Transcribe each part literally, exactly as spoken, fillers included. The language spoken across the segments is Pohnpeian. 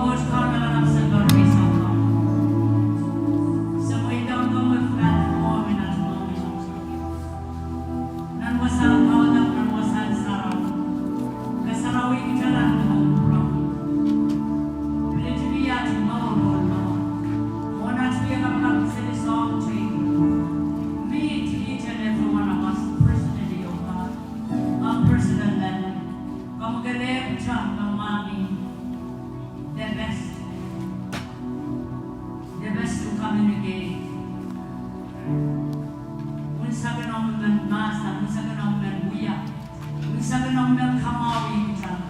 Koht Kaun Lapalap, se koaros peisehngehr. Se mweidohng komwi platform en at mohngiong. Nan wasahn kaudok, nan wasahn sarawi, ke sarawi kitail nan omw pwurehng. Pil ih at mour, oh Lord. Mwohn at wia kapakap seli soahng teikan, meet each and every one of us personally, oh God. Komw personal, Lord. Komw kelehpw, Lord, komw mwahngih the best. The best to communicate. Unsek en omw men mahsen, unsek en omw men wia, unsek en omw men kamwahwih kitail.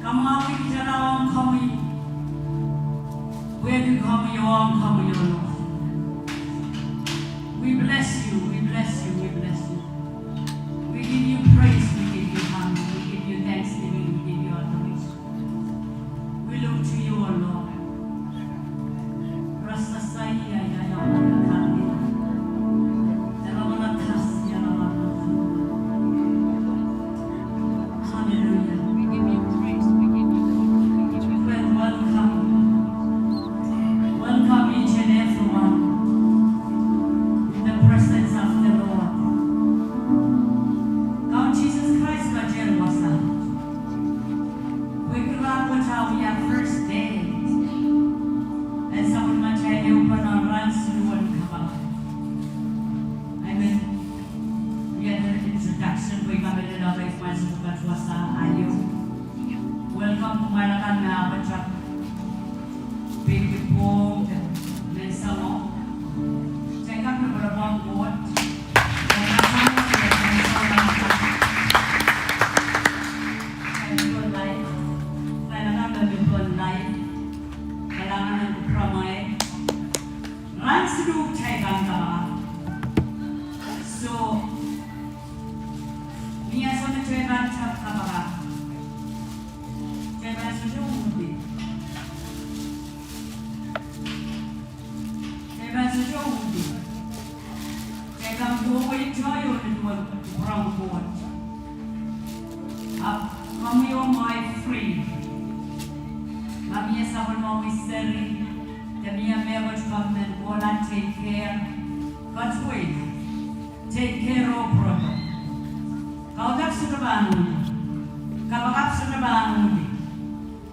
Kamwahwih kitail ong komwi. Pwehki komwi, ong komwi, oh Lord. We bless you, we bless you, we bless you. We give you praise, we give you honor, we give you thanksgiving, we give you adoration. We look to you, O Lord. Hallelujah. We give you praise, we give you glory, we give you thanks. Well, welcome. Welcome each and everyone in the presence of the Lord. Kaun Sises Krais ketin wasa. Pwehki rahnwet ah wia first day en sapwellimatail ehupene rahn siluh en kapakap. I mean, wia the introduction pwe I kamehlele me I must start wasa aio. Welcome kumwail akan me ahpw pahn peki pwohng de menseng. Kitail kak me pwurehng pwohng Koht. Kitail kak me pwurehng pwohng Koht. Kitail pwurehng live. Kitail akan me pwurehng live. Kitail akan me pwurehng live. Rahn siluh kitail pahn kapakap. So, mie ansou me kitail pahn tap kapakap. Kitail pahn sohte uhdi. Kitail pahn sohte uhdi. Kitail pahn kohwei tohto ni duwen kupwuren Koht. Ahpw komwi oh ngehi free. Ma mie sapwellimomwi seri, de mie mehkot komw men kohla take care, koasoia, take care oh pwurodo. Kaudok sohte pahn uhdi. Kapakap sohte pahn uhdi.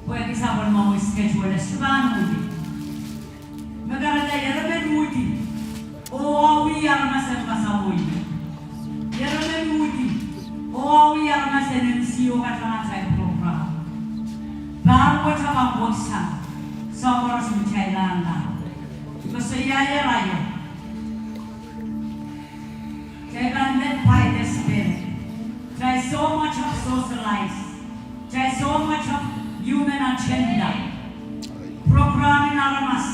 Pwehki sapwellimomwi schedule, sohte pahn uhdi. Me kahrehda ire men uhdi, oh awih aramas en kasamwo ie. Ire men uhdi, oh awih aramas en M C oh kataman atail program. Pahr wet a pahn weksan, soahng koaros me kitail anahne. Because ia irail? Kitail pahn led by the Spirit. Kitail so much of socialize. Kitail so much of human agenda. Program en aramas.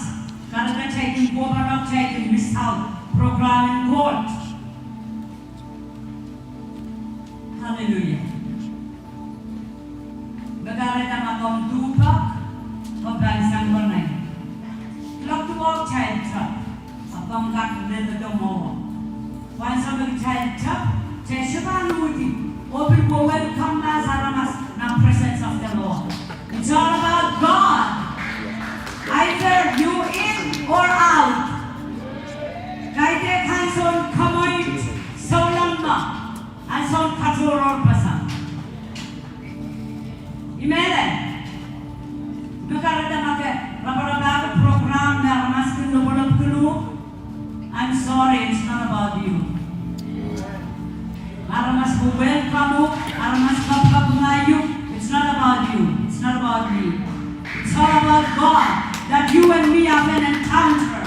Kahrehda kitail kin kohpene, kitail kin miss out program en Koht. Hallelujah. Me kahrehda ma komw duhpak, komw pahn sang konehng. Kuloak duwau kitail tap, ahpw komw kak lel doadoahk mwowe. Pwe ansou me kitail tap, kitail sohte pahn uhdi. Oh pil welcome mahs aramas nan presence of the Lord. It's all about God. Either you in or out. Kaidehn ansoun komour, souleng mwo, ansoun katohrohrpeseng. I mehlel, me kahrehda ma ke raparapahki program me aramas kin lopwolopwki uhk, I'm sorry, it's not about you. Aramas pil welcome uhk, aramas kapakap ngehi uhk, it's not about you, it's not about me. It's all about God, that you and me have an encounter.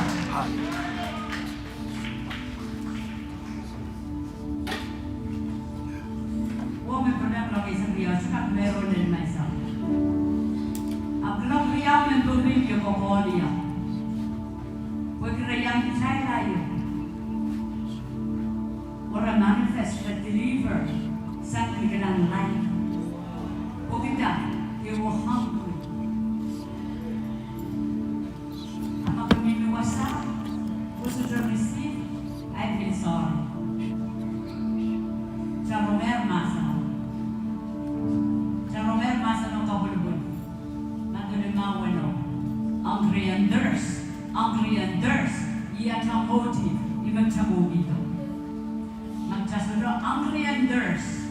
Oh me pwurda kuloak eisek riau, I kak mehro lel myself. Ahpw kuloak riau me pwurda I kokohlie. Pwehki re iang kitail aio. Oh re manifest, re deliver sang kitail nan life. Pwehki they were hungry. A ma ke mihmi wasa, ke sohte receive, I feel sorry. Kitail rongehr mahseno. Kitail rongehr mahseno kapwilipwil. Ma ke Hungry and thirst, hungry and thirst. Ia atail motive, ihme kitail mohngiong. Ma kitail sohte hungry and thirst,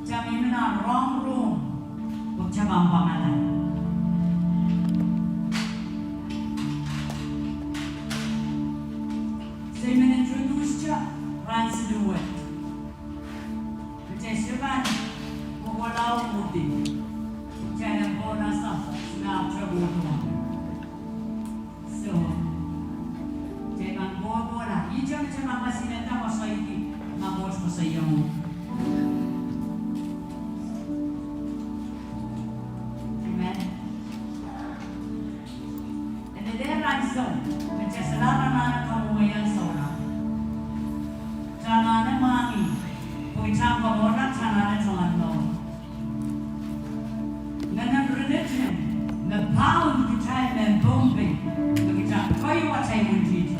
kitail mihmi nan rong rong, oh kitail pahn pangada. Se men introduce kitail rahn siluh wet. Kitail sohte pahn kohkohla oh mudi. Kitail en pahn nasa, sina kitail kohkohla. So, kitail pahn kohkohla. Ihte kitail pahn kasalehda koasoiki ma Koht koasoiong. Amen. Eri dehr ansou me kitail solahr anahne kamwomwei ansou la. Kitail anahne mwahngih, pwe kitail komourla, kitail anahne tongoal mour. Ngehnen religion me bound kitail mehn Pohnpei, me kitail koahiek atail imwintihti.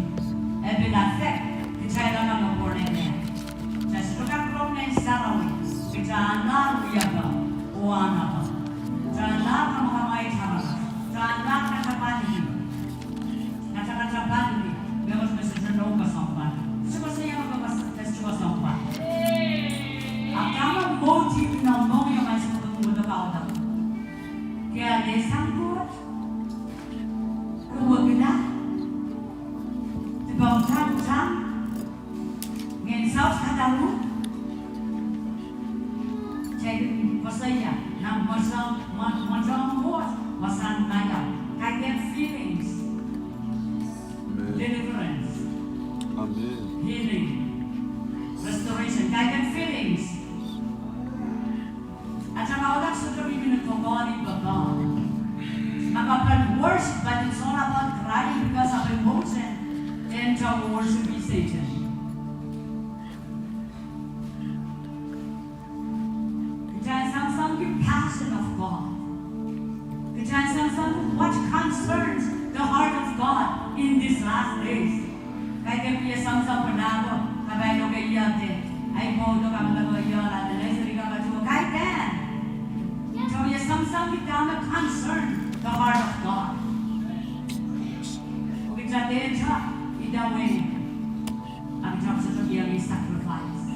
E pil affect kitail akan me born again. Kitail sohte kak rong Ngehn Sarawi, kitail anahne wia pahn, oh anahne pahn. Kitail anahne kamwakamwaid aramas. Kitail anahne katapalki. Kitail katapalki mehkot me sohte nohk kesempwal. Sohte koasoia me ke sohte kesempwal. A dahme motiv nan mohngiong, ma sohte ke mohngiong, ke alehsang Koht. Ke wekila. Dipan kitail, kitail Ngehn Saut kadaru. Kitail koasoia nan mwohn, mwohn, mwohn Koht, wasahn maiau. Kaidehn feelings. Amen. Deliverance. Amen. Healing. Restoration. Kaidehn feelings. Atail kaudok sohte mihmi ni kokohdi pahpa. Ma ke pahn worship, but it's all about crying because of emotion, then kitail worship Satan. Kitail sansankihla passion of God. Kitail sansankihla what concerns the heart of God in these last days. Kaidehn pil sansal pwe lahpo, kapailoke iahde. Ahi pwoudo kapailoke iahla, de leseri kapatuo. Kaidehn. Kitail sansankihla dahme concern the heart of God. Kitail dehr idawehn. A kitail sohte kihong sacrifice.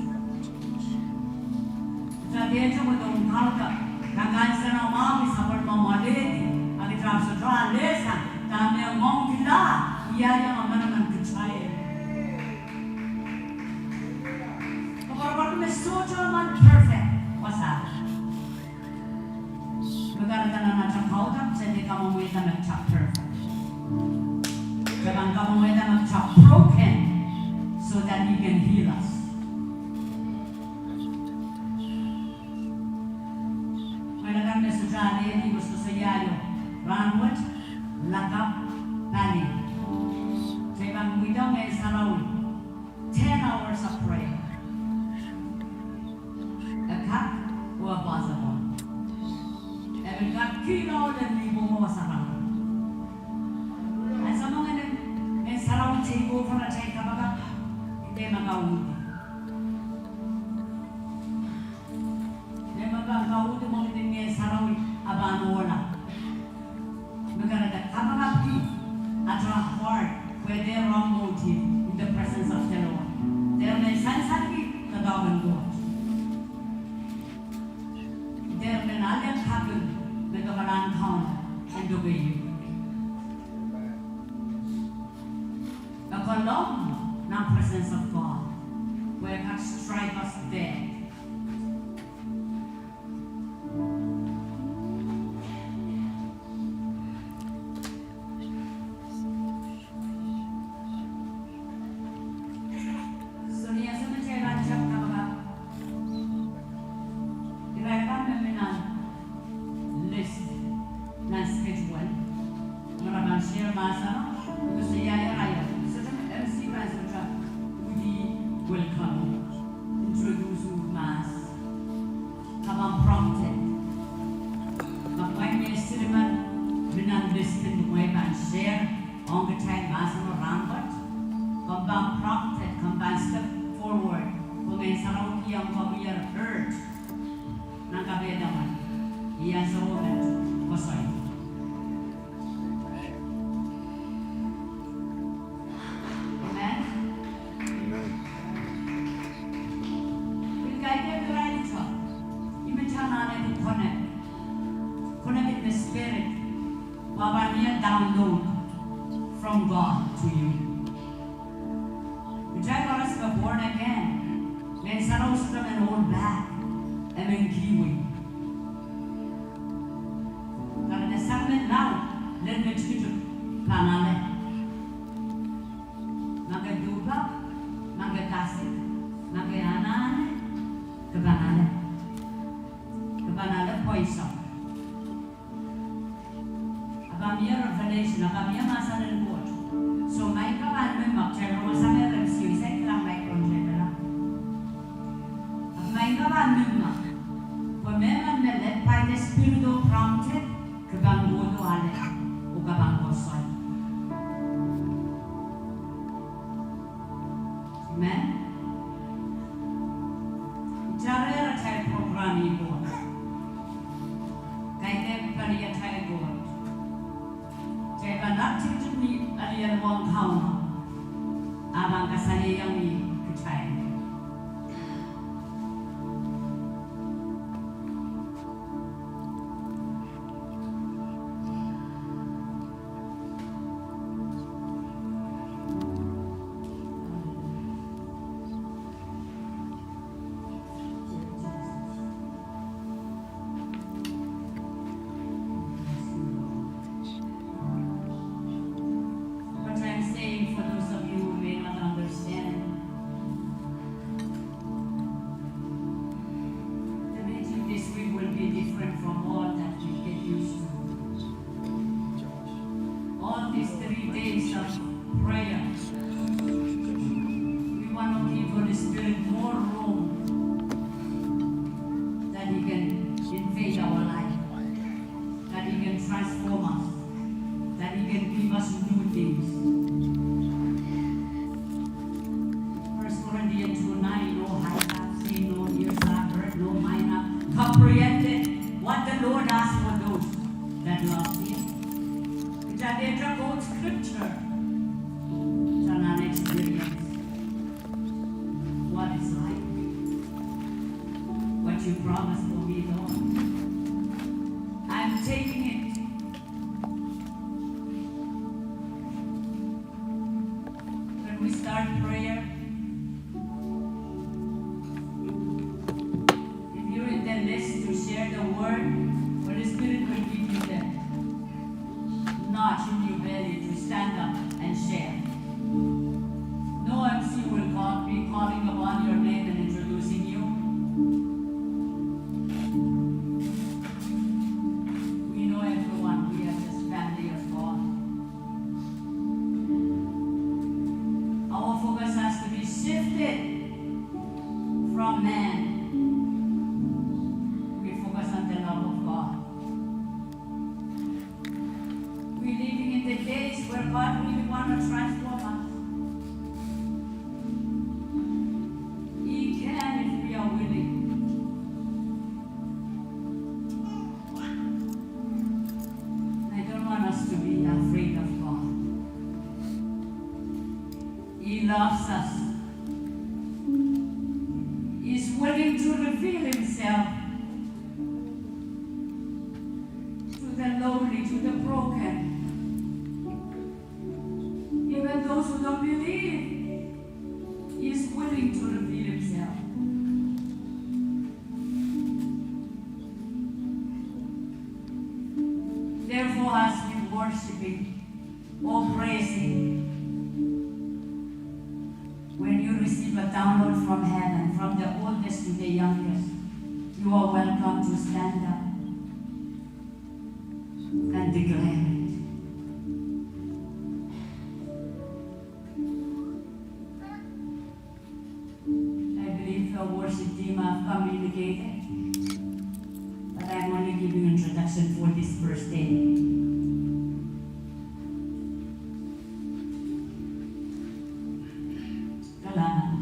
Kitail dehr idawehn kaudok. Nan kansenamwahu sapwellime mwoalehdi. A kitail sohte alehsang. Dahme ngoangkihla, ia iang manaman kitail. Koapworopwor me sohte men perfect, wasa. Me kahrehda nan atail kaudok, kitail dehr kamwomwehda me kitail perfect. Kitail pahn kamwomwehda me kitail broken, so that He can heal us. Mwein akan me sohte alehdi, koasokoasoia ieu, rahnwet, lakapw pali. Kitail pahn mweidohng Ngehn Sarawi. Ten hours of prayer. E kak, oh e possible. E pil kak kihla oh lel ni pwong oh sarawi. Ansou me Ngehn Sarawi take over atail kapakap, ih me kak uhdi. Ih me kak uhdi, mwohn Ngehn Sarawi, a pahn ohla. Me kahrehda kapakapki atail heart, where they wrong motive in the presence of the Lord. Dehr men sansalki doadoahk en Koht. Dehr men ale kaping me doadoahk en Kauno en doke ieu. A kolong nan presence of God, where God strike us dead. So ni ansou me kitail pahn kapakap, irail akan me mi nan list, nan schedule, me re pahn share mahseno, koasoia irail, sohte me MC pahn sohte uhdi welcome, introduce mahs. Ke pahn prompted. Ma kumwail me silimen mi nan list en kumwail pahn share ong kitail mahseno rahnwet, ke pahn prompted, ke pahn step forward, pwe Ngehn Sarawi kihong komwi urge nan kapehdomwen. Ih ansou me koasoia. Pahn mie download from God to you. Kitail koaros me born again, Ngehn Sarawi sohte men hold back, e men kihwei. Kahrehda sang men lao, lel me tikitik pahn ale. Ma ke duhpak, ma ke kasik, ma ke anahne, ke pahn ale. Ke pahn ale poison. A pahn mie revelation, a pahn mie mahsen en Koht. So, ma ke pahn mihmi, ke rong sang me rem sio, I sang kilang microphone tepela. A ma ke pahn mihmi, pwe mehmen me led by the Spirit o prompted, ke pahn kohdo ale, oh ke pahn kosoi. Amen. Kitail reh atail program ih Koht. Kaidehn pali atail Koht. Kitail pahn activity ni alialuwong Kauno. A pahn kasalehiong kitail. What I'm saying, for those of you who may not understand, the meeting this week will be different from all that we get used to. All these three days of prayer, we want to give Holy Spirit more room that He can invade our life, that He can transform us, that He can give us new things. First Corinthians two nine, no eyes have seen, no ears have heard, no mind have comprehended what the Lord has for those that love Him. Kitail kehte Koht scripture, kitail nan experience what it's like. What you promised for me, Lord. I'm taking it. When we start prayer, if you're in the list to share the word, Holy Spirit will give you the nudge in your belly to stand up and share. No M C will call, be calling upon your name and introducing you. We know everyone. We are just family of God. Our focus has to be shifted from man. We focus on the love of God. We're living in the days where God really want to transform us. He can if we are willing. I don't want us to be afraid of God. He loves us. He's willing to reveal Himself to the lowly, to the broken. Even those who don't believe, He is willing to reveal Himself. Therefore, as we worshiping or praising, when you receive a download from heaven, from the oldest to the youngest, you are welcome to stand up and declare it. I believe the worship team have communicated, but I'm only giving introduction for this first day. Kalahngan.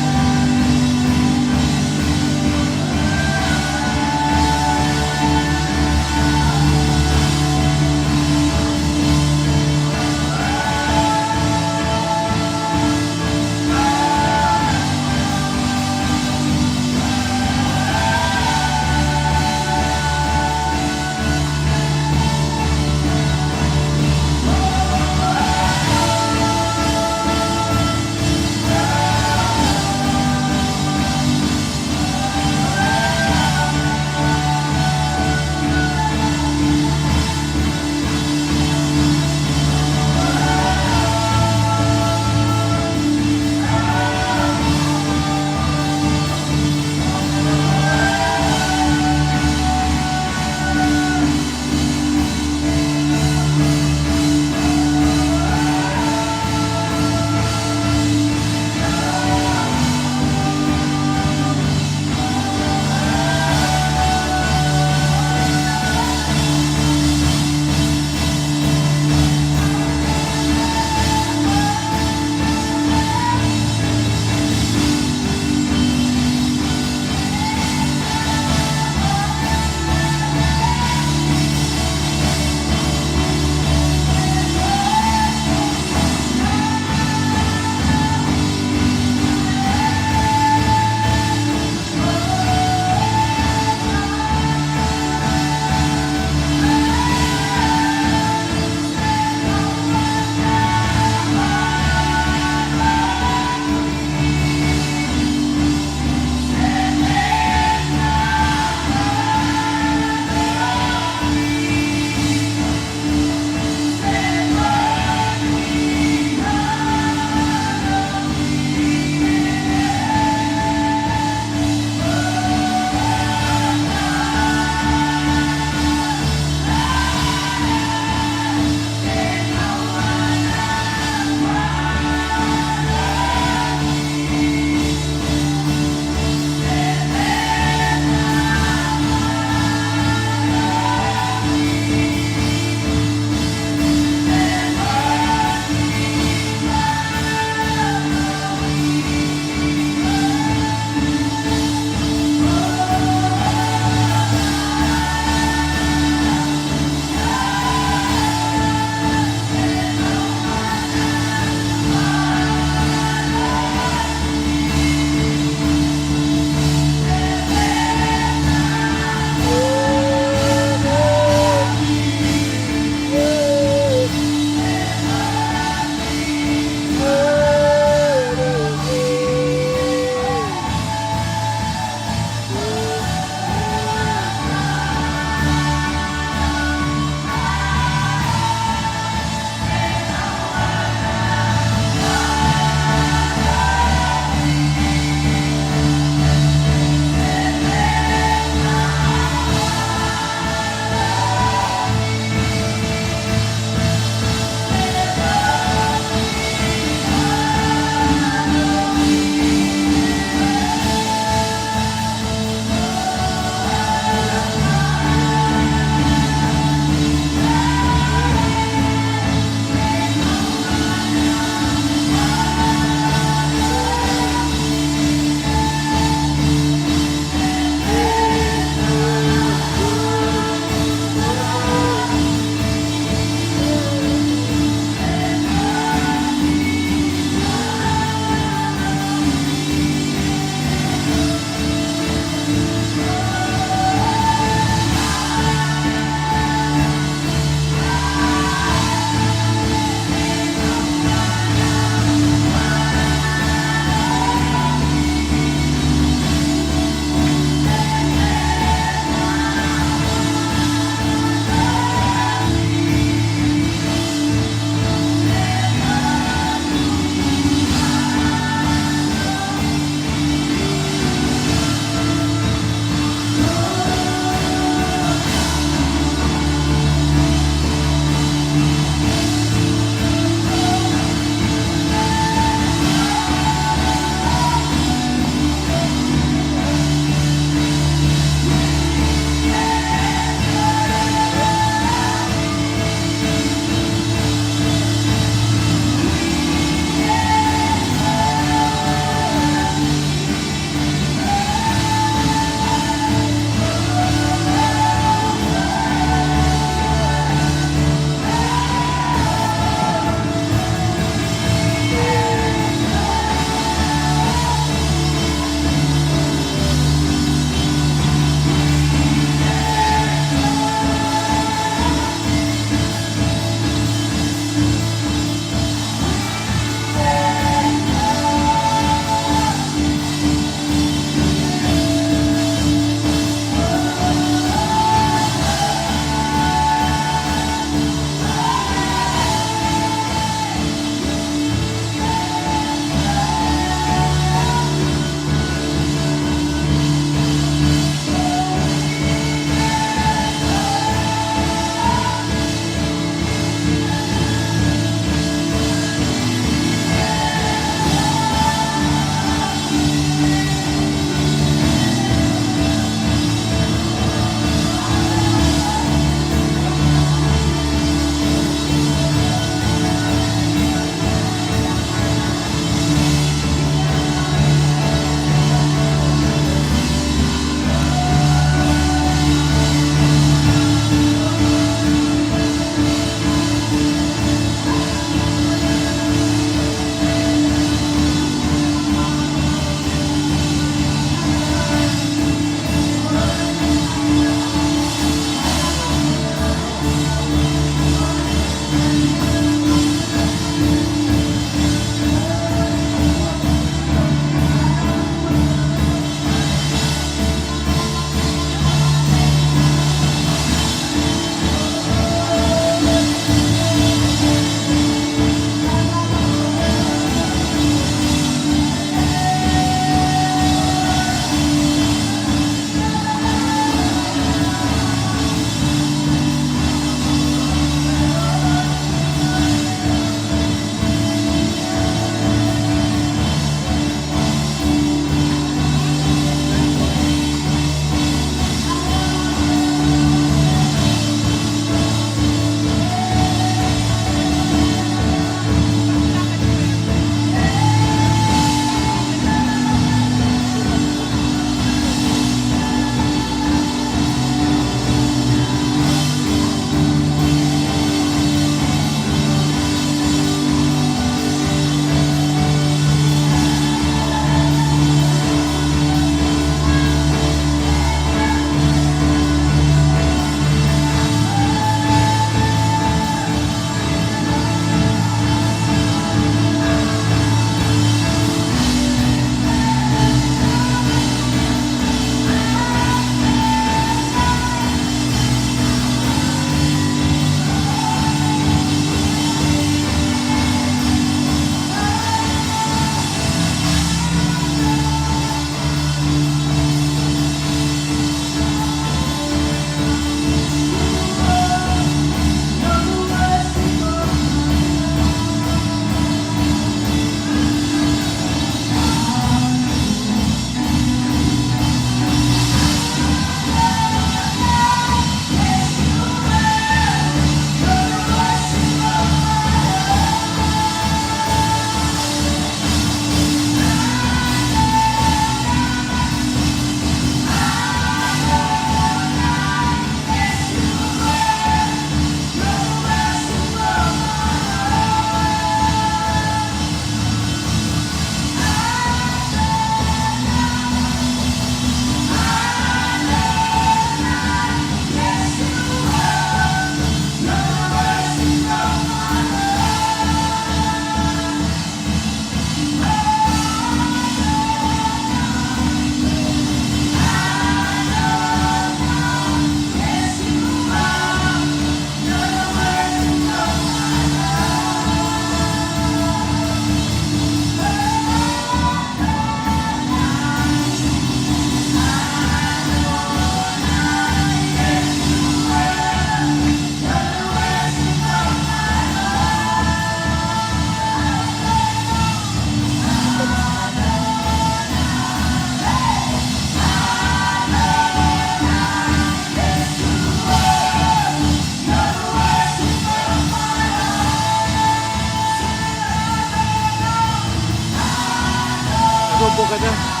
Pwokada.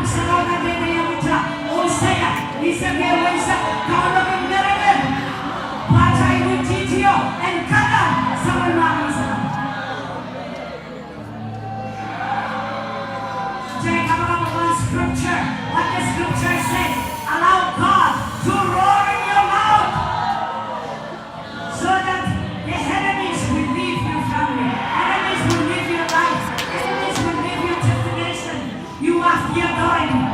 Sarawi kadehdehiong kitail, Hosea eisek ehu, eisek, Kauno kin meremed pwe atail luhtihtio en kak sang mwahu. Kitail kapakap pohn scripture, what the scripture says, allow God to roar in your mouth. So that the enemies will leave your family, enemies will leave your life, enemies will leave your destination. You are feared already.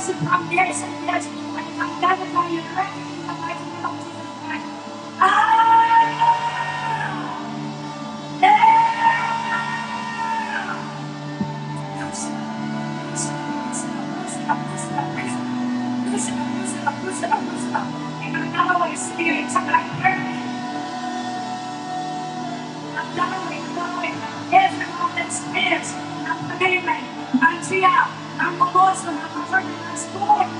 From years and years, and I'm glad that I am ready in the mighty name of Jesus Christ. Ah! Yeah! Loosen up, loosen up, loosen up, loosen up. In another way, spirit, I pray. Another way, another way. Every mountain spirit, I'm praying. I'm fear, I'm emotion, I'm hurt, I'm scared.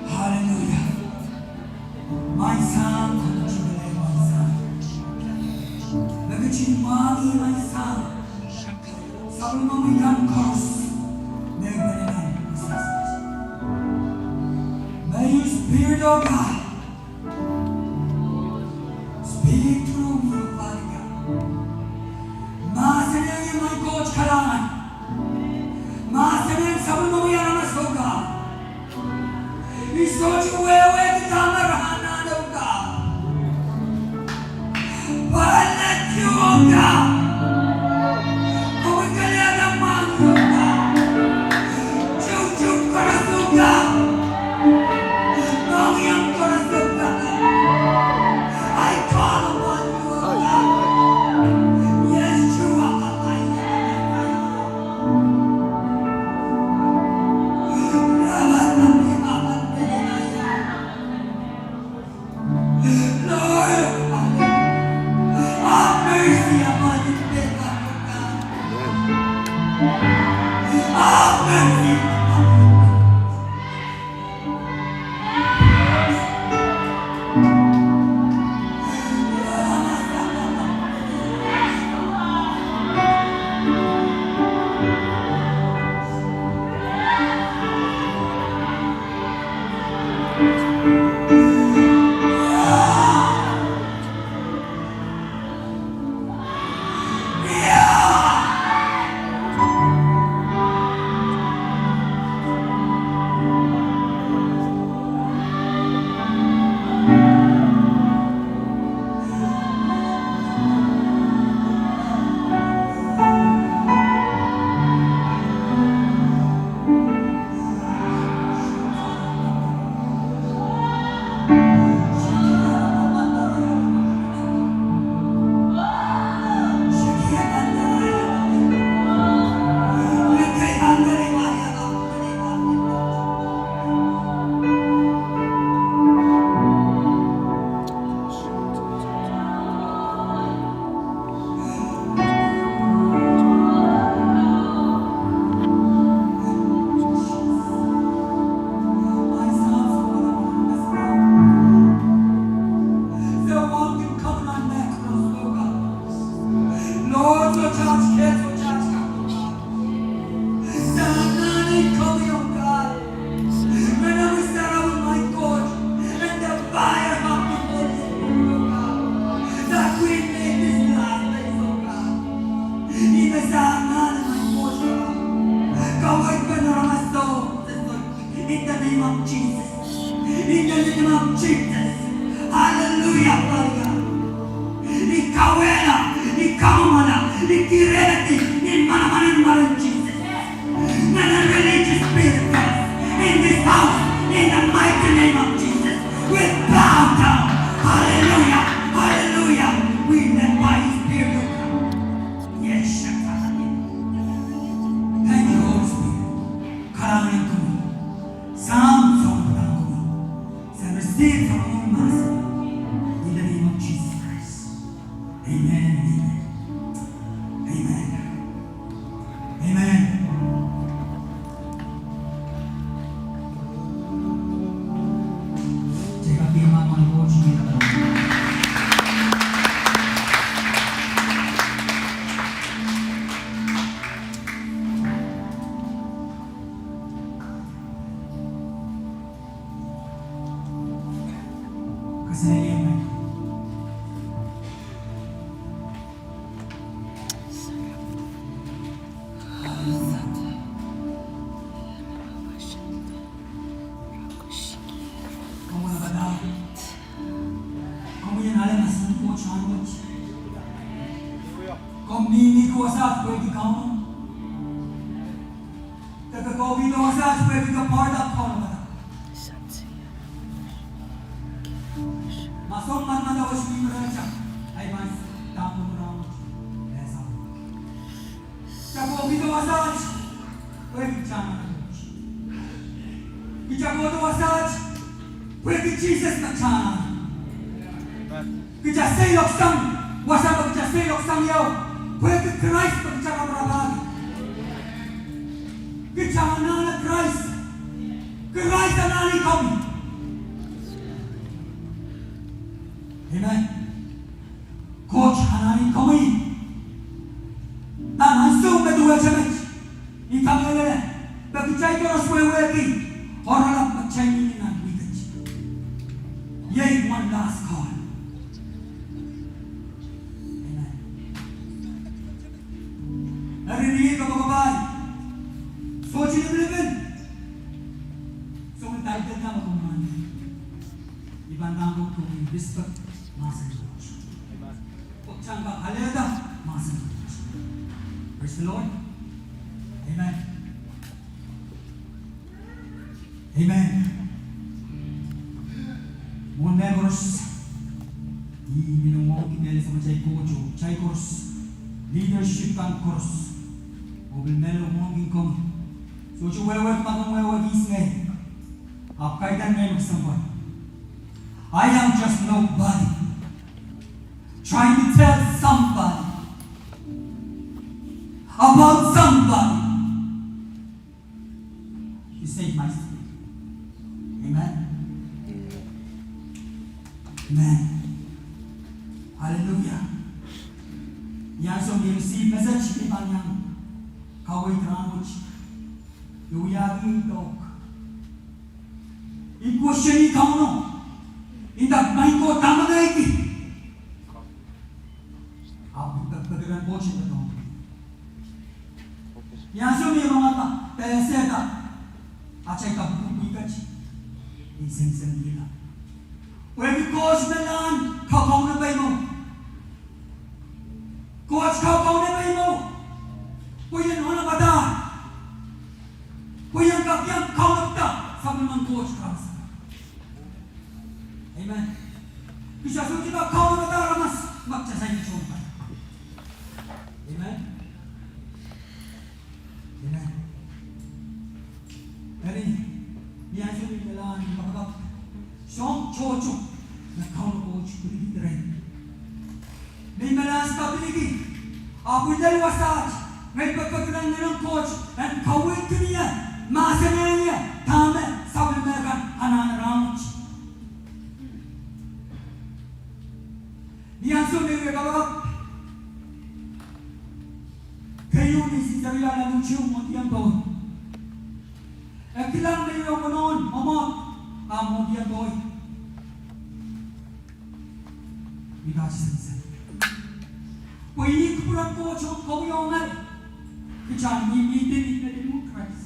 Hallelujah. Maing Sahm, komw tepida maing Sahm. Me ketin mwahngih maing Sahm sapwellimomwi kan koaros. May you, Spirit of God, speak through me, Father God. Mahsanihong maing Koht kalahngan. Mahsanihong sapwellimomwi aramas, oh God. I sohte wehwehki dahme re anahne, oh God. Pahn let you, oh God. Komwi kelehda mwahngih, oh God. Toutou koaros, oh God. Mohngiong koaros, oh God. I call upon you, oh God. Yes, you are my God. name of Jesus. In the name of Jesus. Hallelujah, Father God. I kawehla, I kamwomwala, I kirehdi ni manaman en mwaren Sises. None of religious spirit in this house, in the mighty name of Jesus, we bow down. Hallelujah, hallelujah. We led by His Spirit of God. Yes, Satan. Thank you, Holy Spirit. Kalahngan en komwi. Sahm, sounpadahk en komwi. Sahm, receive from the Master. In the name of Jesus Christ. Amen. Amen. Amen. Amen. Take up your mouth and watch me. Komwi en ale mahsen en Koht nan wet. Komwi mihmihki wasaht pwehki Kauno. Ke kohkohkihdo wasaht pwehki ke part of Kauno. Ma soun madamadau wet mihmi rehtail, ahi pahn dahme rahnwet. Yes, kita kohkohkihdo wasaht pwehki kita anahne Koht. Kita kohdo wasaht pwehki Sises me kita anahne. Kita seiloak sang, wasa me kita seiloak sang ieu, pwehki Krais me kita raparapahki. Kita anahne Krais. Krais anahne komwi. Amen. Koht anahne komwi. Nan ansou me duwehte met, I kamehlele me kitail koaros wehwehki oaralap me kitail mihmi nan wihk wet. Iei one last call. Amen. Eri ni kapakapai, sohte lipilipil. Soangen title dahme komwi men, I pahn pahn kohkohdo respect mahsen Koht. Amen. Koht sang ka alehda mahsen Koht. Praise the Lord. Amen. Amen. Mwohn mehkoaros, I men mwohn ki mehlel samatail Koht oh kitail koaros, leadership kan koaros. Oh pil mehlel mwohn ki komwi. Sohte wehwehki ma komw wehwehki ihs ngehi. Ahpw kaidehn ngehi me kesempwal. I am just nobody trying to tell somebody about somebody. You say my spirit. Amen. Amen. Hallelujah. Ni ansou me I receive message, I pahn iang kaweid rahnwet. I wiahki dohk. I question-i Kauno. I nda, Maing Koht, dahme ngehi ki? Ahpw I pekipeki rehn Koht, I nda, Dohng. Ni ansou me I rongada, pehsehda atail kapwukapwuk ket, I sensenkihla. Pwehki Koht me lahn kakaunopada mwo. Koht kakaunopada mwo. Pwe I en onopada. Pwe I en kak iang kaunopada sapwellimen Koht koaros. Amen. Kita sohte kak kaunopada aramas ma kita saikinte onopada. Amen. Amen. Eri, ni ansou me I men lahn kapakap, soahng tohto me Kauno Koht pwilikihdi rehn me I men lahn stability. Ahpw I lel wasaht, ngehi pekipeki rehn Ngehn en Koht en kaweidki ie, mahsanihong ie dahme sapwellime kan anahne rahnwet. Ni ansou me I wia kapakap, keieu ni sinseriala luhte mwohndien powe. E kilang me I wia mwomwohd, ahpw mwohndien powe. I pahn sense. Pwe ih kupwuren Koht ong komwi oh ngehi. Kita mihmihdi ni pelin Krais.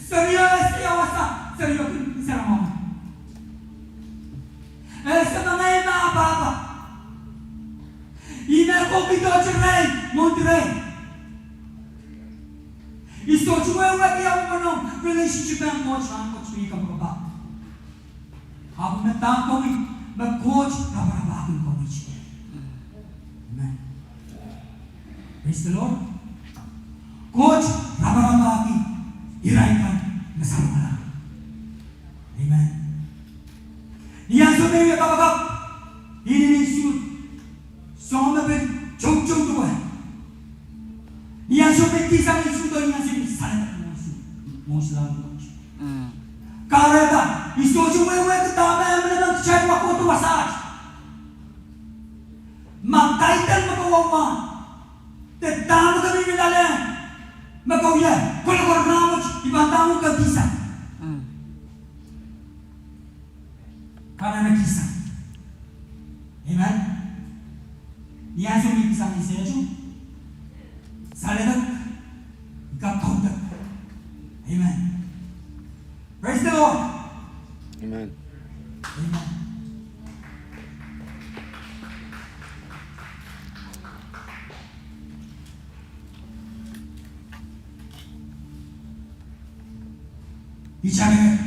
Seri ese ia wasa, Seri kin sarawi mwo. E se me ngehi me ah pahpa. Ih me kohkihdohte irail mwohn irail. I sohte wehwehki ahmw mwohn relationship me Koht, ahmw Koht me I kapakap. Ahpw me dahme komwi, me Koht raparapahki komwi. Amen. Praise the Lord. Koht raparapahki irail kan me salongala. Amen. Ni ansou me I wia kapakap, I inenen suhd, soangen me pid toutou duwe. Ni ansou me I kihsang suhd, ni ansou me I saledek mwohn suhd, mwohn saledek mwohn suhd. Kahrehda, I sohte wehwehki dahme emenemen kitail wia kohdo wasaht. Ma title me ke wia, de dahme ke mihmi loale, me ke wia kolokol rahnwet, I pahn dahme ke kihsang. Pahn anahne kihsang. Amen. Ni ansou me I kihsang, I sehse saledek, I kak kaudok. Amen. Praise the Lord. Amen. Amen. Kitail,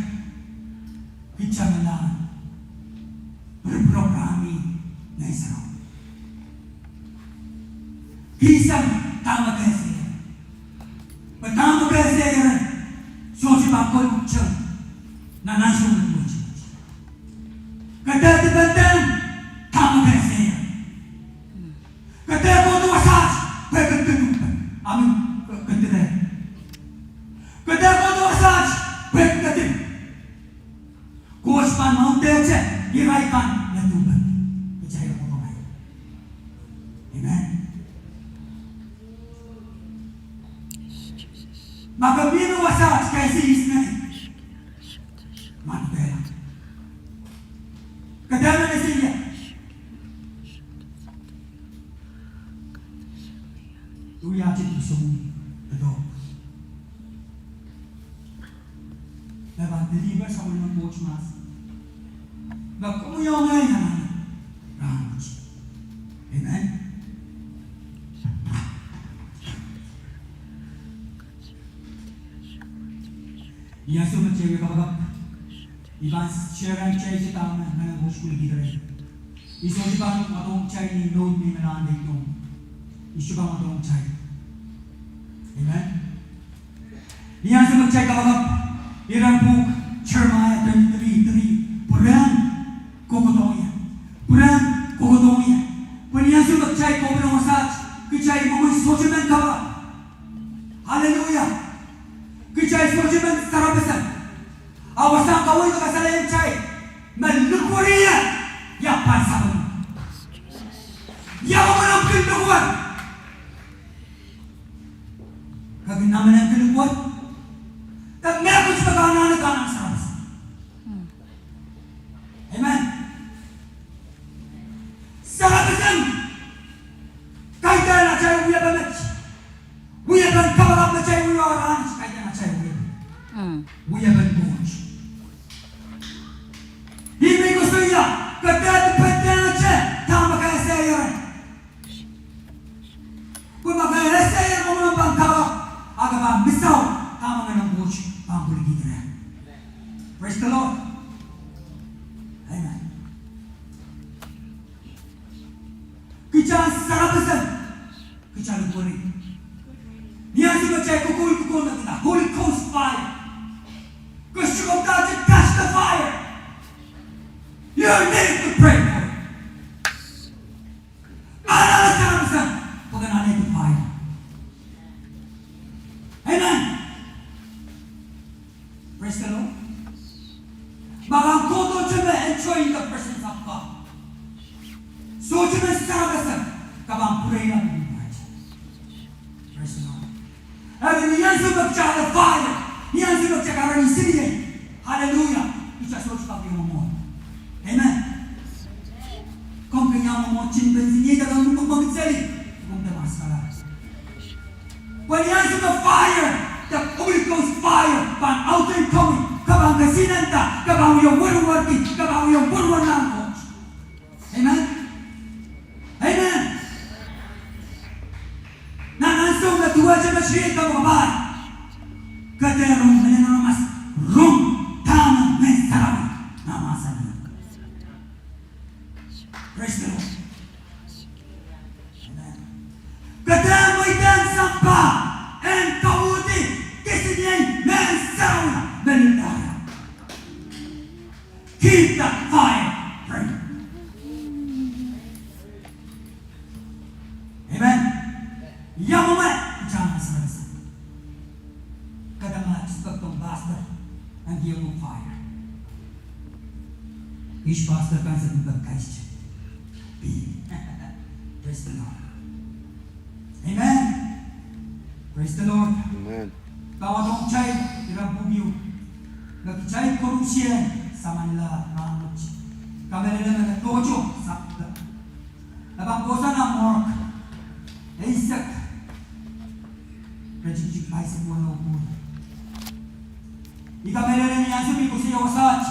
kitail me lahn program en Ngehn Sarawi. Kihsang dahme ke ese. Pwe dahme ke ese, sohte pahn kohdo nan ansou me ke wia. Ke dehr depend on dahme ke ese. Ke dehr kohdo wasaht pwe ke ketin, I mean, ke, ke dehr. Ke dehr kohdo wasaht pwe ke ketin. Koht pahn mourtehte irail kan me duhpek. Kitail kohdo ngehi. Amen. Ma ke mihmi wasaht ke ese ihs ngehi, ma ke dehr. Ke dehr ese ie. Duiatik song, edo. Me pahn deliver sapwellimen Koht mahs. Me komwi oh ngehi anahne rahnwet. Amen. Ni ansou me kitail wia kapakap, I pahn share-ehng kitail dahme Ngehn en Koht pwilikihdi irail. I sohte pahn wadohng kitail ni note me I men ahneki nohn. I sohte pahn wadohng kitail. Amen. Ni ansou me kitail kapakap, iren pwuhk Jeremiah thirty-three three, pwurehng kohkohdohng ie. Pwurehng kohkohdohng ie. Pwe ni ansou me kitail kohkohdohng wasaht, kitail mwomwen sohte men kapakap. Hallelujah. Kitail sohte men sarapeseng. A wasahn kaweid kasalehiong kitail me likwer ie, ia pahn sapeng. Ia omw men omw kin likwer. Ke kin omw men kin likwer. De mehkot me ke anahne, ke anahne sarapeseng. Amen. Sarapeseng. Kaidehn atail wiepe met. Wiepen kapakap me kitail wia rahnwet, kaidehn atail wiepe. Wiepen Koht. Ih me I koasoia, ke dehr depend-ehte dahme ke ese ie. Pwe ma ke ese ie, komwi pahn kapakap, a ke pahn miss out dahme Ngehn en Koht pahn pwilikihdi irail. Praise the Lord. Amen. Kitail sarapeseng, kitail likwer. Ni ansou me kitail kokoul, kokoul me kitail Holy Ghost fire. Ke sohte pahn touch the fire. You need to pray for it. Anahne sarapeseng, pwe ke anahne fire. Amen. Praise the Lord. Ma ke kohkohdohte me enjoy the presence of God, sohte men sarapeseng, ke pahn pwurehla. Praise the Lord. Eri ni ansou me kitail fire, ni ansou me kitail karanih siliei. Hallelujah. Kitail sohte kak iang mwomwohd. Amen. Komw kin iang mwomwohd, kin pil siliei, de komw kin mwomwohd seli, komw de maskala. Pwe ni ansou me fire, the Holy Ghost fire pahn audehiong komwi, ke pahn kesihla. Kepahn wie werwerki, kepahn wie werwer nan Koht. Amen. Amen. Nan ansou me duwehte material kempoakepahi, ke dehr rong Ngehn en Aramas, rong dahme Ngehn Sarawi mahsanih. Praise the Lord. Amen. Ke dehr mweidehng sampah en kauhdi kisiniei Ngehn Sarawi me lildahr. Keep that fire burning. Amen. Ia mwomwen, kita mahsanih. Ke dehr expect pastor en kihong fire. Ihs pastor kan se baptized. Praise the Lord. Amen. Praise the Lord. Amen. Kawadong kitail iren pwuhk ieu. Me kitail koarusie samanla rahnwet. Kamehlele me tohto sa- E pahn kohsang nan Mark eisek, iretikitik pahisek weneu pwuhk. I kamehlele ni ansou me I koasoia wasaht,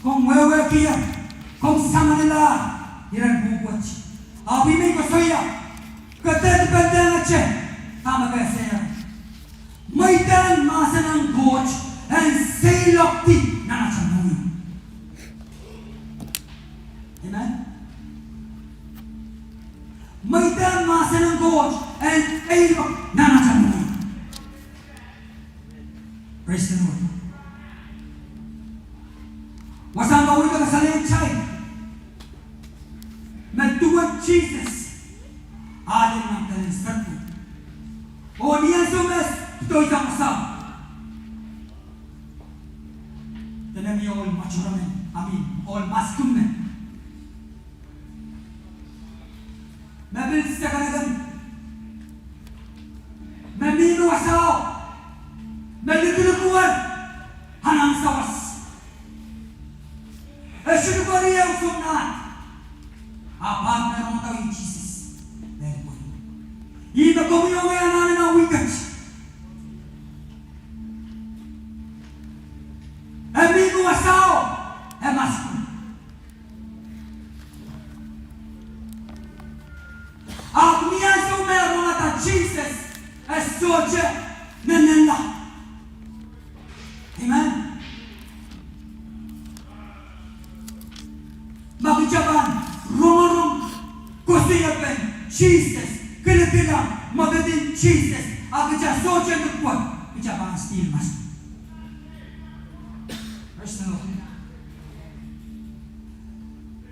komw wehwehkier, komw samanla iren pwuhk wet. Ahpw I men koasoia, ke dehr dependehngete dahme ke ese. Mweidehng mahsen en Koht en seiloakdi nan atail mour. Amen. Mweidehng mahsen en Koht en seiloak nan atail mour. Praise the Lord. Wasahn kaweid kasalehiong kitail me duwen Sises, a lel nan kelen serpo. Oh ni ansou me e patohsang wasao, dene mie ohl mwature men, I mean, ohl maskun men. Me pil sekeneken. Me mihmi wasao. Me likilikier. Anahn sawas. E sohte likwerih ehu sounahn. Ahpw me rongada Sises. Ih me komwi oh ngehi anahne nan wihket. E mihmi wasao. E maskun. Ahpw ni ansou me e rongada Sises, e sohte nenenla. Amen. Ma kitail pahn rongorong koasoiepen Sises, kilikilang, mour en Sises, a kitail sohte likwer, kitail pahn still maskun. Praise the Lord.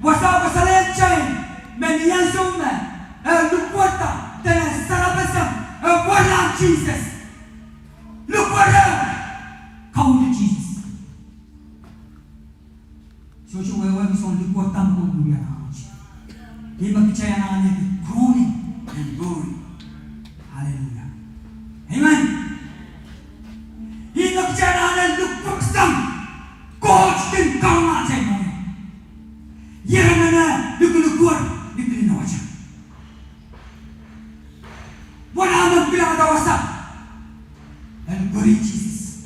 Wasao kasalehiong kitail me ni ansou me e likwerda, dene sarapeseng, e werlahng Sises. Likwerda, kauhdi Sises. Sohte wehwehki soangen likwerda me komw wia nan. Ih me kitail anahne groaning and moaning. Hallelujah. Amen. Ih me kitail anahne likwerda. Koht kin kaunate mwo. Ira anahne likilikier, likilikier nan wasa. Mwo nan me kilangada wasa. E likwerih Sises.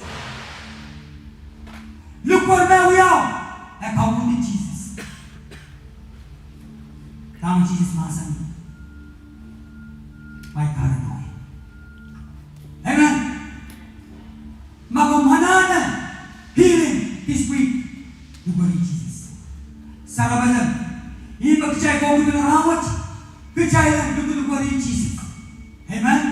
Likwer me wiawi, e kauhdi Sises. Dahme Sises mahsanih? Wai karadohi. Amen. Ma komw anahne healing this week, likwerih Sises. Sarapeseng. Ih me kitail kohkihdo nan rahnwet, kitail en likilikier Sises. Amen.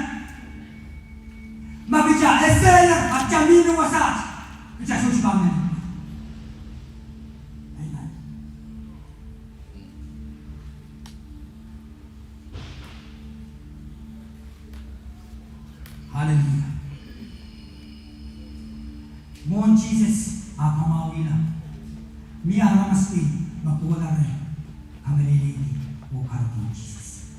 Ma kitail eseier, ahpw kitail mihmi wasaht, kitail sohte pahn mihmi. Amen. Hallelujah. Mwohn Sises ah kamwahwihla, mie aramas kei me kohla reh kamehlelehiong oh karadohng Sises.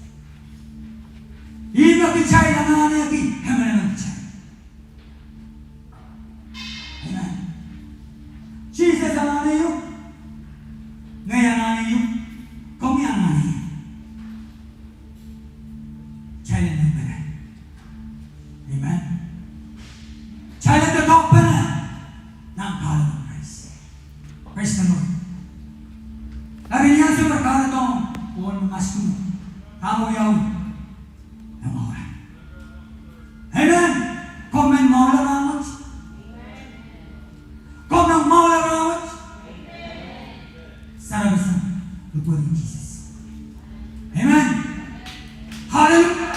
Ih me kitail anahneki emenemen kitail. Amen. Sises anahne iuk, ngehi anahne iuk, komwi anahne iuk. Kitail en ipene. Amen. Kitail en doadoahkpene nan kahlap en Krais. Dahme wiawi? E mwahulah. Amen. Komw men mwahulah rahnwet? Komw men mwahulah rahnwet? Sarapasang lipwen Sises. Amen. Hallelujah.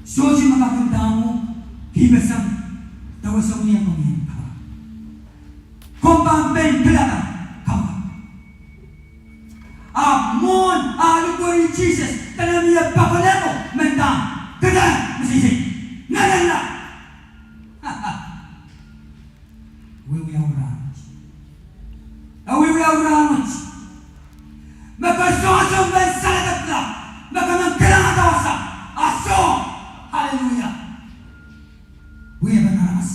Sohte me kak ndahng uhk, kihpeseng, dewe soangen komwi en kapakap. Komw pahn pein pilada kapakap. Ahpw mwohn ah lipwen Sises, dene mie poakeleko, mendahng, kede, meseiseik, ngelehla. Wiawi rahnwet. E wiawi rahnwet. Me ke sohte men saledekla, me ke men kilangada wasa, a soh. Hallelujah. Wiepen aramas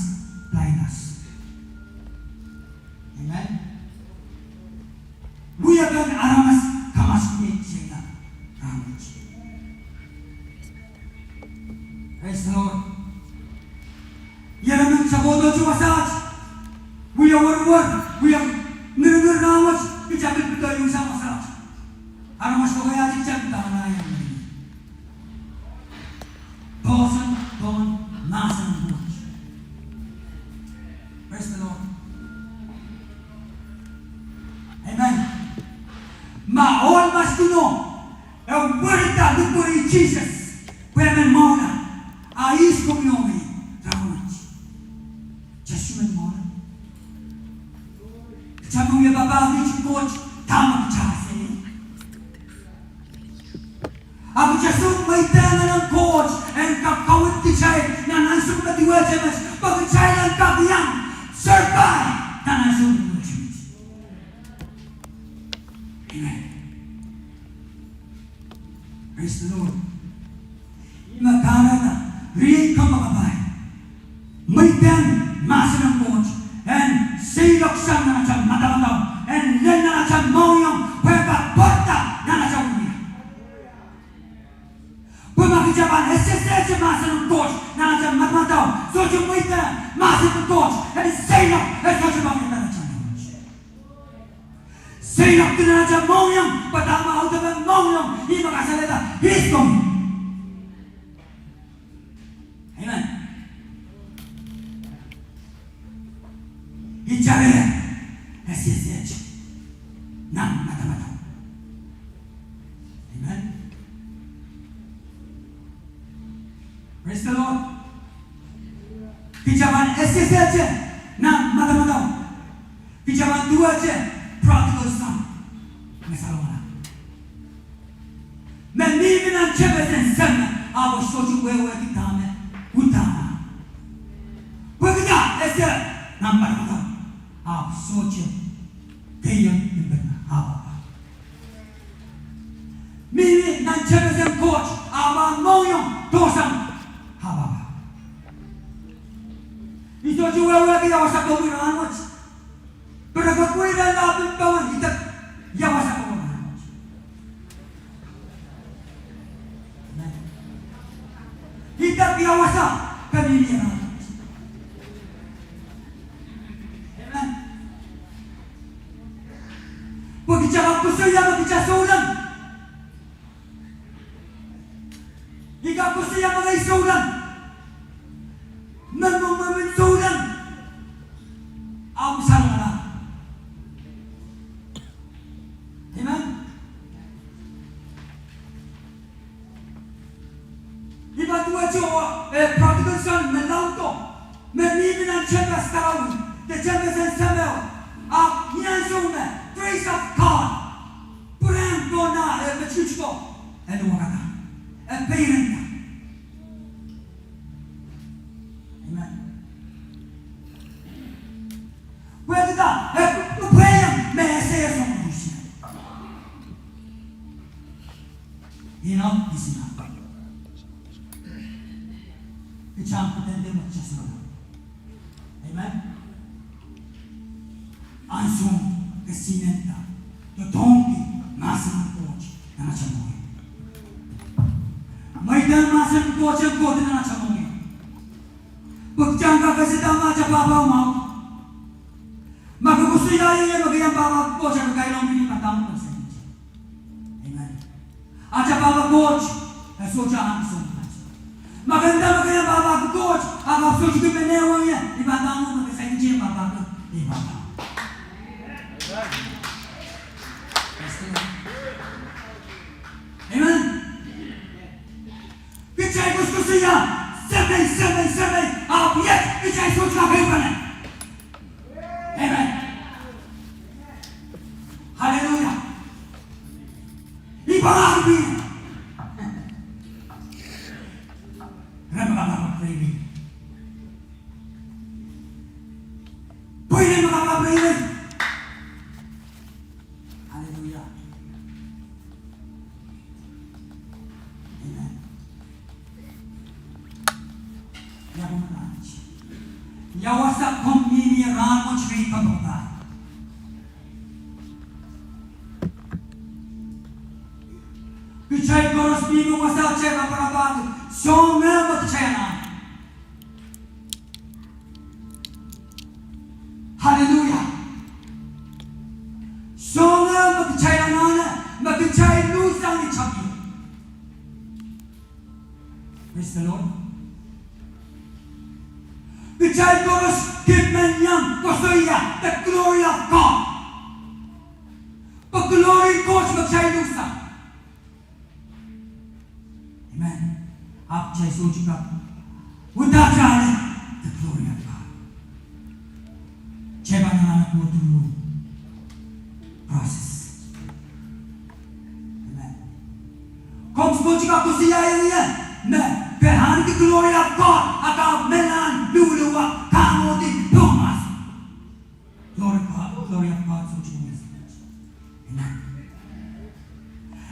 blindness. Amen. Wiepen aramas kamaskiei seiloak rahnwet. Praise the Lord. Ih aramas sapwdo tu wasaht. Wia werwer, wia ngirngir rahnwet, kita pil pedoisang wasaht. Aramas lokaia kita pil anahne iang ngirngir. Poahsoan pohn mahsen en Koht. Praise the Lord. Amen. Ma ohl maskino e werida lipwen Sises pwe e men mwahulah, a ihs komwi oh ngehi rahnwet? Kita sohte men mwahulah. Kita men wie papah ni Koht dahme kita ese. A kita sohte mweidehng elen Koht en kak kawid kitail nan ansou me duwehte met, pwe kitail en kak iang survive nan ansou me duwehte met. Amen. Praise the Lord. Ih me kahrehda riei kempoakepahi mweidehng mahsen en Koht en seiloak sang nan atail madamadau, en lel nan atail mohngiong, pwe e kak pwarada nan atail wia. Pwe ma kita pahn esehsehte mahsen en Koht nan atail madamadau, sohte mweidehng mahsen en Koht en seiloak, e sohte pahn wiahda nan atail mohngiong. Seiloak nan atail mohngiong, pwe dahme audepen mohngiong, ih me kasalehda ihs komwi. Amen. Kita reh esehsehte nan madamadau. Amen. Praise the Lord. Kita pahn esehsehte nan madamadau. Kita pahn duwehte prodigal son me salongala. Me mihmi nan tehnpas en Seme, ahpw e sohte wehwehki dahme uhdahn. Pwehki dah? Ese nan madamadau, ahpw sohte keieu limpoak en ah pahpa. Mihmi nan tehnpas en Koht, ahpw ah mohngiong dohsang ah pahpa. I sohte wehwehki ia wasa komwi rahnwet. Pwe re kak wia lapin powe, idek ia wasa komwi rahnwet. Idek ia wasa ke mihmi rahnwet. Amen. Pwe kita kak koasoia me kita souleng. I kak koasoia me ngehi souleng. Me mwomwen souleng, ahmw salongala. Amen. I patohwanohng, eh, prodigal son me laudo, me mihmi nan tehnpas sarawi, de tehnpas en Semeo, ahpw ni ansou me grace of God pwurehng pohn nah, eh, me tikitik ko, e luwakada, e peirenda. Amen. Pwehki dah? E pwe, pwe, pwe, me ese, ese mwo isi. Enoch is enough. Kita pahn kudahng me kita souleng. Amen. Ansou me kita doadoahngki mahsen en Koht nan atail mohngiong. Mweidehng mahsen en Koht, en Koht nan atail mohngiong. Pwe kita kak ese dahme atail pahpa mwahu. Ma ke koasoia Amen. Atail pahpa Koht e sohte ahneki soahng pahpa. Ma ke nda me ke iang pahpa Koht, a ke sohte kin men ehu ie, I pahn nda me ke saikinte pahpa Koht, I pahpa. Praise the Lord. Amen. Kitail koasokoasoia, semei, semei, semei, ahpw iet kitail sohte kak ehupene. Amen. Hallelujah. I pahn ahpw pil. Re me kak pahpa reirei. Pwe re me kak pahpa reirei. Hallelujah. Amen. Ia komw ahneki? Ia wasa komw mihmi ie rahnwet, riei kempoakepah? Kitail koaros mihmi wasa kitail kaparapahki soahng me kitail anahne. Hallelujah. Soahng me kitail anahne, me kitail luhssang ni tapio. Praise the Lord. Kitail koaros kin men iang koasoia the glory of God. Pwe glory en Koht me kitail luhssang. Amen. Ahpw kitail sohte kak without the glory of God. Kitail pahn anahne go through process. Amen. Komw sohte kak koasoia ie me ke ahneki glory of God a ke men iang luhluhwa, kahmwohdi, pwong mahs. Glory of God, glory of God, sohte iang. Amen.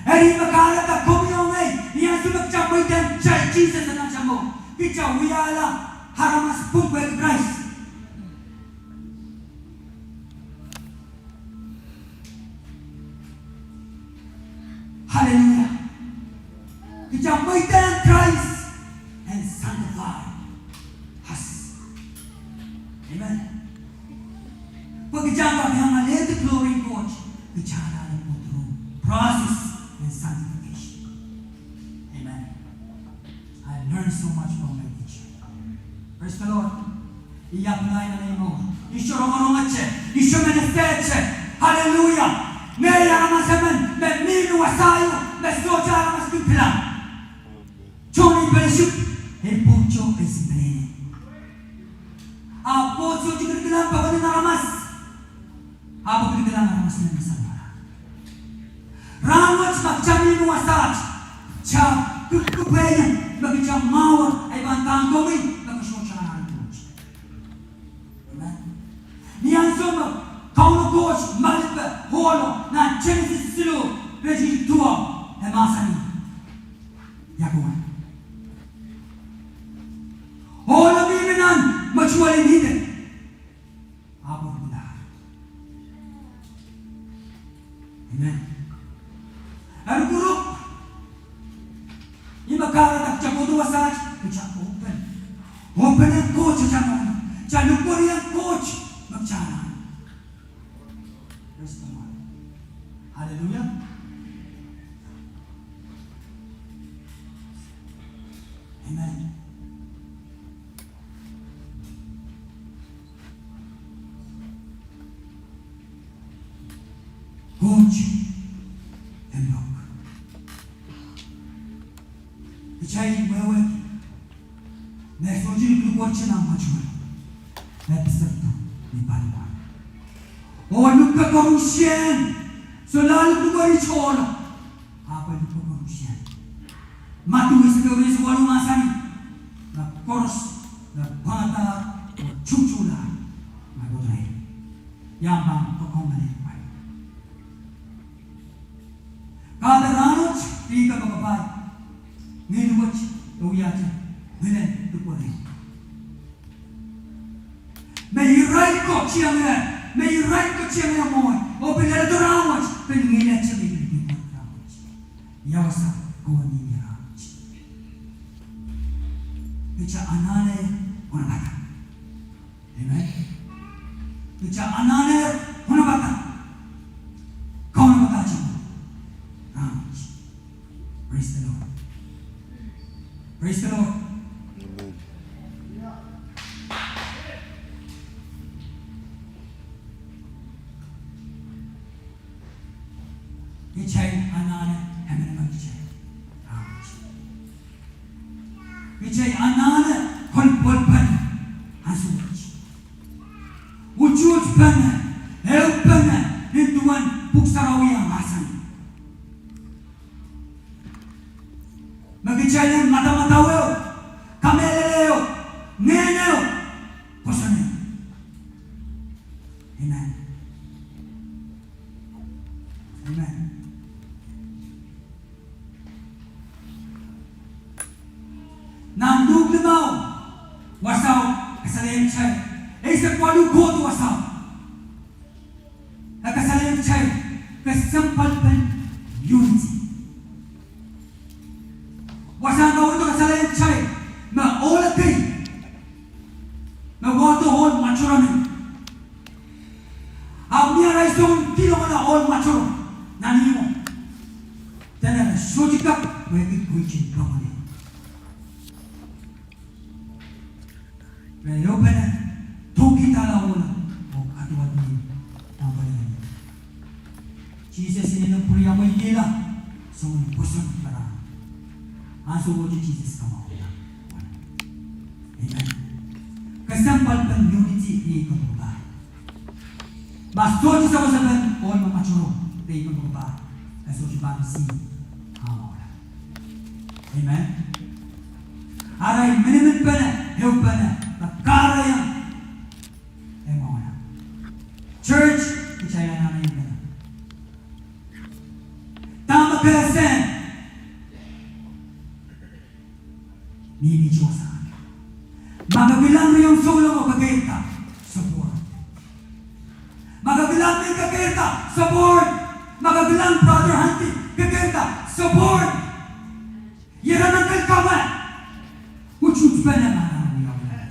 Eri me kahrehda komwi oh ngehi, ni ansou me kitail mweidohng kitail Sises nan atail mour, kitail wiahla aramas pwungpwehki Krais. Hallelujah. Kitail mweidohng Krais en sanctify us. Amen. Pwe kitail kak iang alehdi glory en Koht, kitail anahne go through process en sanctification. Amen. I learned so much from my teacher. Praise the Lord. I apply nan ei mour. I sohte rongorongete. I sohte men esehte. Hallelujah. Ngehi aramas emen me mihmi wasa ieu me sohte aramas kin kilang. Tohn ei fellowship, ei pwuhk tohto, ei simple. Ahpw Koht sohte kin kilang pokon en aramas. Ahpw e kin kilang aramas emen me sampah. Rahnwet ma kitail mihmi wasaht, kitail kupwukupweiong me kitail mwahu, e pahn pahn komwi me ke sohte anahne Koht. Amen. Ni ansou me Kauno Koht malipe ohlo nan Senesis siluh, iretikitik duwau, e mahsanih, ia kowe. Ohlo mihmi nan mwetuwel en Ihden. Ahpw e rukudahr. Amen. Eri kurup, ih me kahrehda kitail kohdo wasaht, kitail open. Open en Koht kitail mwahu. Kitail likwerih en Koht me kitail anahne. Praise the Lord. Hallelujah. Amen. Koht en lok. Kitail wehwehki me sohte lukwet nan mwetuwel, e pil sehse ni paliwar. Oh luhk koaruhsie, solahr lukwet tohto. Ahpw luhk koaruhsie. Madiu eisek ehu, iretikitik waluh mahsanih, me koaros me pwangadahr oh tuhtuhlahr, me kohdo ie, I pahn kokohng mehn wai. Kahrehda rahnwet, riei kempoakepahi, ngihl wet e wiahte ngilen lukwet. Me irail koahiek, me irail koahiek mwowe, oh pil leledo rahnwet, pil ngihlete me pil lukwet rahnwet. Ia wasa kowe mihmi rahnwet? Kitail anahne onopada. Amen. Kitail anahne onopada. Kitail anahne emenemen kitail. Kitail anahne kolkolpene ansou wet. Utuhtpene, ehupene, nin duwen Pwuhk Sarawi mahsanih. Me kitail en madamadau ehu, kamehlele ehu, ngehn ehu, pwoson ehu. Amen. Amen. Nan Luk limau, wasao kasalehiong kitail, eisek waluh kohdo wasao. E kasalehiong kitail kesempwalpen unity. Wasahn kaweid kasalehiong kitail me ohl ekei me wahdo ohl mwatoromwi. Ahpw ni arail soun kilongala ohl mwatoro nan ihmwo, dene re sohte kak pwehki pwikin pangone. Re ehupene, tohkidala ohla, oh kaduwad ni nan pwelel. Sises inenen pwuriamweikihla soangen pwoson me re. Ansou wet Sises kamwahwihala. Amen. Kesempwalpen unity iei kompoakepahi. Ma sohte sewese pahn ohl mwatoro, iei kompoakepahi, e sohte pahn sih, ah, mwahu. Amen. Arail miniminpene, ehupene, me kahrehiong, e mwahu. Church, kitail anahne ehupene. Dahme kesehn mihmihte wasa. Ma ke kilang riong souleng oh ke keirda, support. Ma ke kilang mehn ke keirda, support. Ma ke kilang brother Hanti ke keirda, support. Ira nan kel kamwe. Utuhtpene ma nan wia wia.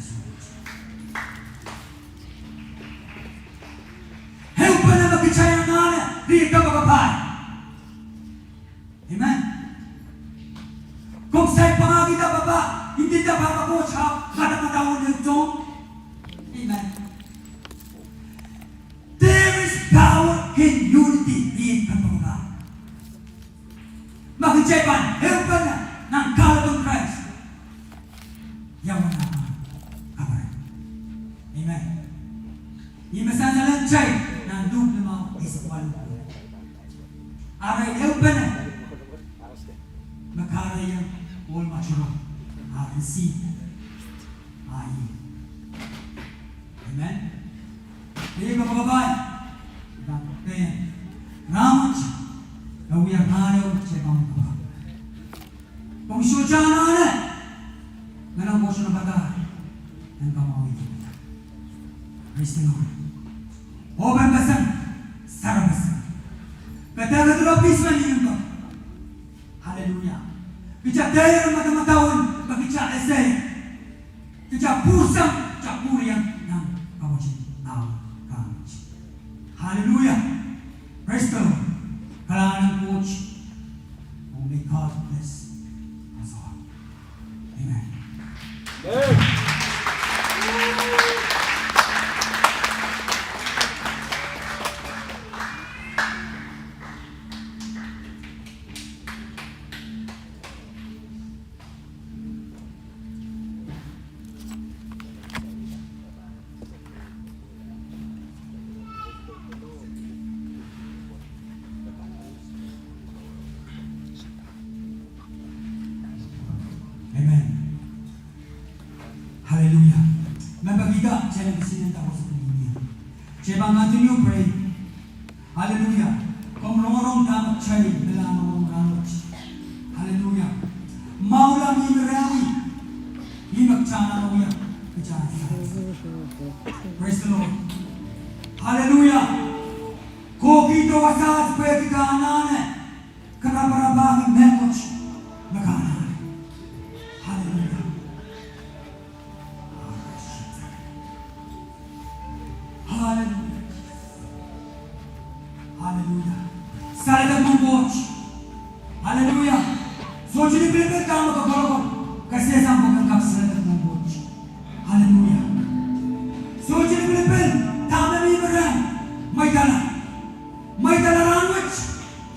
Ehupene me kitail anahne, riei kompoakepahi. Amen. Komw saik pangahkihda pahpa, ndinda pahpa Koht ahpw madamadau nan tohn. Amen. There is power in unity, riei kompoakepahi. Ma kitail pahn ehupene nan kahrepen Krais, ia wasa pahn kaperen. Amen. Ih me sansal en kitail nan Luk limau eisek waluh. Arail ehupene me kahrehiong ohl mwatoro, ah, receive, ah, ih. Amen. Riei kompoakepahi, I pahn pehn rahnwet, e wia rahn ehu me kitail pahn kapakap. Komw sohte anahne, ngenomw Koht nan padahk en kamwahwih. Praise the Lord. Oh pahn pahsan, sarawi pahsan. Kitail kak doadoahk pwe se mihmi ko. Hallelujah. Kitail dehr madamadau me kitail ese. Kitail pwursang, kitail pwuriamweiki nan kaweid en Kauno. Hallelujah. Praise the Lord. Kalahngan en Koht. Oh, may God bless us all. Amen. Amen. Hallelujah. Member kihda, challenge sinen tawos kini. Kitail pahn continue pray. Hallelujah. Komw rongorong dahme kitail pahn rongorong rahnwet. Hallelujah. Mwahula mihmi rehmwi. Ih me kitail anahne wia. Kitail. Praise the Lord. Hallelujah. Kohkihdo wasaht pwehki ke anahne karaparapahki mehkot me ke anahne. Hallelujah. Hallelujah. Hallelujah. Saledek mwohn Koht. Hallelujah. Sohte lipilipil dahme ke kolokol, ke sehse pwe ke kak saledek mwohn Koht. Hallelujah. Sohte lipilipil dahme mihmi rehmw, mweidala. Mweidala rahnwet.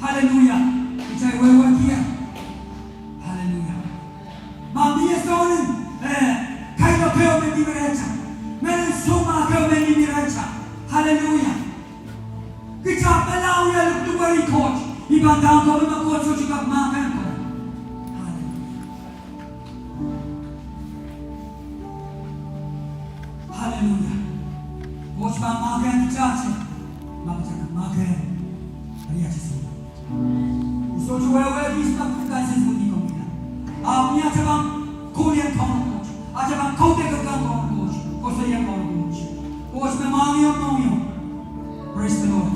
Hallelujah. Hallelujah. Kita pahn wia likilikweri Koht, I pahn doadoahngki me Koht sohte kak mahkehng Koht. Hallelujah. Hallelujah. Koht pahn mahkehng kitail, ma kitail kak mahkehng. Ariatail soh. Sohte wehwehki ihs me pahn kansas wini komwi. Ahpw ni atail pahn kohla Kauno Koht, atail pahn kaudok kan Kauno Koht, koasoia Kauno Koht. Koht me mwahngih mohngiong. Praise the Lord.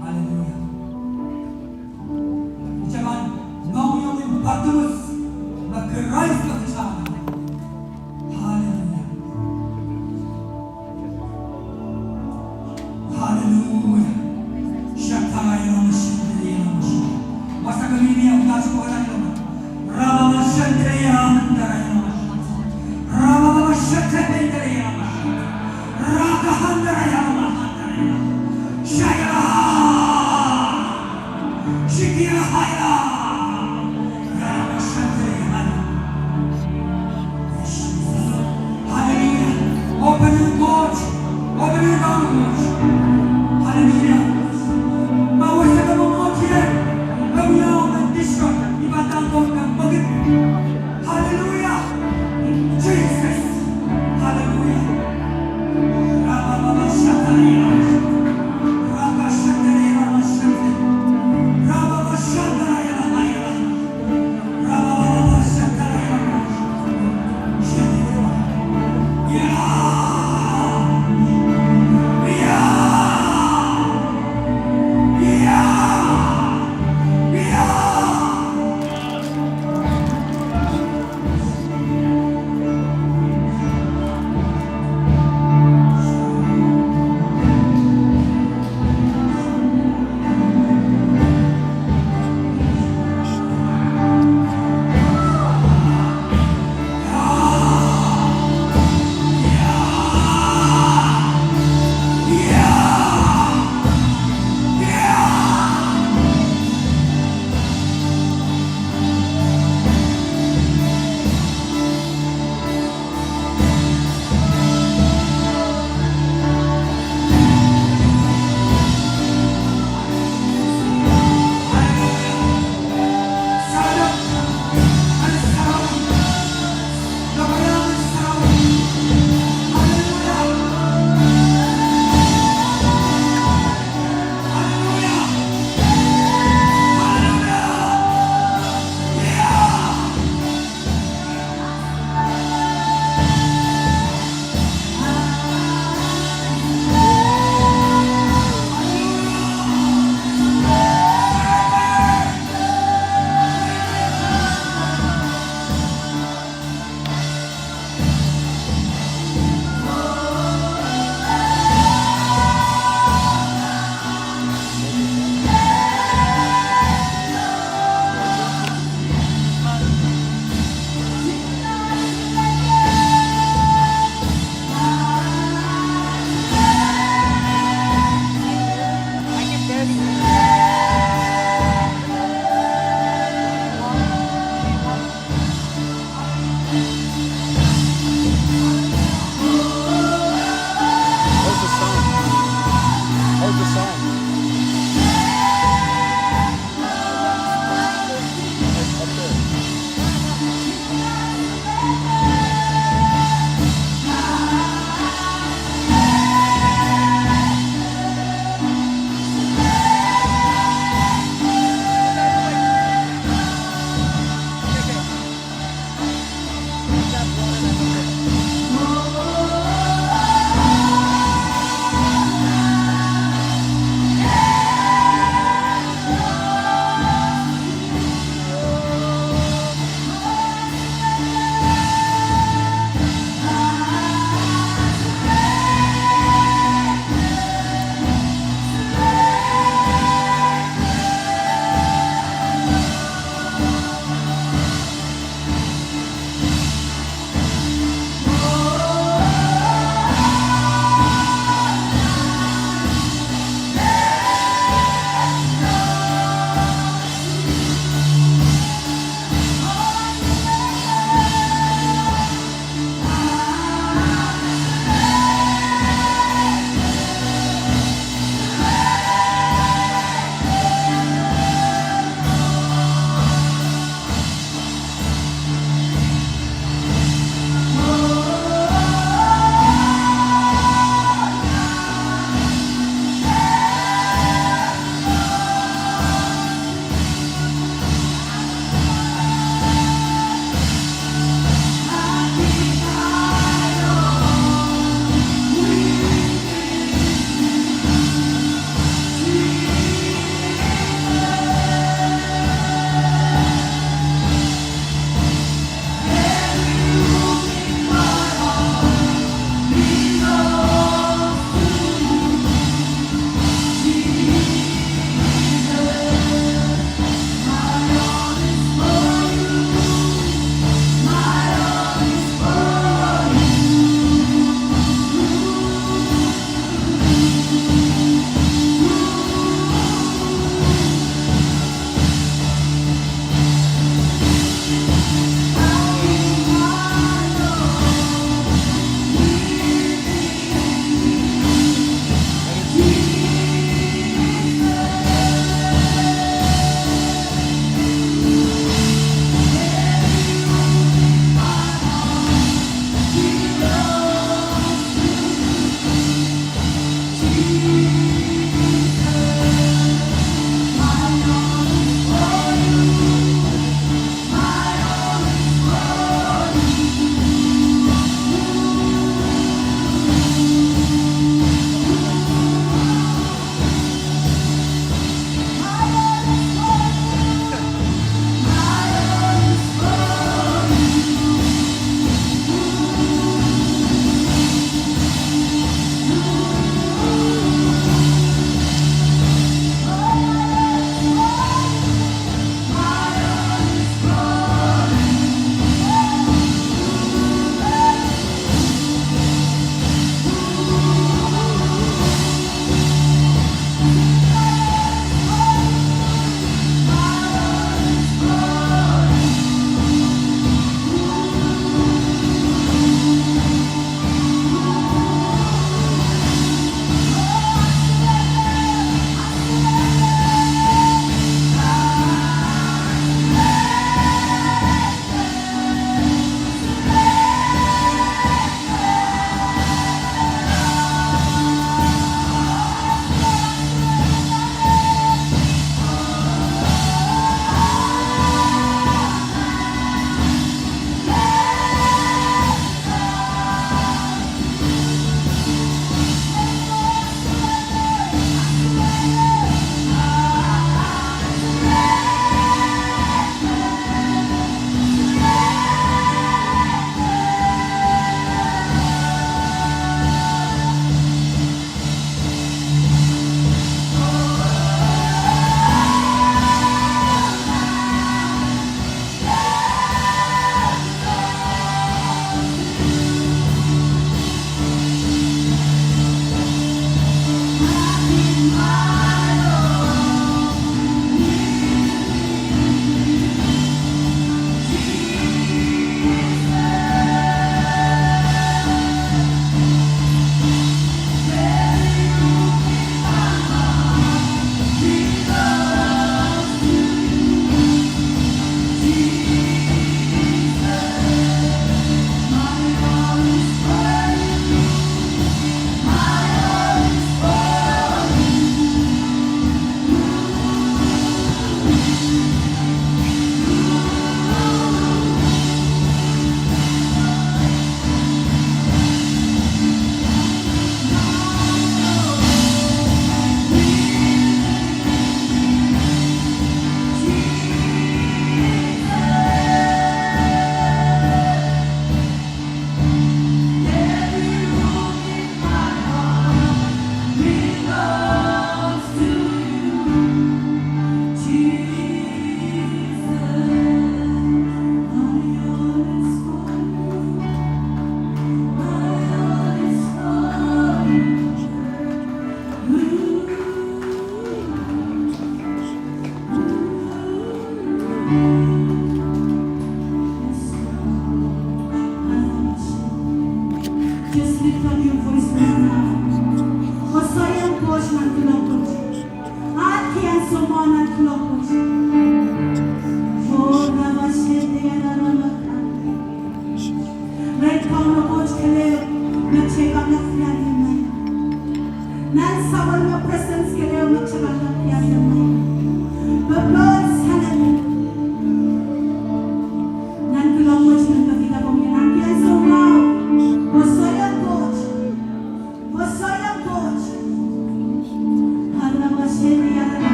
Hallelujah. Kitail pahn mohngiong en Patmos, me Krais pahn kitail. Hallelujah. Hallelujah. Shakta ilo machine, ilo machine. Wasa kemehla, wasa kemehla ilo. Rama machine,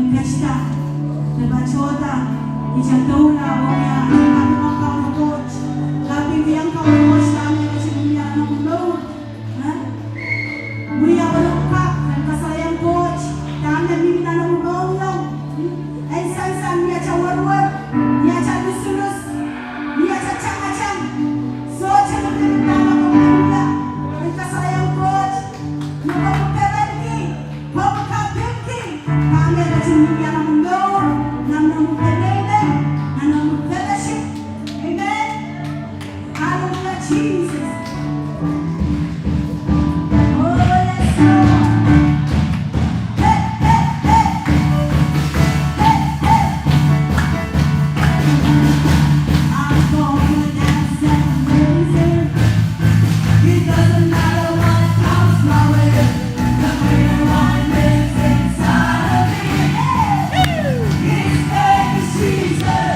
Kitail, kitail patohda, kitail doula, oh ia, kitail kaping Kauno Koht, kaping Kauno Koht, dahme ketin mihmi nan omw mour. Wia, pwehki kitail en kasalehiong Koht dahme mihmi nan omw mour. En sansal ni atail werwer, ni atail lusulus, ni atail tangatang. Sohte mihmi nan omw mour. En kasalehiong Koht, ni komw perenki, komw kapingki dahme ketin mihmi nan omw mour, nan omw peneinei, nan omw fellowship. Amen. Hallelujah, Jesus. Oh, yes, Lord. Hey, hey, hey. Hey, hey. I'm gonna dance and praise Him. It doesn't matter what comes my way. The greater one lives inside of me. His name is Jesus.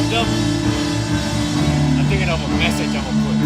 Nope. I think I have a message I will put.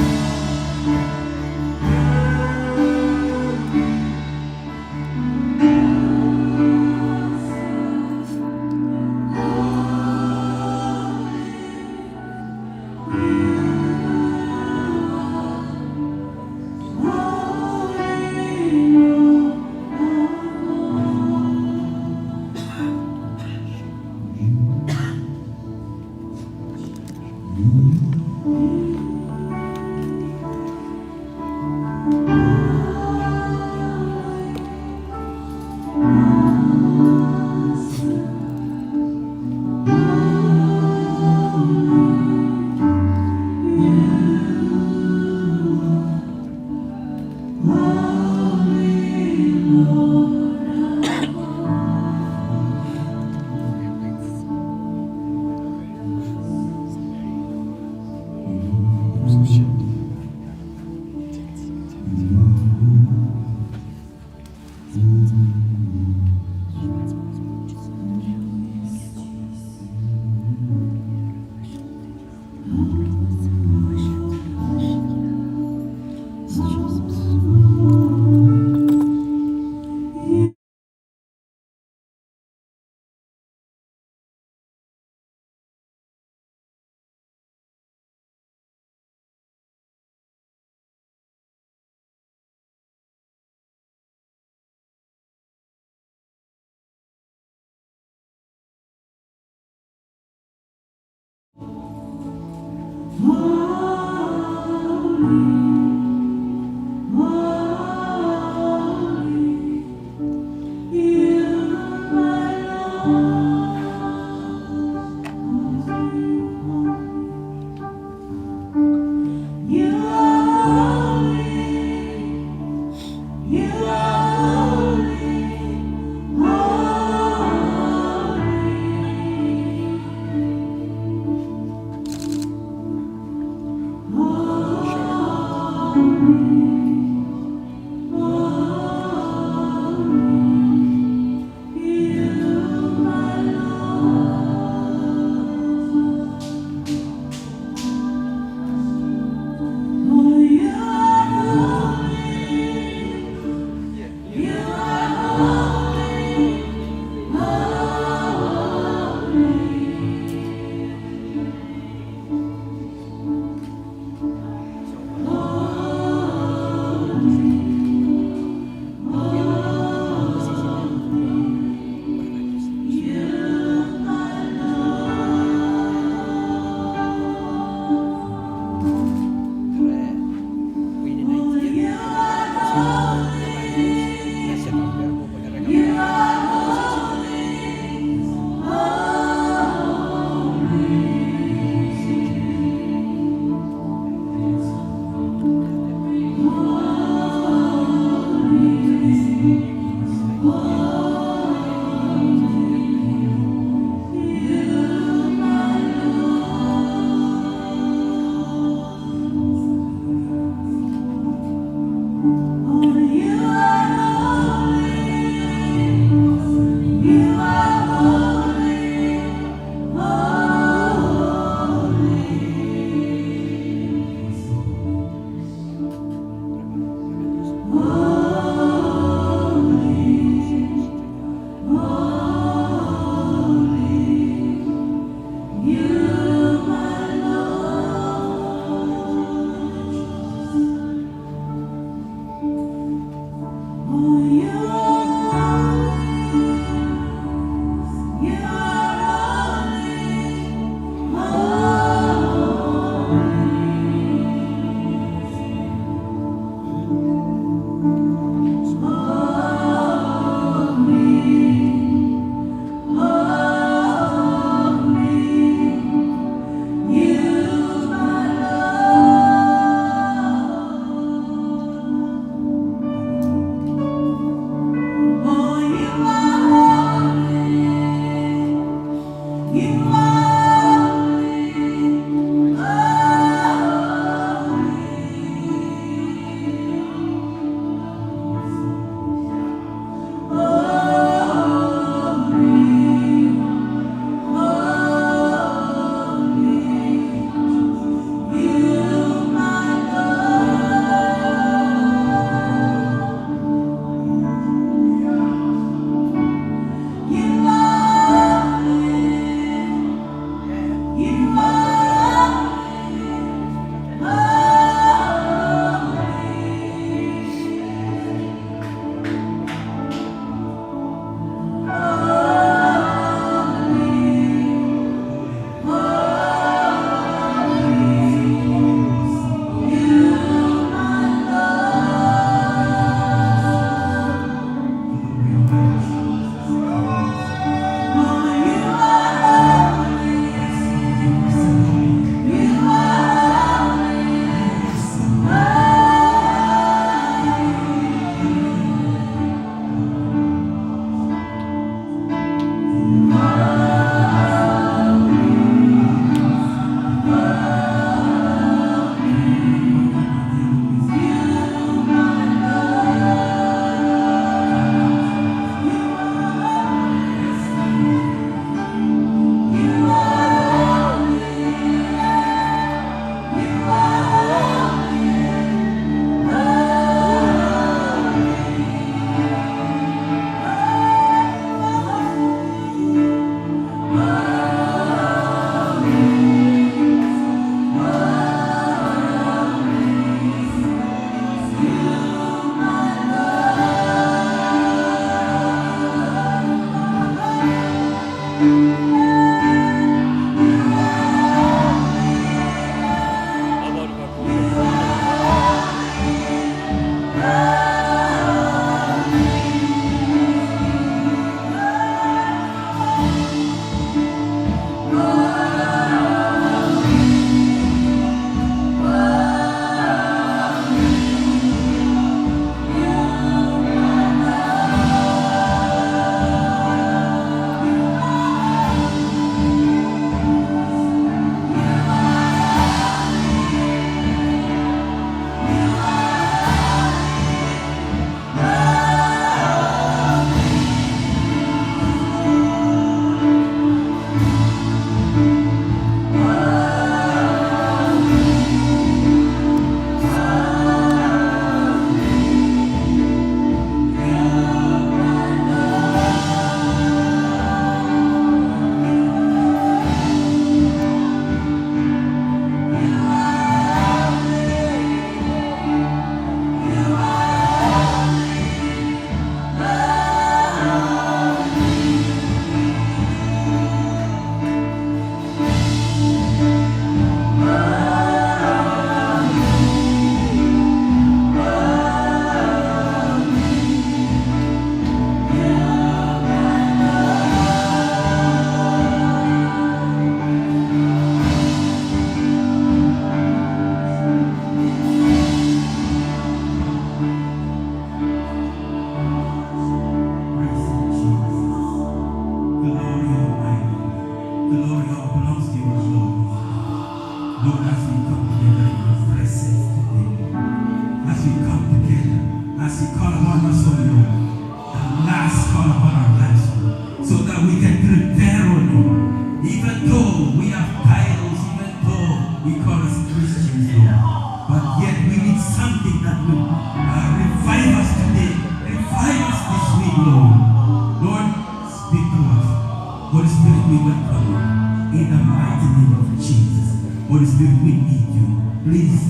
We need you. Please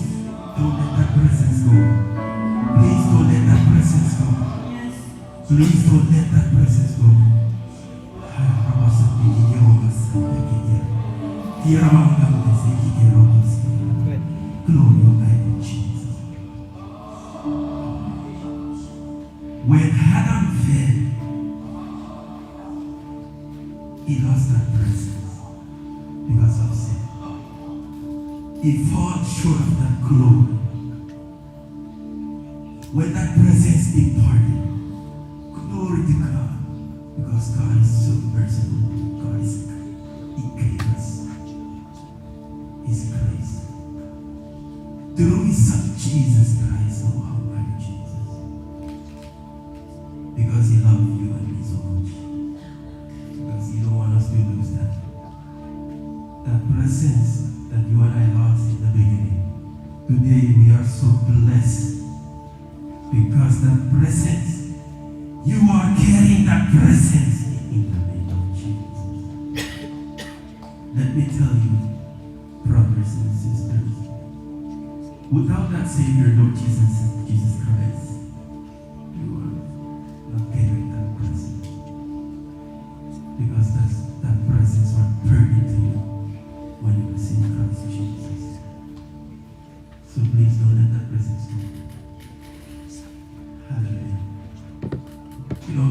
don't let that presence go. Please don't let that presence go. Please don't let that presence go. Glory, oh my Jesus. When Adam fell, he lost that presence because of sin. He fall short of that glory. When that presence departed, glory to God, because God is so merciful. God is, He gave us His grace through His Son Jesus Christ. Oh, how mighty Jesus! Because He loved you and me so much. Because He don't want us to lose that. That presence that you and I lost in the beginning, today we are so blessed because that presence, you are carrying that presence in the name of Jesus. Let me tell you, brothers and sisters, without that Savior, Lord Jesus, Jesus Christ, you are not carrying that presence. Because that's, that presence was poured into you when you receive Christ Jesus. So please don't let that presence go. Hallelujah. You know,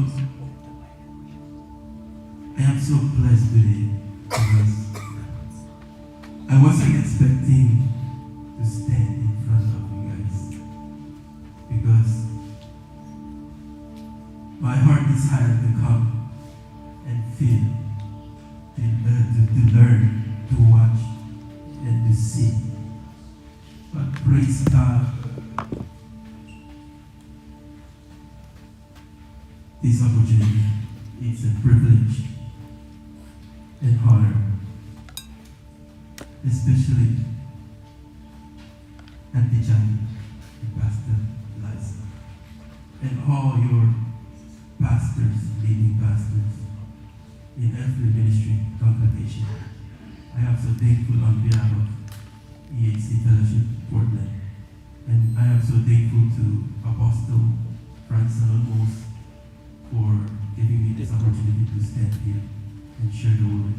I am so blessed today because I wasn't expecting to stand in front of you guys because my heart desired to come and feel, to, uh, to, to learn, to watch, and to see. But praise God, this opportunity, it's a privilege and honor, especially Auntie Jackie and Pastor Liza, and all your pastors, leading pastors in every ministry congregation. I am so thankful on behalf of E H C Fellowship Portland. And I am so thankful to Apostle Franz Salomos for giving me this opportunity to stand here and share the word.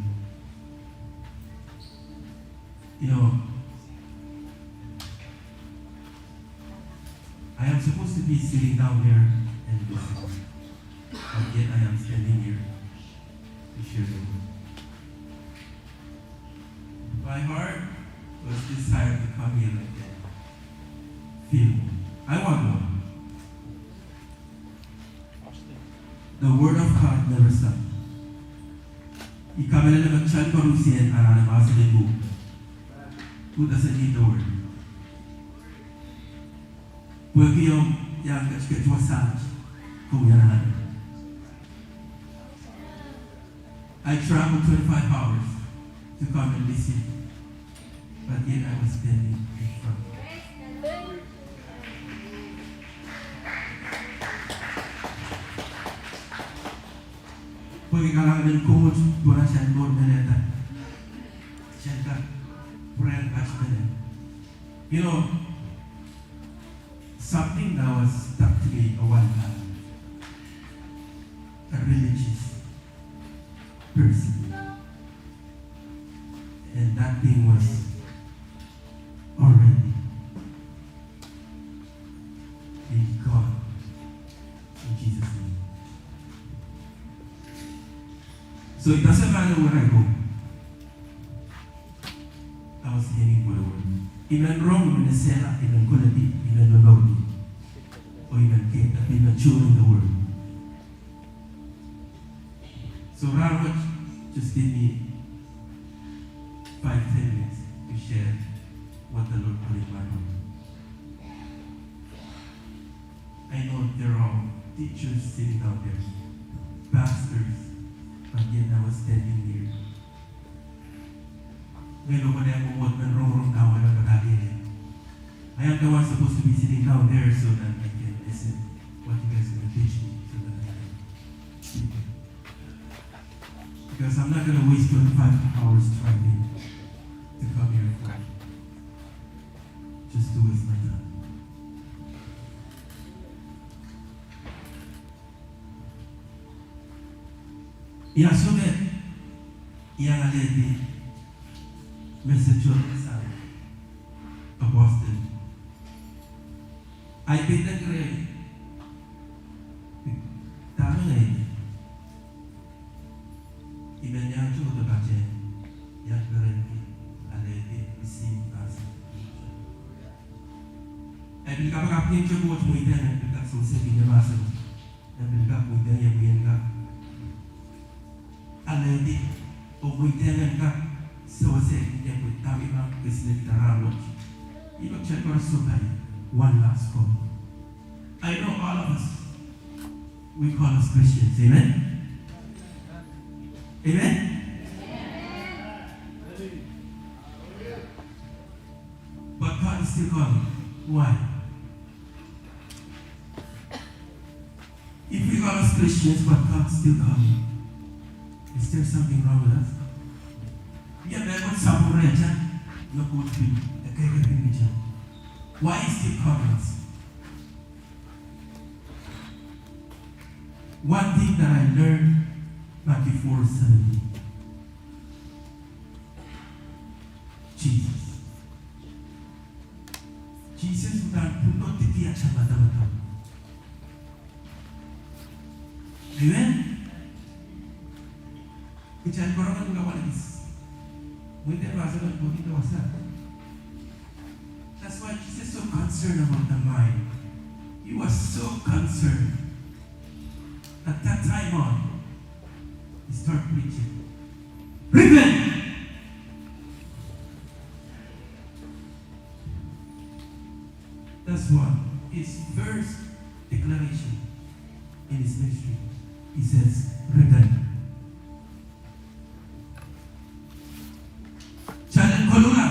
You know, I am supposed to be sitting down there and listening, but yet I am standing here to share the word. My heart was desired to come here like that. Feel more. I want more. The word of God never stop. I kamehlele me kitail koarusie anahne mahsen en Koht. Who doesn't need the word? Pwehki omw iang ketiket wasaht, komw iang anahne. I traveled twenty-five hours to come and listen, but yet I was standing in front. Pwehki kalahngan en Koht, pwe kitail mour menet, kitail kak pwurehng kitail menet. You know, something that was stuck to me a while back. A religious person. And that thing was already be gone in Jesus' name. So it doesn't matter where I go. I was standing for the word. I men rong, I men esehla, I men koledi, I men momourki, oh I men kehda, I men sharing the word. So Ronald, just give me five, ten minutes to share what the Lord put in my heart. I know there are teachers sitting out there, pastors, but yet I was standing here. Ngehi me pahn mwomwohd men rongorong dahme I men padahkihla. I am the one supposed to be sitting down there so that I can listen what you guys are gonna teach me so that I can speak it. Because I'm not gonna waste twenty-five hours driving to come here for Ia soh me I iang alehdi message sang apostle. I pil dene keren dahme ngehi, I men iang sohte patehng, iang keren alehdi receive mahsen. I pil kapakapki Koht mwiden en pil kak sewesehki mahsen. I pil kak mwiden, I pil kak alehdi, oh mwiden en kak sewesehki pwe dahme I pahn kisin ih rahn wet. Ih me kitail koaros sohte, one last call. I know all of us, we call us Christians. Amen? Amen? But God is still calling. Why? If we call us Christians, but God's still calling, is there something wrong with us? Ia mehkot sapwung rehtail me Koht pil, e kekeirkin kitail? Why is still calling us? One thing that I learned, Matthew four seventeen. Jesus. Jesus uhdahn pwunodiki atail madamadau. Amen. Kitail pahn rong en kawal kis. Mwiden mahsen en Koht iei wasa. That's why Jesus so concerned about the mind. He was so concerned. At that time on, he start preaching. Repent! That's why his first declaration in his ministry, he says, "Repent." Kitail en koluhla.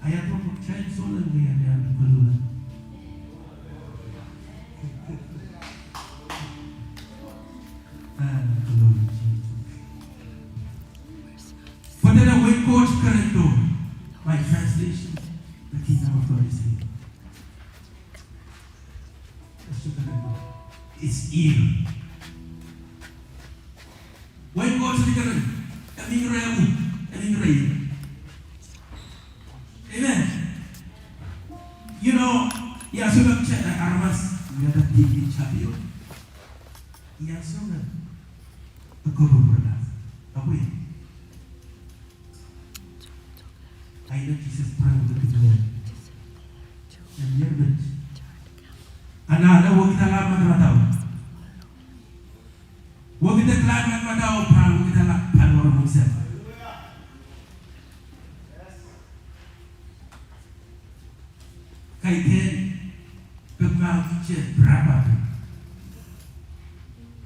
Ia duwen kitail sohte en koluhla? Ah, glory Jesus. But then I went Koht kerendo, my translation, the kingdom of God is here. It's here. Wehin Koht seri keren, e mihmi rehmw, e mihmi rehi. Amen. You know, ia soh me kitail aramas, we are the people in Chapio. Ia soh me, the couple of us. Apwe. I know Jesus prayed with the people. And yet, anahne wekidala madamadau. Wekidala madamadau, pahn wekidala paliwar menseng. Kaidehn pekmahk kitail pwurala,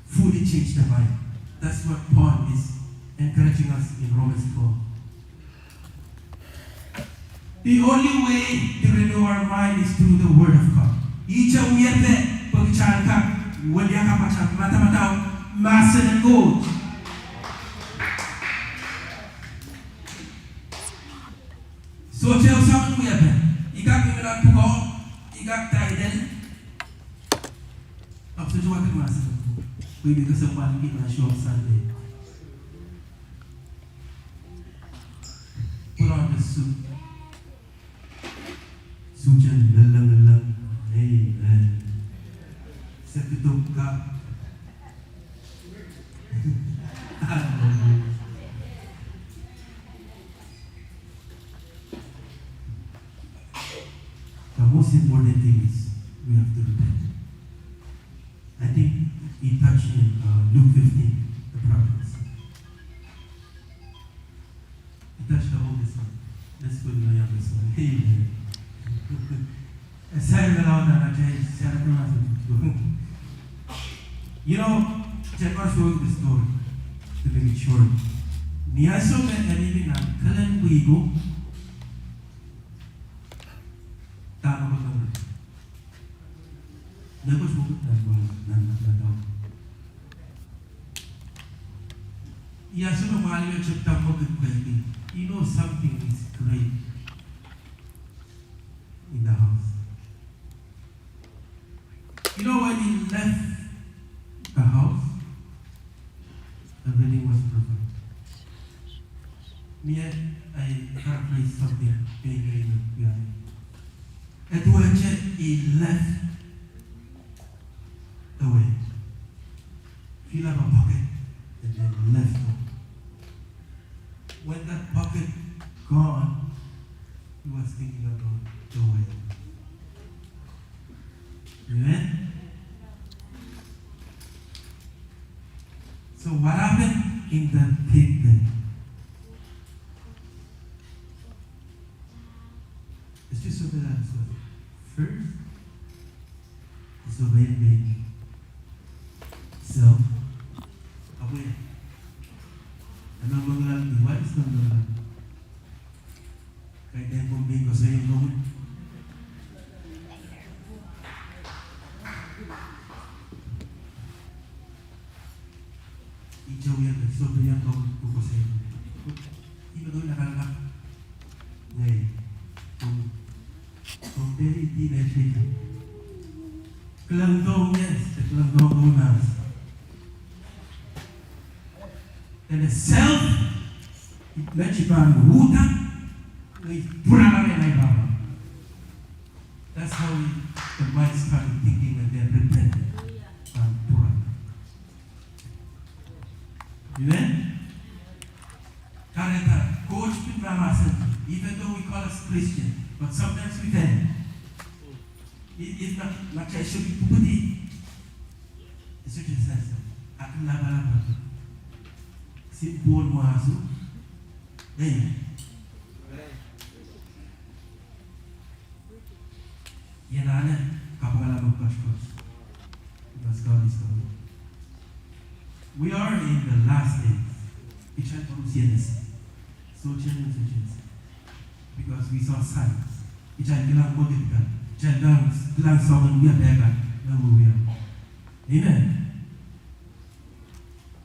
fully change the mind. That's what Paul is encouraging us in Romans four. The only way to renew our mind is through the word of God. Ihte wiepe pwe kitail kak weliakapw atail madamadau mahsen en Koht. Sohte ehu soangen wiepe. I kak mihmi nan pwukoa, I kak title. Ahpw sohte wadek mahsen en Koht. Pwe I kesempwalki nan show Sunday. Put on the suit. Suit en lelleng lelleng. Amen. Sekidok ka. Hallelujah. The most important thing is we have to repent. I think he touched in, uh, Luke fifteen, the prophet. He touched the oldest one. Let's go to the youngest one. Amen. Esai me laud, and I tell you, Sarah, come on. You know, check out, show the story to make it short. Ni ansou me e mihmi nan kelen pwihko, dahme kohdo? Mehkot mwo nan, nan, nan, nan. Ia soh me mwahliel e tepda mwekid pwehki, you know, something is great in the house. You know, when he left the house, Everything was perfect. Mie, I paraphrase something, being very, yeah. Edward, he left the well. Fill up a bucket and then left home. When that bucket gone, he was thinking about the well. Amen? So what happened in that pit then? It's just so that, so first, it's obeying. So, aware. Eme mengila, why is not mengila? Kaidehn komw pein koasoiong komwi. Ihte wia me sohte pein komw koasoiong. Ihme komw lakalak. Nei. Komw, komw peri di nei shita. Kilang dohng, yes, kilang dohng komwi mahs. And the self, it meant you can water, it put on a life. That's how we, the mind started thinking and then repented. And put on. Amen? Kahrehda, Koht pil mahmahsen, even though we call us Christian, but sometimes we fail. If, if not, not I should be pupudi. It's just as, I can laugh, laugh, laugh. Simple, mwasu. Amen. Ien anahne kapwungala me koaros. Because God is coming. We are in the last days. Kitail koaros ien ese. Sohte ien ese. Because we saw signs. Kitail kilang mwekid kan. Kitail kilang, kilang soangen wia pehkan. Now we are. Amen.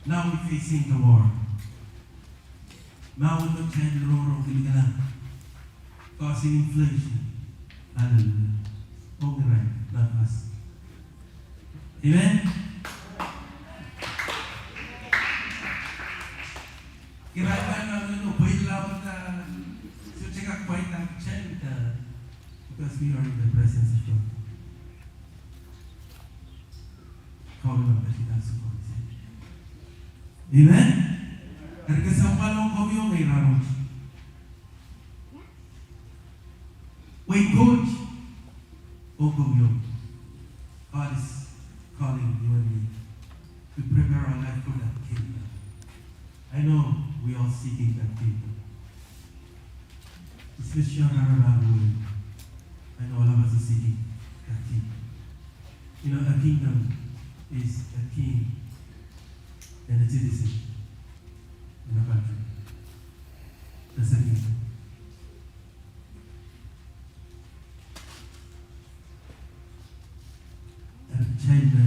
Now we're facing the war. Mahwen me kitail rongorong kilikilang, causing inflation. Hallelujah. Ong irail, not us. Amen. Irail pahn, no, no, no, pwil laud, uh, sohte kak pwain, uh, kitail, uh, because we are in the presence of God. Kauno pahn kak support. Amen. Eri kesempwal ong komwi oh ngehi rahnwet. Wehi Koht ong komwi oh. God is calling you and me to prepare our life for that kingdom. I know we all seeking that kingdom. Especially around the world. I know all of us are seeking that kingdom. You know, a kingdom is a king and a citizen in a country. That's a kingdom. Eri kitail me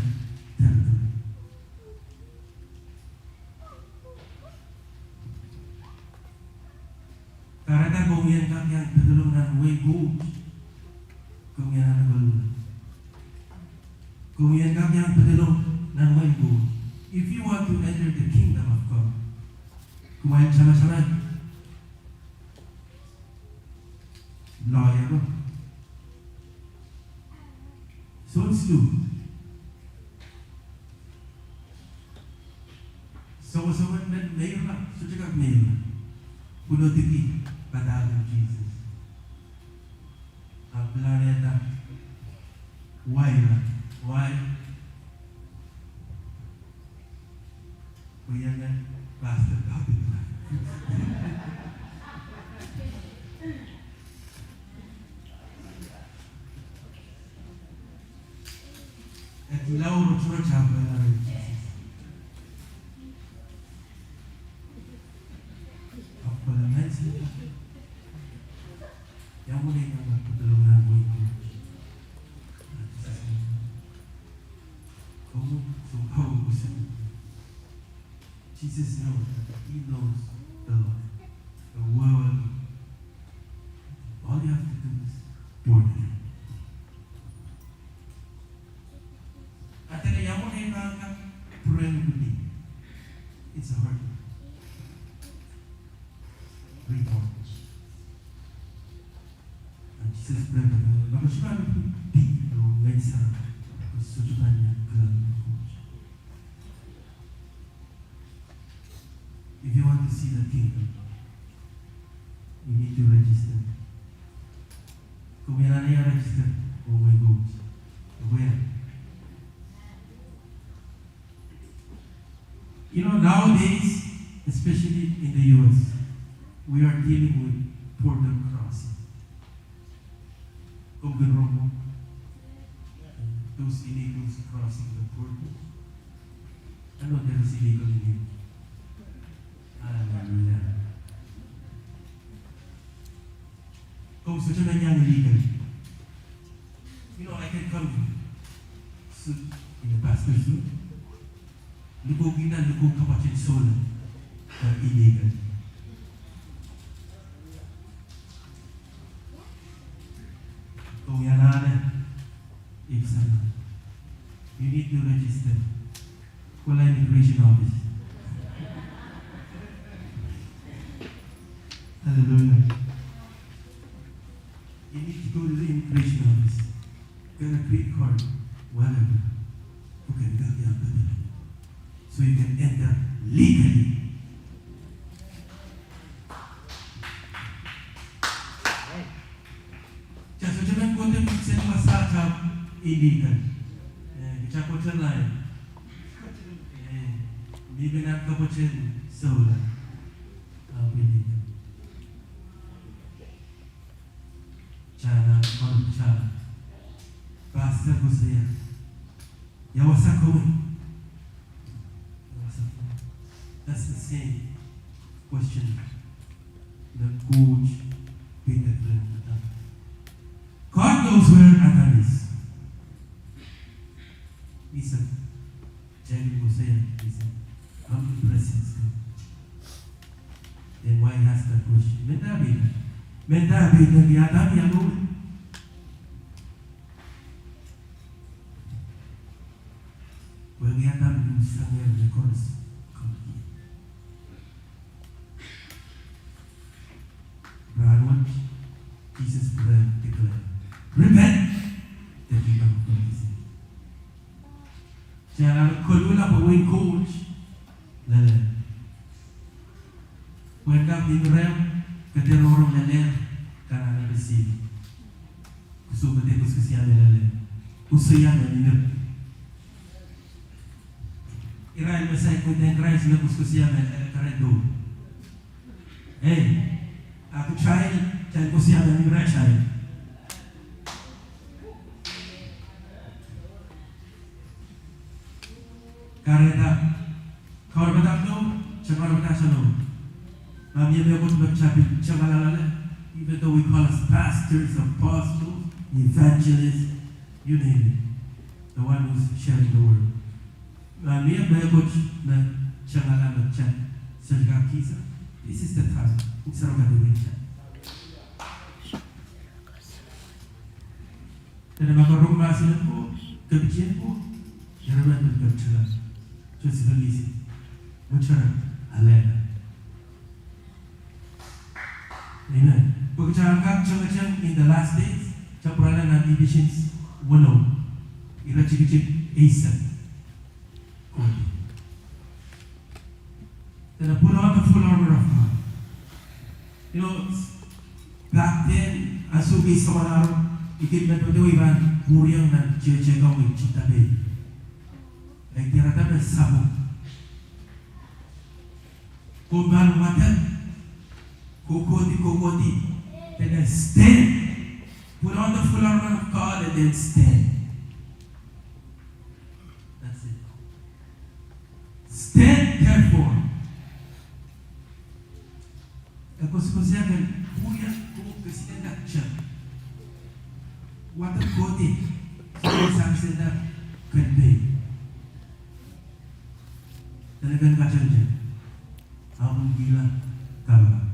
territory. Kahrehda komwi en kak iang pedolong nan wehi Koht, komwi anahne koluhla. Komwi en kak iang pedolong nan wehi Koht. If you want to enter the kingdom of God, kumwail tamataman lawyer ko, sounsilu, songosongen men meirla, sohte kak meirla, pwunodiki padahk en Sises. Ahpw pilahn eda, why not? Why? Pwe iang pastor topic. E kihla oh rotorot ahpw pahla rehn Sises. Ahpw pahla men sehse. Ia mwomwen ei pahn pedolong nan wehi Koht? Komwi soh, komwi soh. Jesus knows, he knows the Lord, the world. All you have to do is born again. Adena ia mwomwen ei pahn kak pwurehng pwili. It's a hard If you want to see the kingdom, you need to register. Komw anahne register, oh my God. Where? You know, nowadays, especially in the U S, we are dealing with border crossing. Komw kin rong, those illegals crossing the border. I know there is illegal in here. Hallelujah. Komw sohte men iang illegal. You know, I can come sit in the pastor's room. Likou kihda, likou kapwat en souleng, eh, illegal. Komw anahne, if so, you need to register. Kohla immigration office. Hallelujah. You need to go to the immigration office. Get a green card, whatever. Okay, that, yeah, that. So you can enter legally. Kita sohte men kohdo pitsel wasa atail illegal. Eh, kita kohdo lain. Eh, mie nan kapwat en souleng. Ah, illegal. Kita nan, kita. Pastor koasoia, ia wasa komwi? Ia wasa komwi? That's the same question that Koht peikiong Adam. God knows where Adam is. He said, Jacob was saying, he said, "Come to the presence, come." Then why ask that question? Mendahki, mendahki, mendahki Adam ia loale. Pwehki Adam luhssang ie me koaros. Rahnwet, Jesus Christ declare, "Repent, the kingdom of God is near." Kitail koluhla pwe wehin Koht lelehng. Pwehki irail kederohng lelehng, kananan pisi. Koasoia me koasokoasoia me lelehng. Koasoia me mihmi. Irail me saik mwiden Krais me koasokoasoia me lelehng, karato. Ei, a kitail, kitail koasoia me mihmi rehtail. Kahrehda, kaun padahk no, se kaun padahk salo. Ma mie mehkot me kita pil tengala loale, even though we call us pastors, apostles, evangelists, you name it, the one who's sharing the word. Ma mie mehkot me tengala me kita sohte kak kihsa, this is the time. Pwuhk Sarawi kadewe kita. Dene ma ke rong mahsen en Koht, kepitien Koht, irail men pil kepitala. Just release it. Mwurin alehda. Amen. Pwe kitail kak tengeteng in the last days, kita pwurala nan Ephesians weneu, iretikitik eisek. Dene put on the full armor of God. You know, back then, ansou kei samwalahro, I kin medewe I pahn pwuriong nan tehtehka wet, kita pei. Ei, diarada me sapwung. Komw pahn wadek, kohkohdi, kohkohdi. Then stand. Put on the full armor of God and then stand. That's it. Stand therefore. E koasokoasoia ken pwuriong, ke sehse dah kita. Wadek kohdi. Sehse dah ken pei. Dene ken katengeteng. Ahpw kihla kapakap.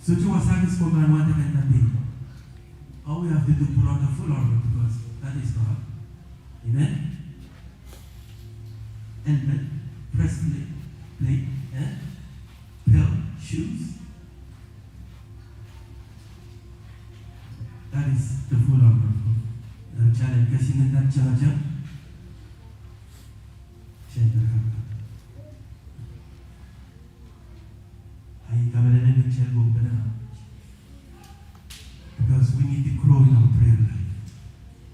Sohte wasa kis komw pahn wadek en pei. All we have to do, put on the full armor because that is God. Amen. Helmet, breastplate, plate, eh? That is the full armor. Eri kitail en kesihnenda tengteng. Kitail en kapakap. Ahi kamehlele me kitail kohpene. Because we need to grow in our prayer life.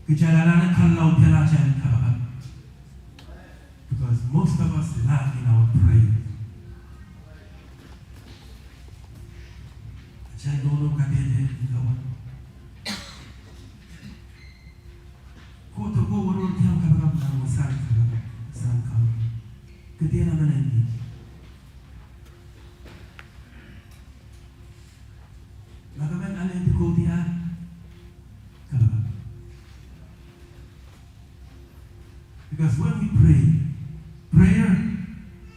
Kitail anahne kalaudehla atail kapakap. Because most of us lack in our prayer. Atail nohno kadehde nin kapakap. Kohdo ko worohng kapakap nan wasahn kapakap, wasahn kapakap. Kitail anahne Makamen ale di kohdi ah kapakap. Because when we pray, prayer,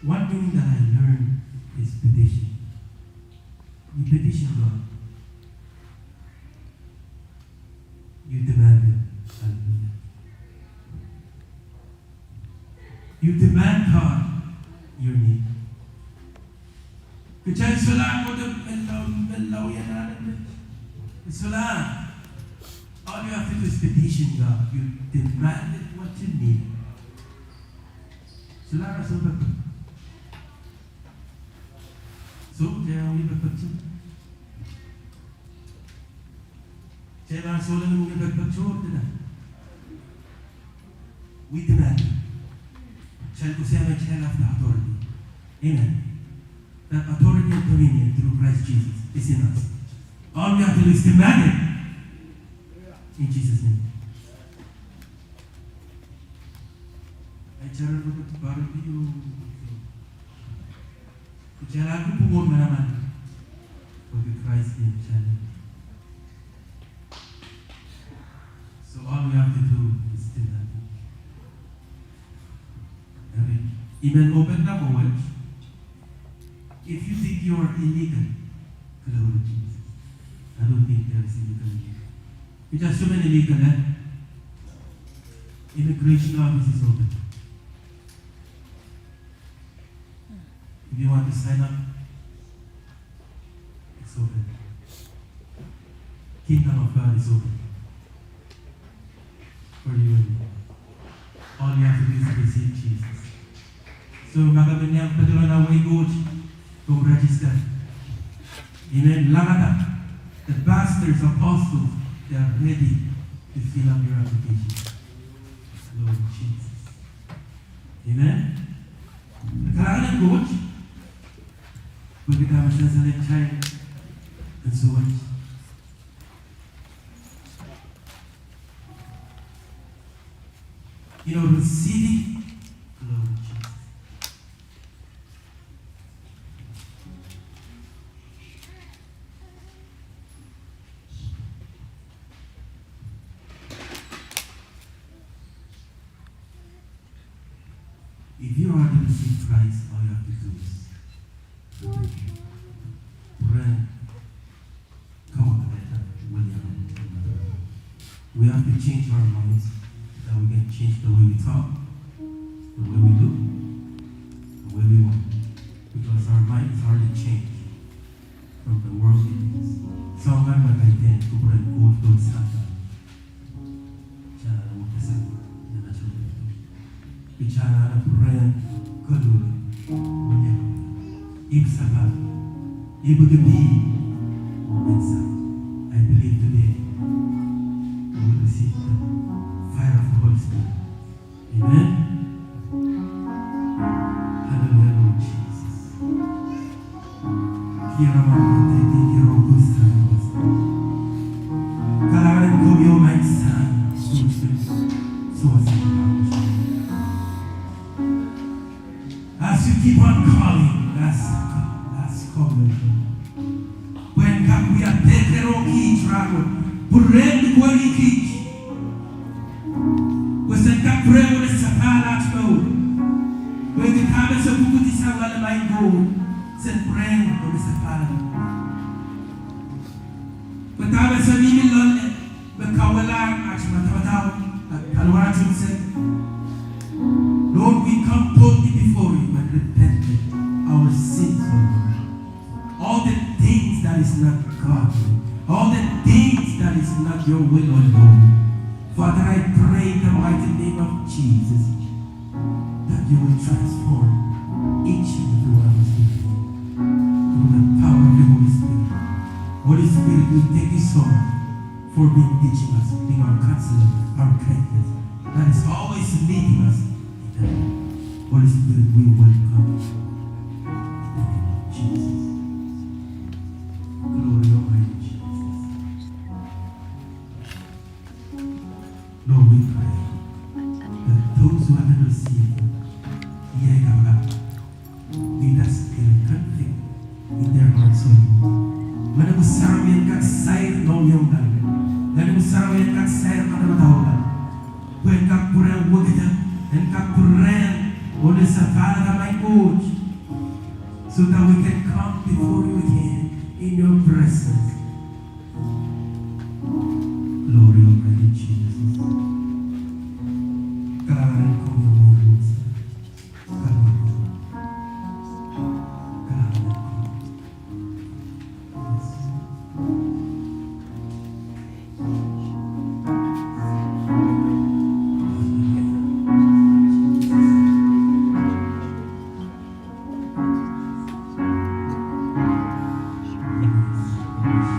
one thing that I learned is petition. You petition God. You demand Him. Hallelujah. You demand God your need. Kitail solahr kohdo menlau, menlau ien ahnen. Solahr. All you have to do is petition God. You demand it what you need. Solahr sohte pepek. So, kitail wie pepek. Kitail sohte wie pepek sohte. We demand. Kitail koasoia me kitail have the authority. Amen. That authority and dominion through Christ Jesus is in us. All we have to do is demand it. In Jesus' name. Kitail ahneki pwung oh manaman. Pwehki Krais ih kitail. So all we have to do is demand. Amen. I men open up a word. If you think you are illegal, glory to Jesus. I don't think there is illegal here. It has so many illegal, eh? Immigration office is open. If you want to sign up, it's open. Kingdom of God is open for you and me. All you have to do is receive Jesus. So, ma ke men iang patohwan wehi Koht, kom register. Amen. Langada. The pastors, apostles, they are ready to fill up your application. Lord Jesus. Amen. Kalahngan en Koht. Pwehki dahme sansal en kitail en sohte. You know, receiving glory, Jesus. If you are to receive Christ, all you have to do is repent. Pray. Come on, let us, when you are, we have to change our minds, that we can change the way we talk, the way we do, the way we walk. Because our mind is hardly changed from the world it is. Soangen me kaidehn kupwuren Koht, Koht Sahmo. Kitail anahne wekesang nan atail, kitail anahne pwurehng koluhla, weliakapwala, ipwsapahl, ipwidi, oh mensa. I believe today we will receive the fire of the Holy Spirit. Amen. Hallelujah, Lord Jesus. Kalahngan en komwi oh Maing Sahm. As you keep on calling, last, last call, Lord. Pwehn kak wia pekero kiht rahnwet, pwurehng likwerih kiht. Pwe sen kak pwurehng ole sapahl aht mour. Pwehki dahme se pwupwudi sang loale, Maing Koht, sen pwurehng ole sapahl. Pwe dahme se mihmi loale, me kauwehla aht madamadau, aht paliwar, aht unsek. Lord, we come boldly before you and repented our sins, O Lord. All the things that is not godly, all the things That is not your will, O Lord. Father, I pray in the mighty name of Jesus that you will transform each and every one of us today through the power of the Holy Spirit. Holy Spirit, we thank you so much for being teaching us, being our counselor, our guidance, that is always leading us in the way. Holy Spirit, we welcome you in the name of Jesus. Glory, Almighty Jesus. Lord, we pray that those who are not receiving, ia kapakap, may that spirit convict in their hearts, O Lord. Ngehnomwi Sarawi en kak sair mohngiong kan. Ngehnomwi Sarawi en kak sair madamadau kan. Pwe en kak pwurehng wekida, en kak pwurehng ole sapahlaka, my God, so that we can come before you again in your presence. Glory, Almighty Jesus. Kalahngan en komwi, Almighty Jesus. Kalahngan. Kalahngan en komwi. Yes.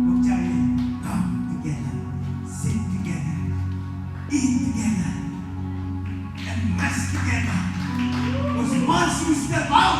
Pwe kitail en come together, sit together, eat together, and rest together. Because once you step out,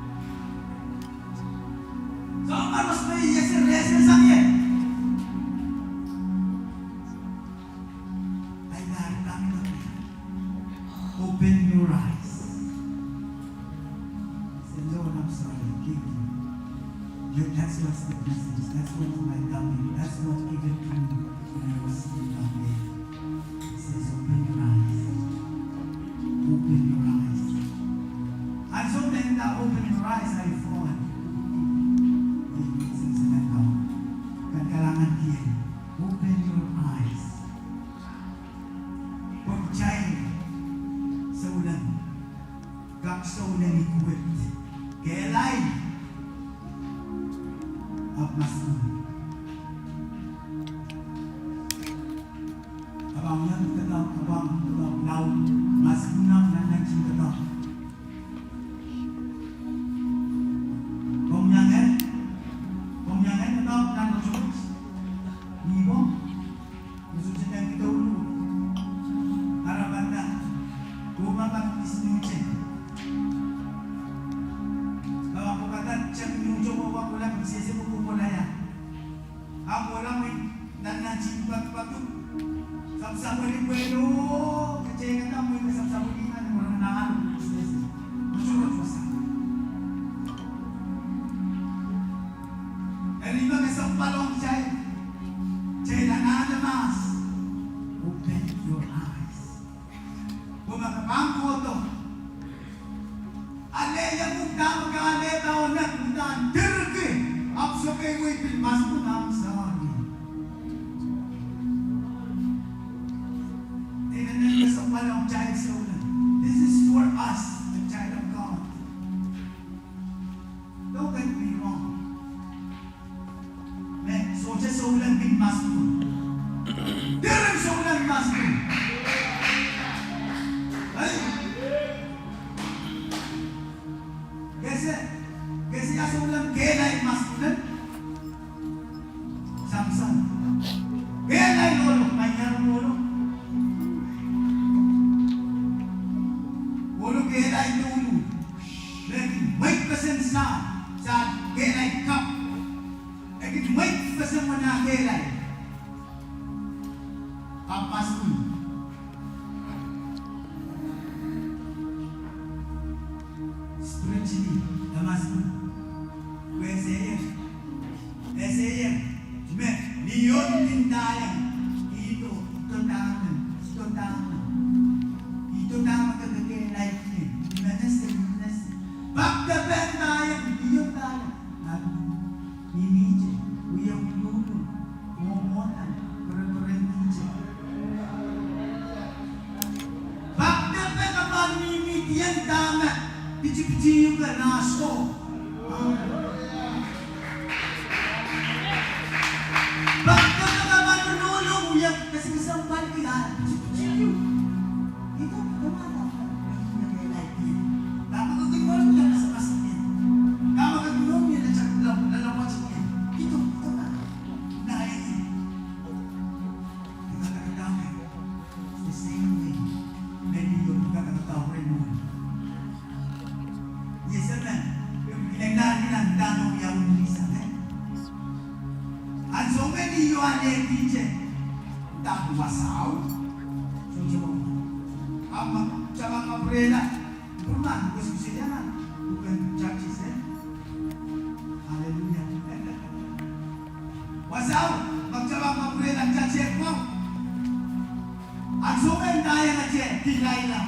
Soahng koaros me I ese rehn sang ie. Ahi, open your eyes. Say, "Lord, I'm sorry. Thank you." That, that's what's the message. That's what's my coming. That's what given to me when I was sitting down there. It says, "Open your eyes. Open your eyes." And so then that open your eyes, I fall. Kan kalahngan kien. Open your eyes. Pwe kitail souleng, kak souleng equip, kehlail, ahpw maskun. Ahpw ahmw nan doadoahk, ahpw ahmw nan doadoahk, lao maskun ahmw nan nantihong doadoahk. Komw iang, komw iang doadoahk nan rotorot, ni pwong, me sohte tangki douluhl. Ara pahn nda, oh, ma pahn kis ni uhte. Pahn kohkohda tang ni uhte, oh, kohkohla pil sehse, oh, kohkohla ia. Ahpw kohla mwein nan nantihong patopato. Sapsapwelih pwehlo, kete kata mwein sapsapwelih nan mwein nan alo sehse. Rotorot wasa. Eri me kesempwal ong kitail, kitail anahne mahs. Open your eyes. Pwe ma ke pahn kohdo, ale ia, mwo dahme ke alehda, oh nan, nan dirki, ahpw sohte keiwei pil maskun, I'm sorry. Inenen kesempwal ong kitail souleng. This is for us, the child of God. Don't get me wrong. Me sohte souleng kin maskun. Diren souleng maskun. Ei. Kese, kese ia souleng kehlail maskun? Samson. Kehlail ohlo, panyar ohlo. Ohlo kehlail douluhl. Me kin mweipeseng sa, sa kehlail kapw. E kin mweipeseng mwo nan kehlail. Ahpw maskun. Spiritually, e maskun. Pwe e sehse, e sehse, me, ni oh ni ndaiong, ihdo, ihdo dahme, ihdo dahme. Ihdo dahme ke kehlail ie, ni mehn ese, ni mehn ese. Pak depe ndahiong, mihmi ndahiong. Nan mihmihte, wie luhlul, mwomwohd, pereperengkihte. Pak depe ke pahn mihmihdiong dahme pitipiti uhk nan soh. Pak depe ke pahn luhlul, wie kesikesang pali ah pitipiti uhk. Ito, ito ma dahme, ito ma dahme. Dahme ke kin mwohn, dahme ke kin mwohn, dahme ke kin mwohn, dahme ke kin mwohn. Ito, ito ma. Ndahiong. Ito ma dahme. The same way. Many of you got a thousand more. Yes, amen. Kin eng nan, kin eng nan, oh, ia, oh, Lisa, eh? And so many you are there, teacher. That was how. So, so, ama, sama kapwurehla. Pwurehman, because you say, yeah, man. Open churches, eh? Hallelujah. Wasao, ma kitail pahn kapwurehla church ko. Ansou me ndahiong atail Delilah.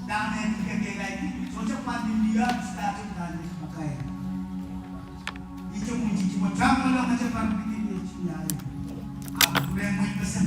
Dahme kitail kehlail, sohte pahn mihmi ia, start nan makai. Ihte mwurin tikitik pwe tang lel atail pahn pil tikitik ia. Ahpw pwurehman pesen.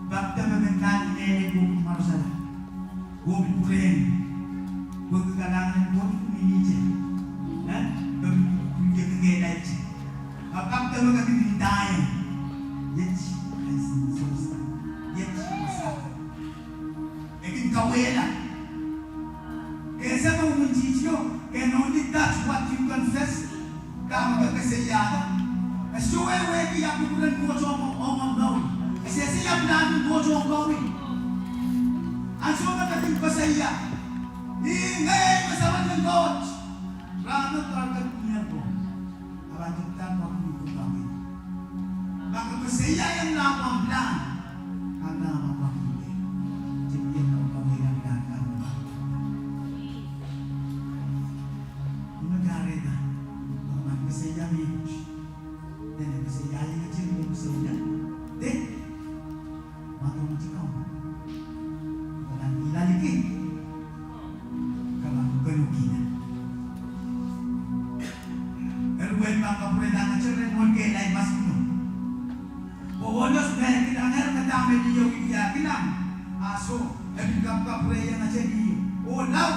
Pak depe me nan imehla ko marsala. Ko pil pwurehng. Ko kalahngan ko mihmihte. Eh? Ko pil pwurehng kehlail. Pak depe ke kin ndahiong. Iet, iet, iet, iet, iet. E kin kawehla. Ke ese me mwurin tikitik, ke only touch what you confess. Dahme ke koasoia. E sohte wehwehki ia kupwuren Koht ong, ong, ong mour. E sehse ia pilahn en Koht ong mour. Ansou me ke kin koasoia. Ni ngehi me servant en Koht. Rahn me Koht kin mie ko. Ahpw e pahn tepda pahn mie ko. Ma ke koasoia ia nan pahn pilahn. Ahpw nan pahn mie ko. Tepda pahn pilahn. Ih me kahrehda, ma ke koasoia mehkot. Dene koasoia ia, koasoia. Dene, ma ke mihmi ko. Ke pahn ilalikin. Ke pahn koluhkihla. Eri wehn pahn kapwurehla atail mwohn kehlail maskun. Pwe Paulus me kilang eri me dahme liho wiahkilang. Ah soh, e pil kapkapwurehla atail liho. Oh lao,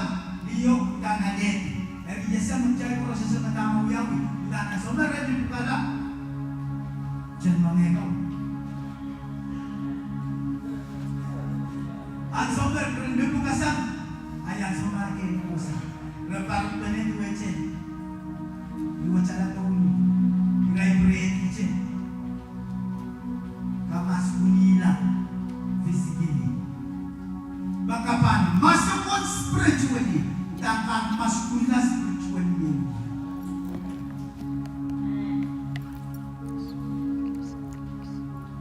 liho dahme lel. Eri ese me kitail koaros ese me dahme wiawi. Dahme soh me re pil pwukala. Chen mangeko. Ansou me re pwukasang. Ai ansou me re kehn kosa. Re pahn pene duwehte. Duwehte la tohn. Irail pwurehngkihte. Kamaskunla physically. Ma ke pahn maskun spiritually, dahme ke maskunla spiritually.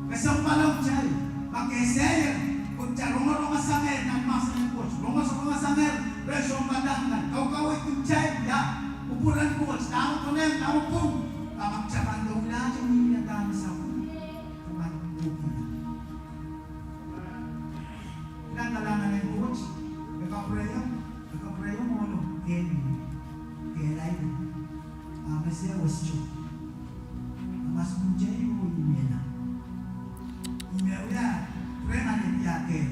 Kesempwal ong kitail, ma ke sehse, pwe kitail rongorong sang nan mahsen en Koht, rongorong sang nan rehn sounpadahk kan, kaukaweid kitail, ia, kupwuren Koht, dahme konehng, dahme pwung, ma kitail pahn doulahte mihmi ia dahme sapwung. Nan kalahngan en Koht, e kapwurehiong, e kapwurehiong ohlo, kehn, kehlail, ah me se westro. Maskun teiu imehla. Ih me wia, pwurehng nan ia kehn.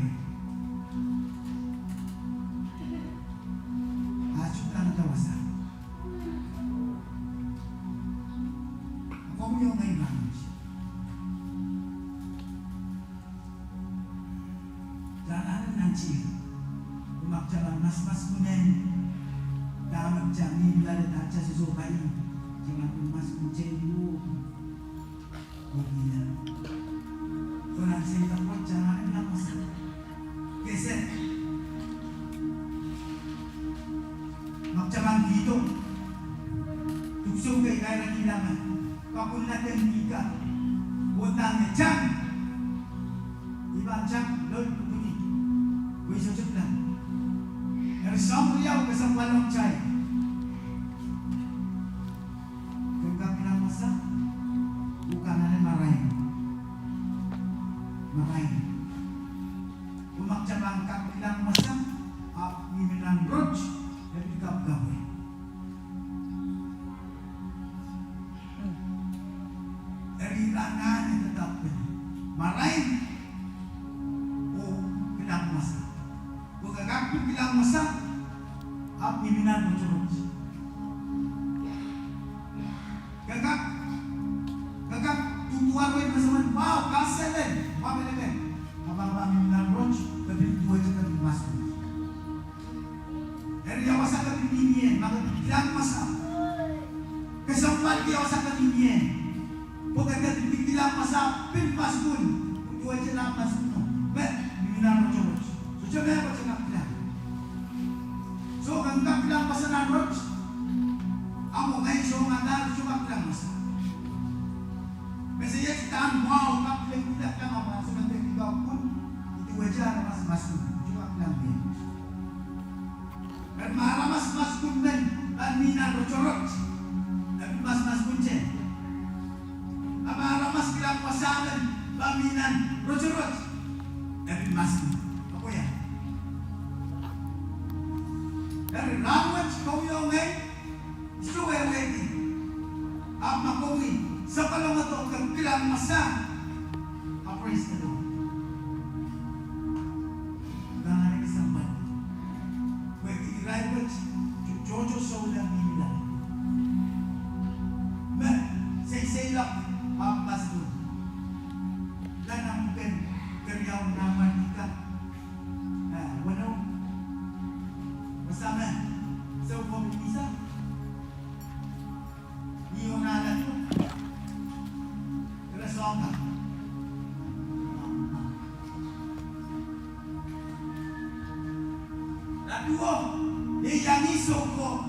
Ah soh nan tawasa. Komwi oh ngehi ma. Dahlan nanti, ma kitail pahn masmaskun, dahme kitail mihmi loale, dahme kitail sohsohpai, kitail pahn maskun teiu. Okei. Kitail sei dahme kitail pahn maskun. Kese. Ma kitail pahn kihdo. Duksoh kei kaira kilang. Kapwunla dene kihka. Pwe dahme tang, I pahn tang loal kupwuki, pwe I sohte kilang. Eri soahng riau kesempwal ong kitail. Ke kak kilang wasa, ke anahne marain. Marain. Pwe ma kitail pahn kak kilang wasa, ahpw mihmi nan rot, e pil kapkapwe. Eri anahne doadoahk pil marain oh kilang wasa. Pwe ke kak pil kilang wasa, ahpw mihmi nan rotorot. Ke kak, ke kak duduwehte me soangen, wow, kaselel, wow, kaselel. Ahpw ke pahn mihmi nan rot, ke pil duwehte ke pil maskun. Eri ia wasa ke pil mihmi ie, ma ke pil kilang wasa? Kesempwalki ia wasa ke mihmi ie. Pwe ke pil kilang wasa, pil maskun. Duwehte ke pil maskun, me mihmi nan rotorot. Sohte mehkot e kak kilang. So, ke kak kilang wasa nan rot? Ahpw ngehi soangen dahme sohte kak kilang wasa. Me se iet dahme mwahu kak kilang, kilang, kilang, ahpw soangen dahme kak pwung, duwehte aramas maskun, sohte kak kilang ie. Eri ma aramas maskun men pahn mih nan rotorot, e pil mas maskun te. A ma aramas kilang wasa men pahn mih nan rotorot, e pil maskun. Ahpw ia? Eri rahnwet komwi oh ngehi, I sohte wehwehki. Ahpw ma komwi sapwellimomwi oh ke kilang wasa, a praise the Lord. Dahme kesempwal? Pwehki irail wet tohto souleng mihmi loale. Me seiseilok ahpw maskun. Nan ahmw pwuken keriau, nan ahmw pwuken, eh, weneu, wasa me soukohp mihmi sang, ni oh nan ahlahdo, ire soang kan. Aduo, iei iang ih soukohp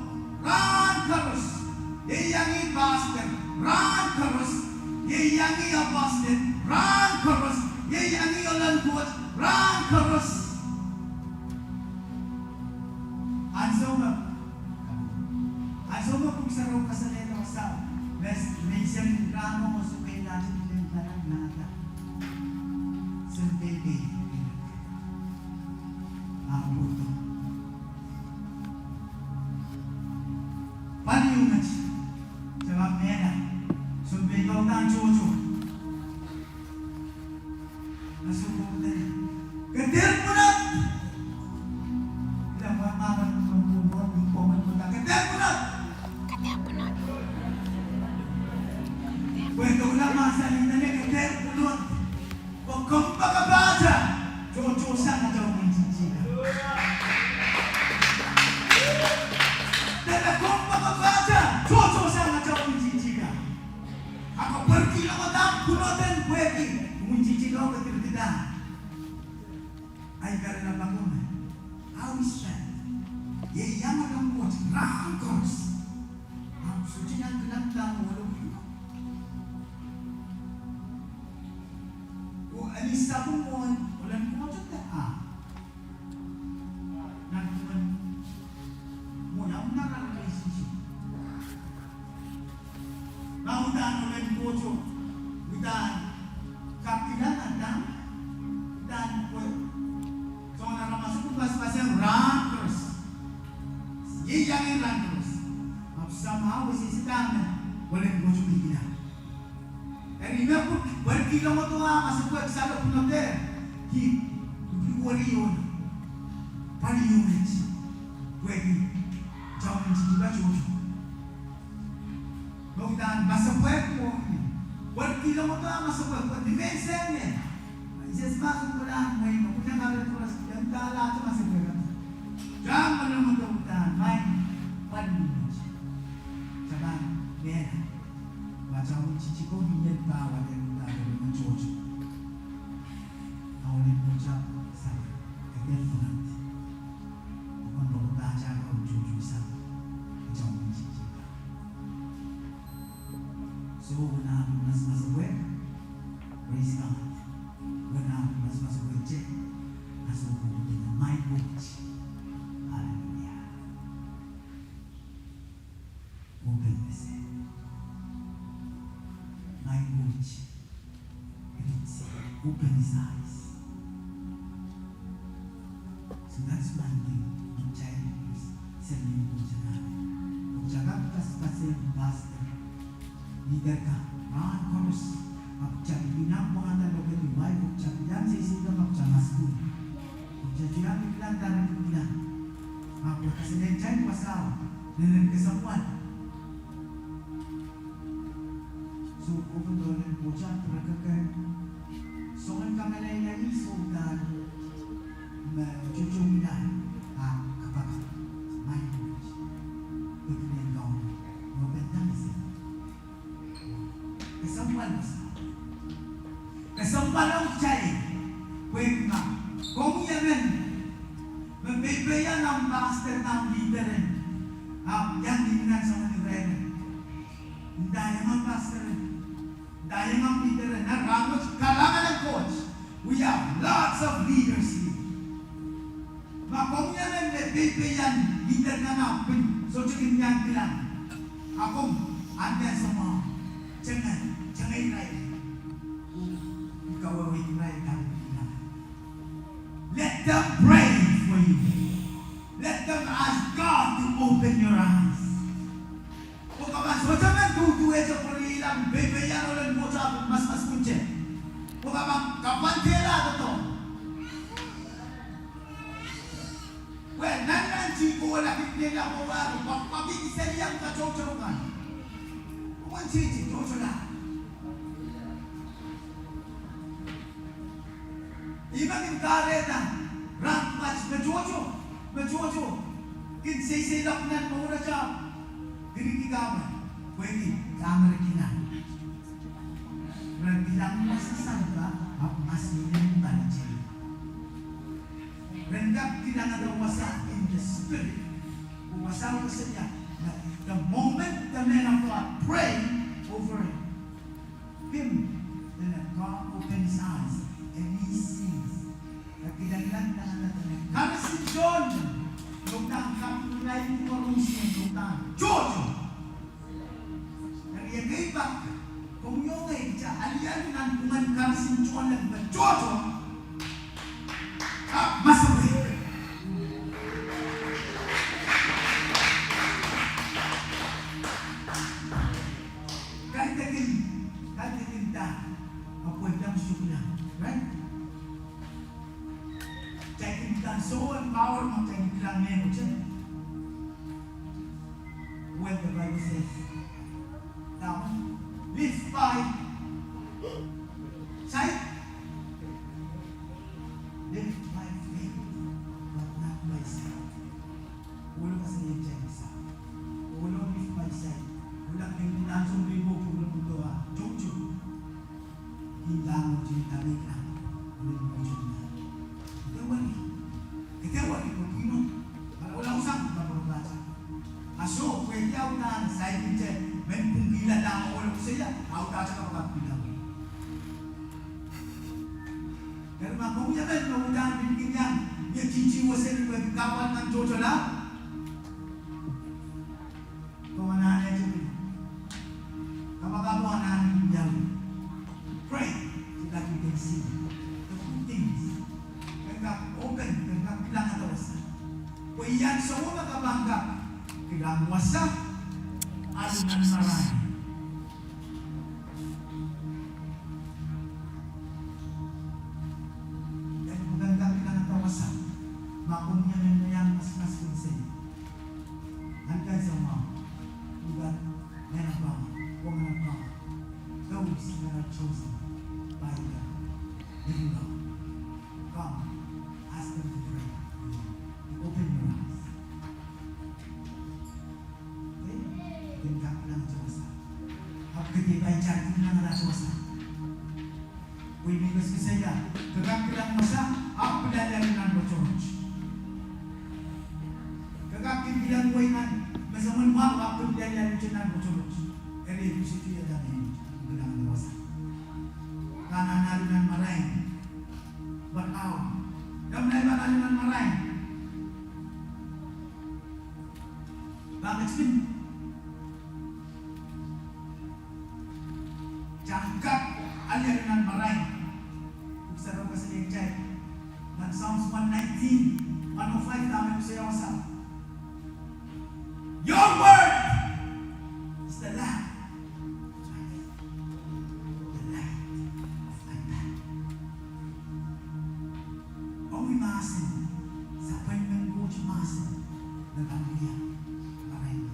rahn koaros. Iei iang ih pastor rahn koaros. Iei iang ih apostle rahn koaros. Iei iang ih ohl en Koht rahn koaros. Ansou me, ansou me Pwuhk Sarawi kasalehda wasa, me, me I sehse rahno, sohte pil lel, pil lel, pil lel, pil lel. Sohte pil lel. Ahpw pwurodo. Pali unit, se pahn mehla, sohte pil lel, uhdahn tohto. Ke dehr pwunod. Ila ma, ma, ma, ma, ma, ma, ma, ma, ma, ma, ke dehr pwunod. Ke dehr pwunod. Pwe doula mahsanih, ke dehr pwunod. Pwe kompoakepahte tohto sang atail imwintihti kan. Dene kompoakepahte tohto sang atail imwintihti kan. A ke pwarki longada pwunoden pwehki imwintihti ko kedirkihda. Ahi kahrehda pahn kome. How is that? Iei iang ohl en Koht rahn koaros. Ahpw sohte nan kilang dahme ohl en Koht. Oh, e ni sapwung mwohn ohl en Koht de ah. Nan kumwail mwohn, ahmw nan relationship. Ma uhdahn ohl en Koht, uhdahn kak kilang dahme, uhdahn pwe soangen aramas pil pasapaseng rahn koaros. Iei iang ih rahn koaros. Ahpw somehow e sehse dahme ohl en Koht pil kilang. Eri me pwuhk, pwehki longdo ah masepwehk saloh pwunode, ki, ki pwuhk weri iohn. Pali unit, pwehki atail imwintihti kan tohto. Me uhdahn masepwehk mwo, pwehki longdo ah masepwehk, pwehki me sehse. Ises mas uhdahn mwein, uhdahn kare turas, uhdahn dahla atail masepwehk. Dahme longdo uhdahn, maing, pali unit. Tapan, mehla. Pwe atail imwintihti ko mie pahn wahdo uhdahn tohto. A ohl en Koht sang, e dehr pwunod. Kompoakepahte tohto sang atail imwintihti kan. So, nan masepwehk, Praise God. Wehla mas mas wehte, aso ko wehte na my coach. Hallelujah. Open the same. My coach. Open his eyes. So that's one thing. Child is serving God. Oktak pastor, pastor. Leader ka, rahn koaros, ahpw kitail pil nan pwangada lokedi wai, ahpw kitail pil nan seiseilok, ahpw kitail maskul. Ahpw kitail pil nan dare pil nan. Ahpw kasalehda kitail wasao, lelen kesempwal. So, open door en pwohta, pirekek, soangen kameleila ih sohte, me tohtohla, ah, kapakap, mai pwoht. Pekinen kaun, open door ih. Kesempwal wasa. Kesempwal ong kitail. Pwehki ma komwi emen me peipeian ahmw pastor, ahmw leader en, ahpw iang ni nan soangen ire emen. Nda iang ahmw pastor en. Nda iang ahmw leader en. Nan rahn wet, kalahngan en Koht. We have lots of leaders here. Ma komwi emen me peipeian leader nan ahmw pwon, sohte kin iang kilang. A komw, anahne soangen, tenge, tenge irail. Ih kawehwe irail kan kilang. Let them pray for you. Let them ask God to open your eyes. Pwe ke pahn sohte men duduwehte pwurilam, peipeian ohl en Koht ahpw mas mas kunte. Pwe ke pahn kapwandehla doadoahk. Pwe nan nan ti kohla kin dehla mwowe, pwe, pwe kihseliang ka toutou kan. Pwe wen ti ti toutoula. Ih me kin kahrehda rahn wet me tohto, me tohto kin seiseilok nan mour wet ahpw kihdi kahpwal, pwehki dahme re kilang. Re kilang wasa sang pah, ahpw mas minen pahn tei. Ren kak kilangada wasa in the spirit. Wasa wasa ia, the moment the man of God pray over him, then God opens his eyes and he sees. Kak kilangada, kilangada, karisin John, John kaping lain koaros, John tohto. Eri ekei pak, komwi oh ngehi kitail alialu nanpwungen karisin John me tohto. Ahpw masepwehk. Kaidehkin, kaidehkin da, ahpw pwehki dam sukula, right? Kitail kin kilang soangen power ma kitail kin kilang mehkot. Well, the Bible says, now, live by sight, live by faith, but not by sight. Ohlo kasalehda kitail sang. Ohlo live by sight. Ohlo kin kilang soangen mehkot, ohlo pwukoa toutou. Ih dahme kitail kilang, lel mwohtail. Kitail weri, kitail weri, pwe pwihno, palaulawasang, palaulawasang. Aso, pwehki audahn saikinte, men pwungkihla dahme ohlo koasoia, audahn te kapakap kilang. Eri ma komwi emen me uhdahn pil kin iang, ie titi wasa ni pwehki kahpwal kan tohtohla. Pwe anahne tepin. Kapakap oh anahne tepin. Pray so that you can see the good things. Ken kak open, ken kak kilangada wasa. Pwe ian soangen me ke pahn kak kilang wasa, alu nan marain. Ken kak kilangada wasa. Ma komwi emen me iang mas mas kunse. And guys, come on. We got men of God, women of God, those that are chosen by the living God. Come, ask them to pray. Open your eyes. Okay? Ken kak kilangada wasa. Ahpw ke dehr pai kitail kilangada wasa. Pwe ih me koasoia, ke kak kilang wasa, ahpw pil alialu nan rotorot. Ke kak kin kilang wei nan, me soangen mwahu, ahpw pil alialu nan rotorot. Eri e pil sohte iang kilangada wasa. Nan, nan, nan. Kitail kak ale nan marain. Pwuhk Sarawi kasalehda kitail nan Psalms one nineteen, one oh five, dahme koasoia wasa? Your word is the lamp of my feet, the light of my path. Ong mahsen, sapwellimen Koht mahsen, me pahn wia marain.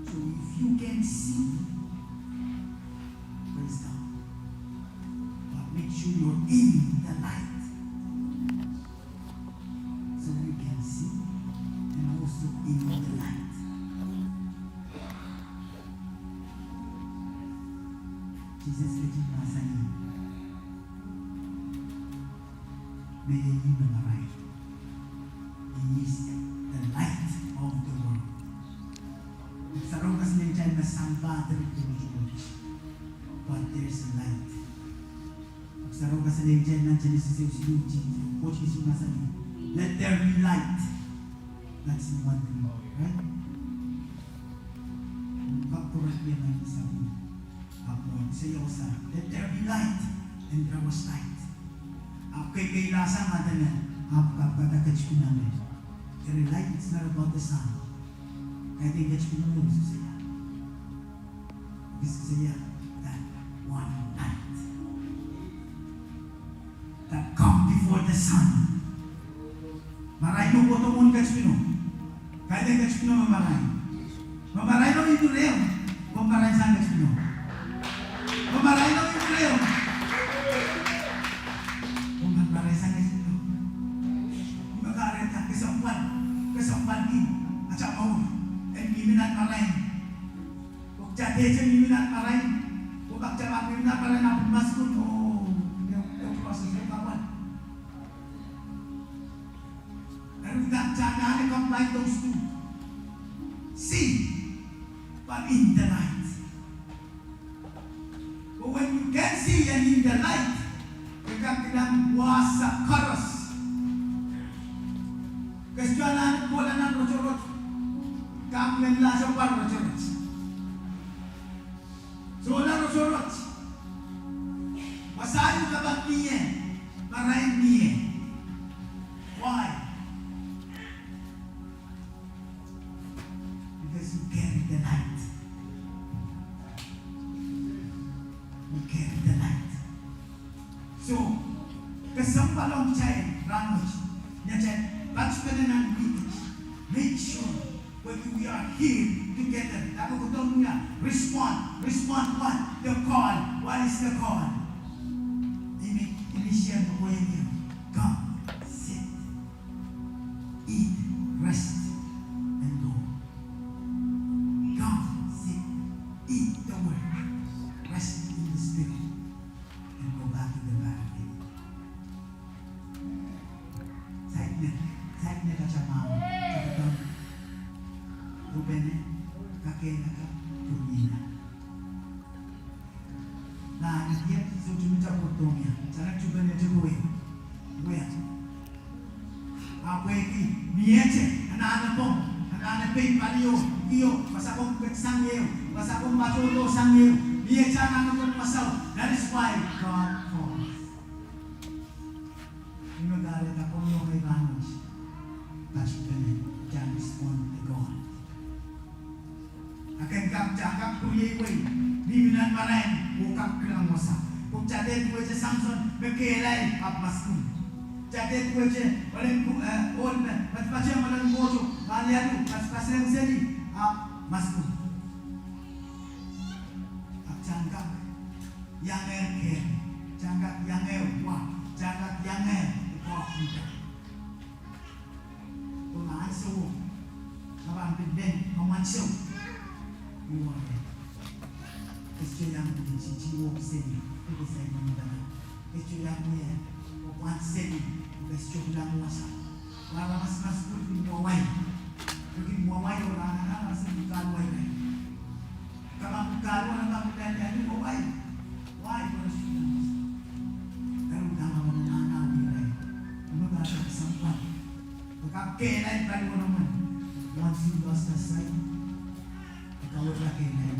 So if you can see, praise God. But make sure you're in the light. So you can see and also in the light. Sises ketin mahsanih, me ih me marain. He is the light of the world. Pwuhk Sarawi kasalehda kitail me sampah direk tohtohn. But there's a light. Pwuhk Sarawi kasalehda kitail nan Genesis ehu siluh, Koht ketin mahsanih, let there be light. That's in one thing, right? Kak koaros pil nan sapwellime. Ahpw Koht koasoia wasa, let there be light, and there was light. Ahpw keikei lahsang adene, ahpw kapikada ketipin nan. Eri light, it's not about the sun. Kaidehn ketipin nan, koasoia. Koasoia that one light that come before the sun. Marain o kohdo mwohn ketipino. Kaidehn ketipino me marain. Me marain o ih rehmw, komw marain sang ketipino. Me marain o ih rehmw, komw marain sang ketipino. Ih me kahrehda kesempwal, kesempwalki ata mour en mihmi nan marain. Pwe kitail dehr mihmi nan marain, pwe ma kitail mihmi nan marain ahpw maskun, oh, the, the process, eh, kawan. Eri kitail anahne combine those two. See, but in the light. But when you can see and in the light, ke kak kilang wasa koaros. Ke sohte anahne kohla nan rotorot, kak men lahso pahn rotorot. Sohla rotorot. Wasa ieu kapakap mie, marain mie. Why? Because you carry the light. You carry the light. So, kesempwal ong kitail rahnwet, ni atail patpene nan wihk, make sure when we are here together, dahme kohdo wia, respond, respond what? The call. What is the call? Ih me, ih me share me kohieng ie. Come, sit, eat, rest, and go. Come, sit, eat the word, rest in the spirit, and go back to the battlefield. Saikinte, saikinte katamomw, katamomw. Rupene, kakehlaka, pwurehng ie. Nan, ni et, sohte mihte kohdo mie, tane tupe ne tupe wei. Wei. Ahpw pwehki, miehte, anahne pwong, anahne pei palio, kio, wasa komw pitsang ie, wasa komw patohdo sang ie, miehte anahne pwong wasao, that is why God calls. Ih me kahrehda komwi oh ngehi pahn wet patpene, kitail respond to God. Akan kak, kitail kak pwuriei wei, mihmi nan marain, oh kak kilang wasa. Pwe kitail dehr duwehte Samson, me kehlail ahpw maskun. Kitail dehr duwehte, olen ku, eh, ohl me, patpato, olen kohdo, paliadu, patpaseng seli, ahpw maskun. Ahpw kitail kak iangehr kehl, kitail kak iangehr wa, kitail kak iangehr koasoia. Pwe ma ansou, ma pahn pil lel, ma ansou. Iwa. Ke sohte iang pil siti oh seli, ke sohte iang pil. Ke sohte iang pil, oh pahn seli, ke sohte pil iang wasa. Wa aramas maskun pil wawai. Pil wawai oh rahn aramas pil kalwai. Kama pil kalwai, kama pil kalwai, wawai. Wai, wawai. Eri udahn kama nanahn wira. Ih me kahrehda kesempwal. Pwe kak kehlail pali wanaman. Once you lost that sight, kak wehwehki kehlail.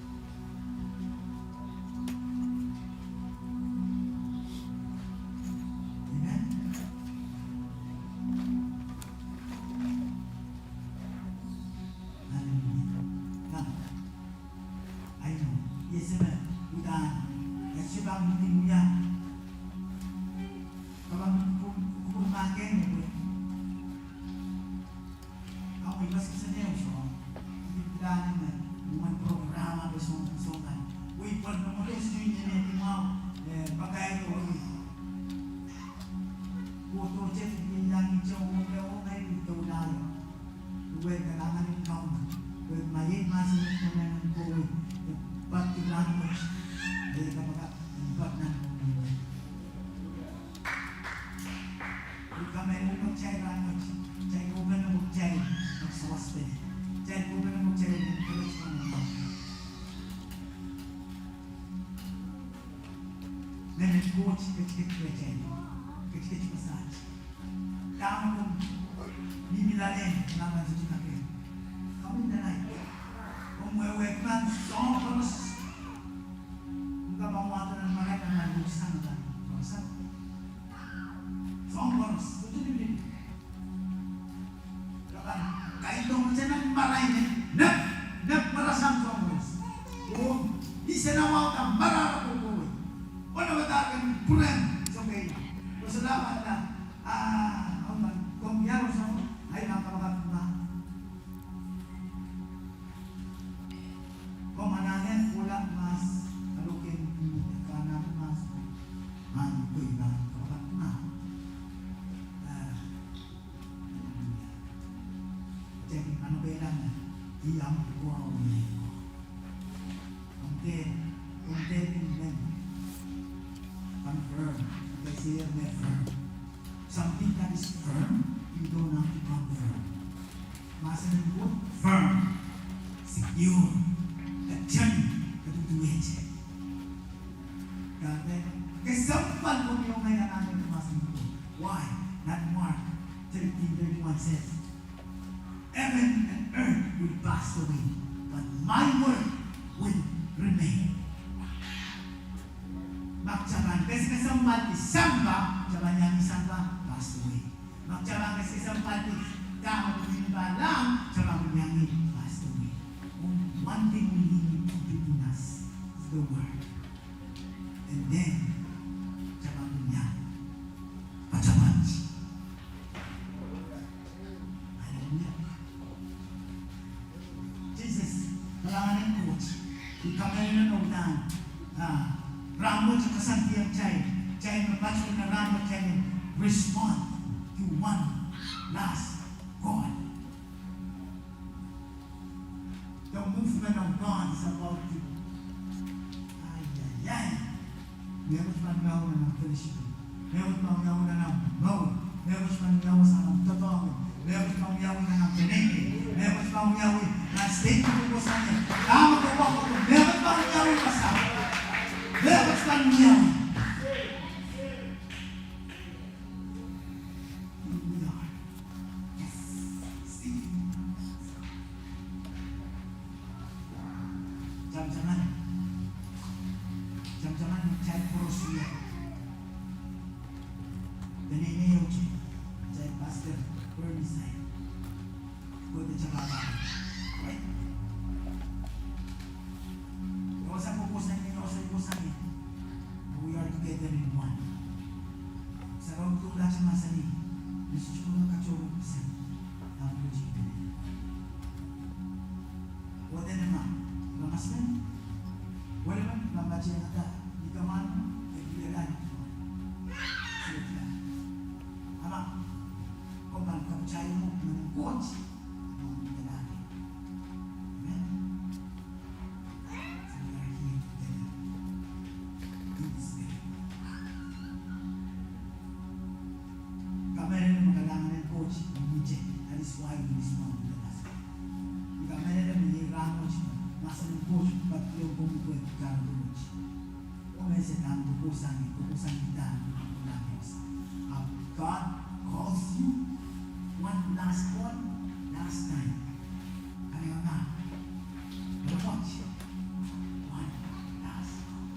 Amen. Hallelujah. Come. I know. Yes, amen. Udahn. Esipang ni wia. Kapang ku-, kupwur mahkehn wia. Kau me ipas kesen ehu soh. Ipilahn me, mwen program ape soh, soh kan. Wei pwar no mole sui ne ne di mau, eh, pakai no wei. Kohdo chet ni yang ijo wei, wei, wei, wei, wei, wei, kalahngan en Kauno. Wei, ma iei mahsen en Kauno, wei, wei, but the language, wei, kapakap, but nan, wei. Wei, kamaluhluhk kitail rahnwet, kitail kohpene me kitail, exhausted. Kitail kohpene me kitail, encouragement. Mehn Koht ketiket kitail, ketiket massage. Dahme komw mihmi loale, dahme sohte kak. Komw mihmi loale. Komw wehwehki nan soahng koaros. Komw kapwaiada nan marain nan luhk sang nan koaros. Soahng koaros, sohte mihmi. Kaidehn komw mihmi nan marain, nep, nep marasang soahng koaros. Oh, ih sehse wahu da marahn kohkohwei. Ona wadaken pwurehng soahng kei. Kosonned pahn da, ah, oh, komw iang soahng, ai ma kapakap ma. Komw anahne kohla mahs, kaloke ni pwuhk, ke anahne mahs. Mahn koi ma, kapakap ma. Ah. Teki mano peilang, iang pwukoa wia. Komw de, komw de ni men. Confirm. They say me firm. Something that is firm, you don't have to confirm. Mahsen en Koht, firm, secure, ketin, ketin duwehte. Kahrehda, kesempwal komwi oh ngehi anahne mahsen en Koht. Why? That Mark thirteen thirty-one says, "Heaven and earth will pass away, but my word will remain." Ma kitail pahn kesikesempwalki sampah, kitail pahn iang sampah, pass away. Ma kitail pahn kesikesempwalki dahme pwungki pahn lahng, kitail pahn iang pass away. Only one thing will remain in us is the word. And then, kitail pahn iang, kitail pahn. Hallelujah. Sises, kalahngan en Koht, I kamehlele me udahn, ah, rahnwet koasoandi kitail, kitail me patohwan rahnwet kitail en respond to one last call. The movement of God is about to, ai, ai, ai. Mehkot pahn wiawi nan fellowship. Mehkot pahn wiawi nan mour. Mehkot pahn wiawi nan doadoahk. Mehkot pahn wiawi nan peneinei. Mehkot pahn wiawi nan state ko sang. Dahme kokohkohdo. Mehkot pahn wiawi nan state. Mehkot pahn wiawi. Here we are. Yes. Sing. Tamataman. Tamataman, kitail koaros wia. Peneinei ieu, kitail Pastor Bernie Sai. Kohdo kitail pahpa. Right. Sehdan kohkohsang, kohkohsang, sehdan kohkohsang. If God calls you, one last call, last time. Kaliana. Watch. One last call.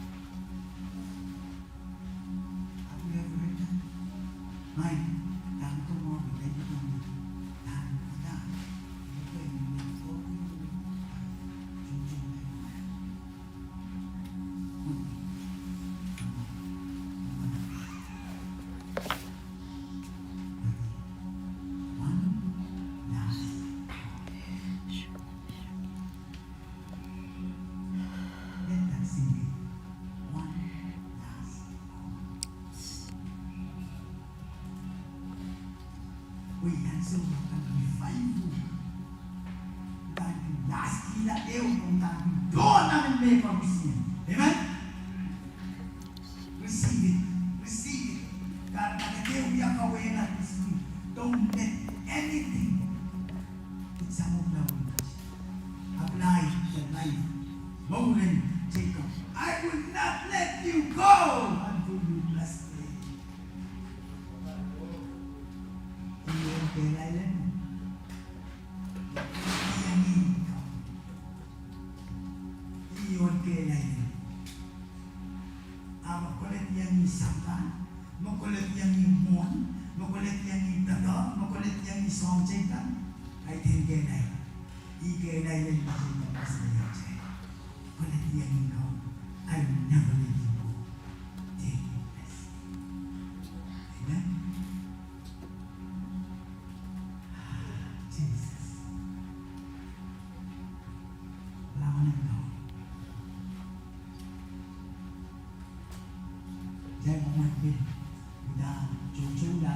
Have you ever heard that? Mine. Dang tohn wet, dang tohn wet. Dang, dang. Pwe ansou me pahn revival, pahn lastihla ehu, pahn tohn nan mehkoaros. Amen. Receive it. Receive it. Kahrehda ke wia kawehla this week. Don't let anything. It's a move now. Apply the life. Mouren Jacob. I will not let you go until you bless me. Ih ohl kehlail en. Ih ohl kehlail en. A me kolediong ih sampah, me kolediong ih mwohn, me kolediong ih doadoahk, me kolediong ih soahng teikan, kaidehn kehlail. Ih kehlail en, ih kehlail en. Kolediong ih kau, I will never let you go. Take me, bless me. Amen. Jesus. Lawan en kau. Jai maman pil. Uhdahn toutou la,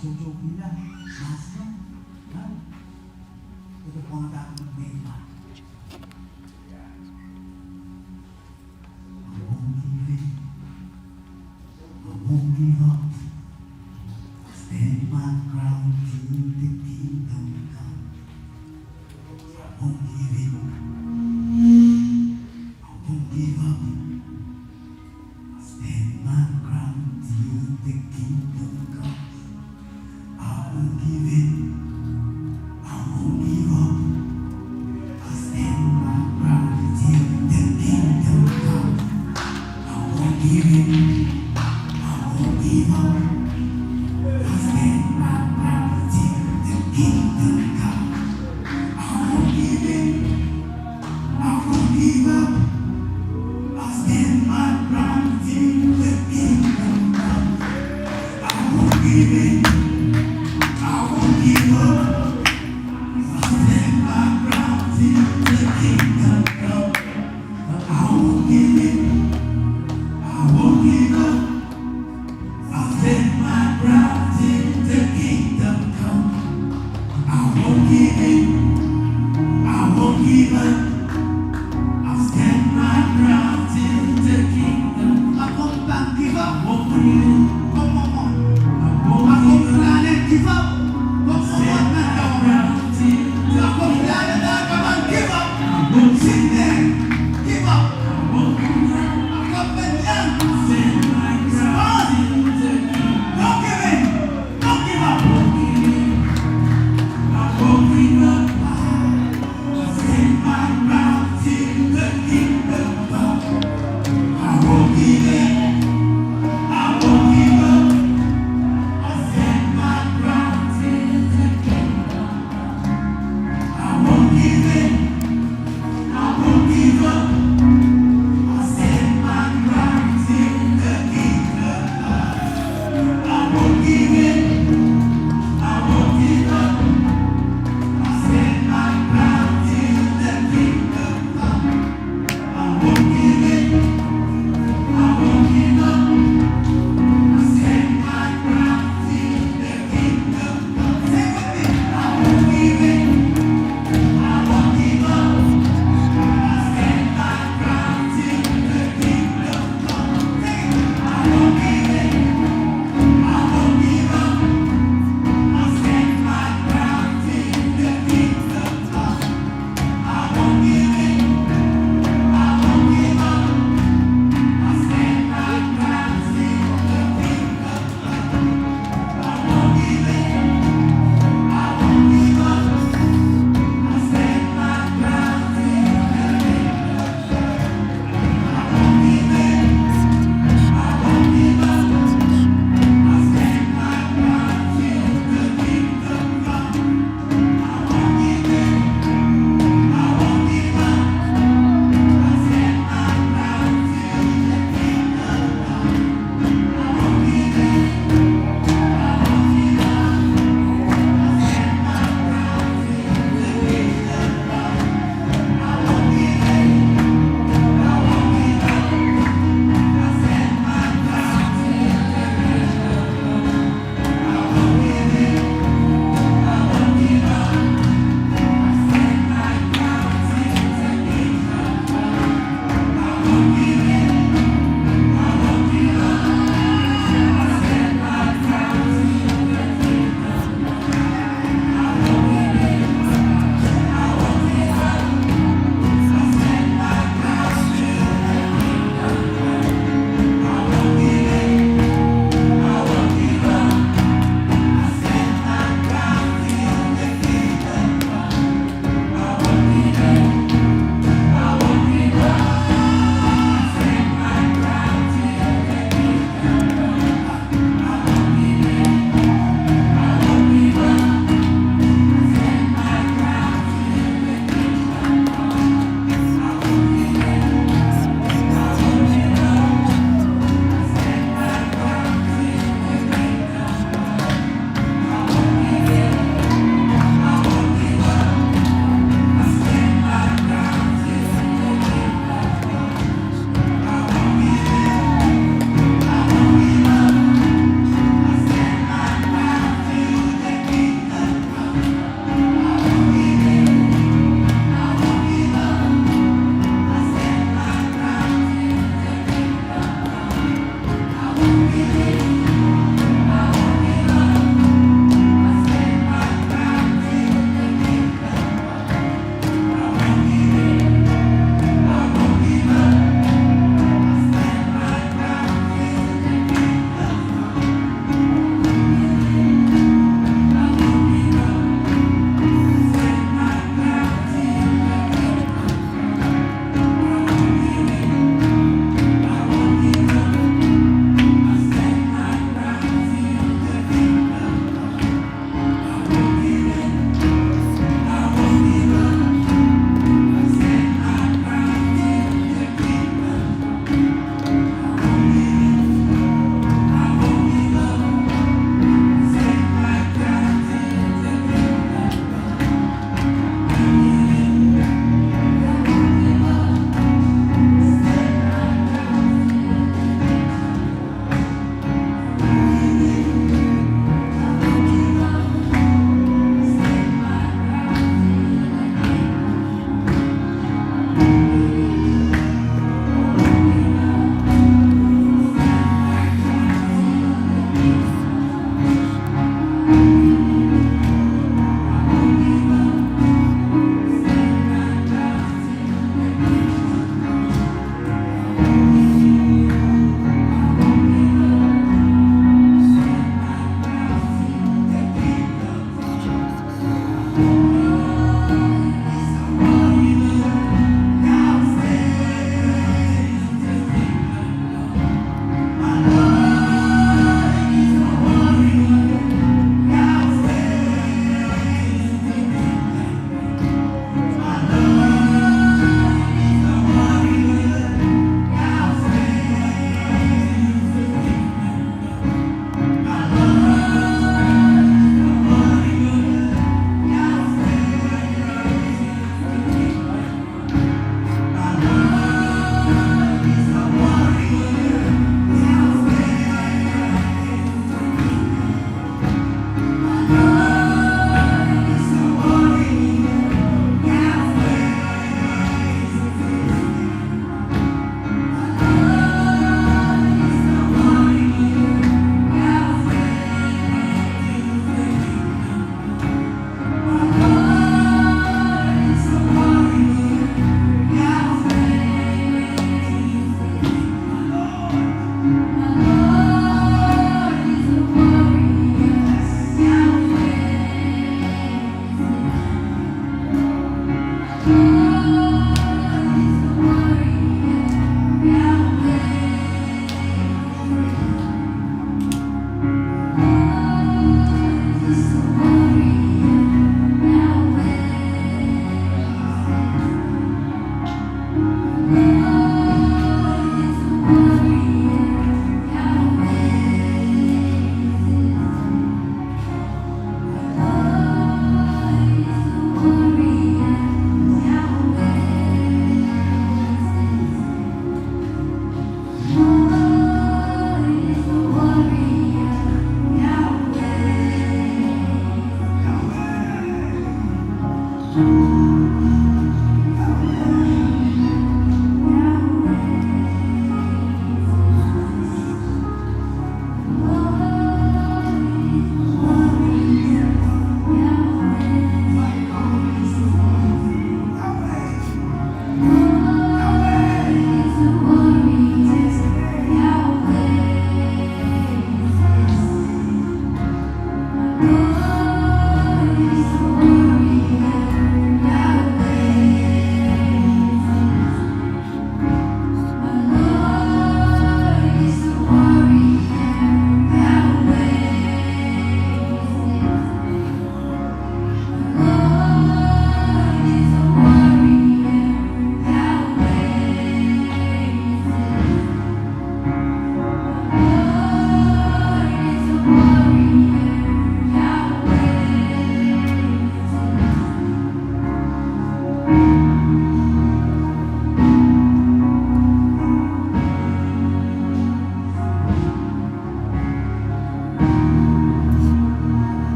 toutou pil la, mas no, ha? Ito pwangada mehla. I won't give in. I won't give up. I'll stand my ground till the kingdom come. I won't give in. I won't give up. I'll stand my ground till the kingdom come. I won't give in. I won't give up. I'll stand my ground till the kingdom come. I won't give in. I won't give up. I'll stand my ground till the kingdom come. I won't give in. I won't give up. I'll stand my ground till the kingdom come. I won't give in. I won't give up. I'll stand my ground till the kingdom come. I won't give in. I won't give up. I'll stand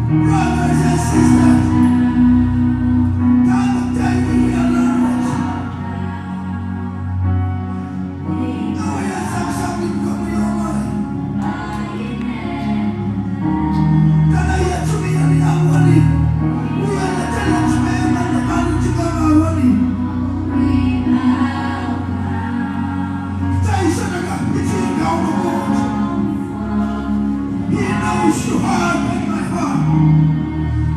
Brothers and sisters, dahme kitail wiewia rahnwet? He knows your heart and my heart.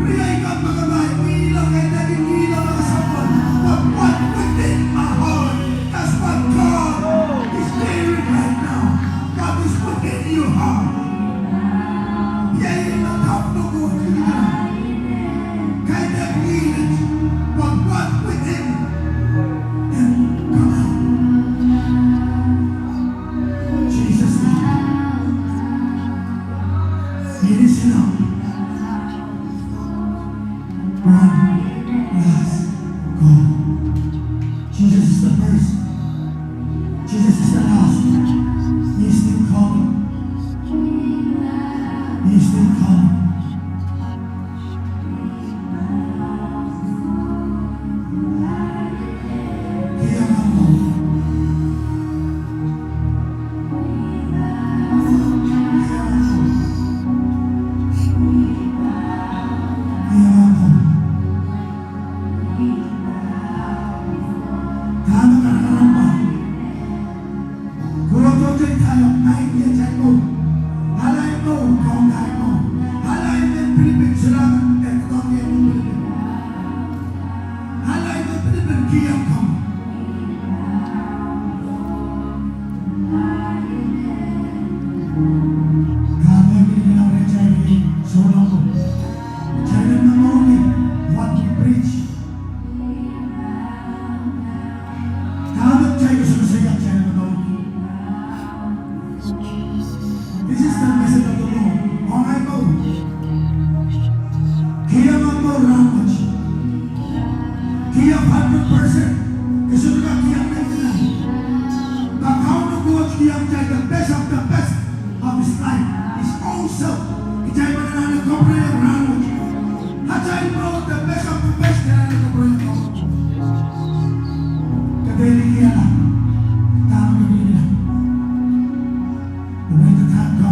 Riei kan me kitail, ngihla, kaidehn ngihla me kesempwal. But what within my heart, that's what God is hearing right now. What is within your heart? Iei me Kauno Koht kihda. Kaidehn ngihla, but what within and come out. Jesus' name. It is enough. One last call. Jesus is the first. Jesus is the last. He is still calling. He is still calling. Dahme karakarahk pahn Koht oteitail, maing ietail mour. Alain mour, kaunda ahi mour. Alain men Pilipin, solahr men, eh, kaunda ahi mour Pilipin. Alain men Pilipin, kihong komwi. Dahme kitail kak sohte, kitail en momourki what we preach. Dahme kitail koasoakoasoia, kitail en momourki. This is the message of the Lord. Ong ahi mour. Kihong ahi mour rahnwet. Kihong hundred percent. Ke sohte kak kihong ninety-nine. But Kauno Koht kihong kitail the best of the best of his life, his own self. Kitail pahn anahne kapwureiong rahnwet. Atail mour the best of the best, anahne kapwureiong. Ke dehr likiala. Dahme ke likiala? Uwen de dahme ke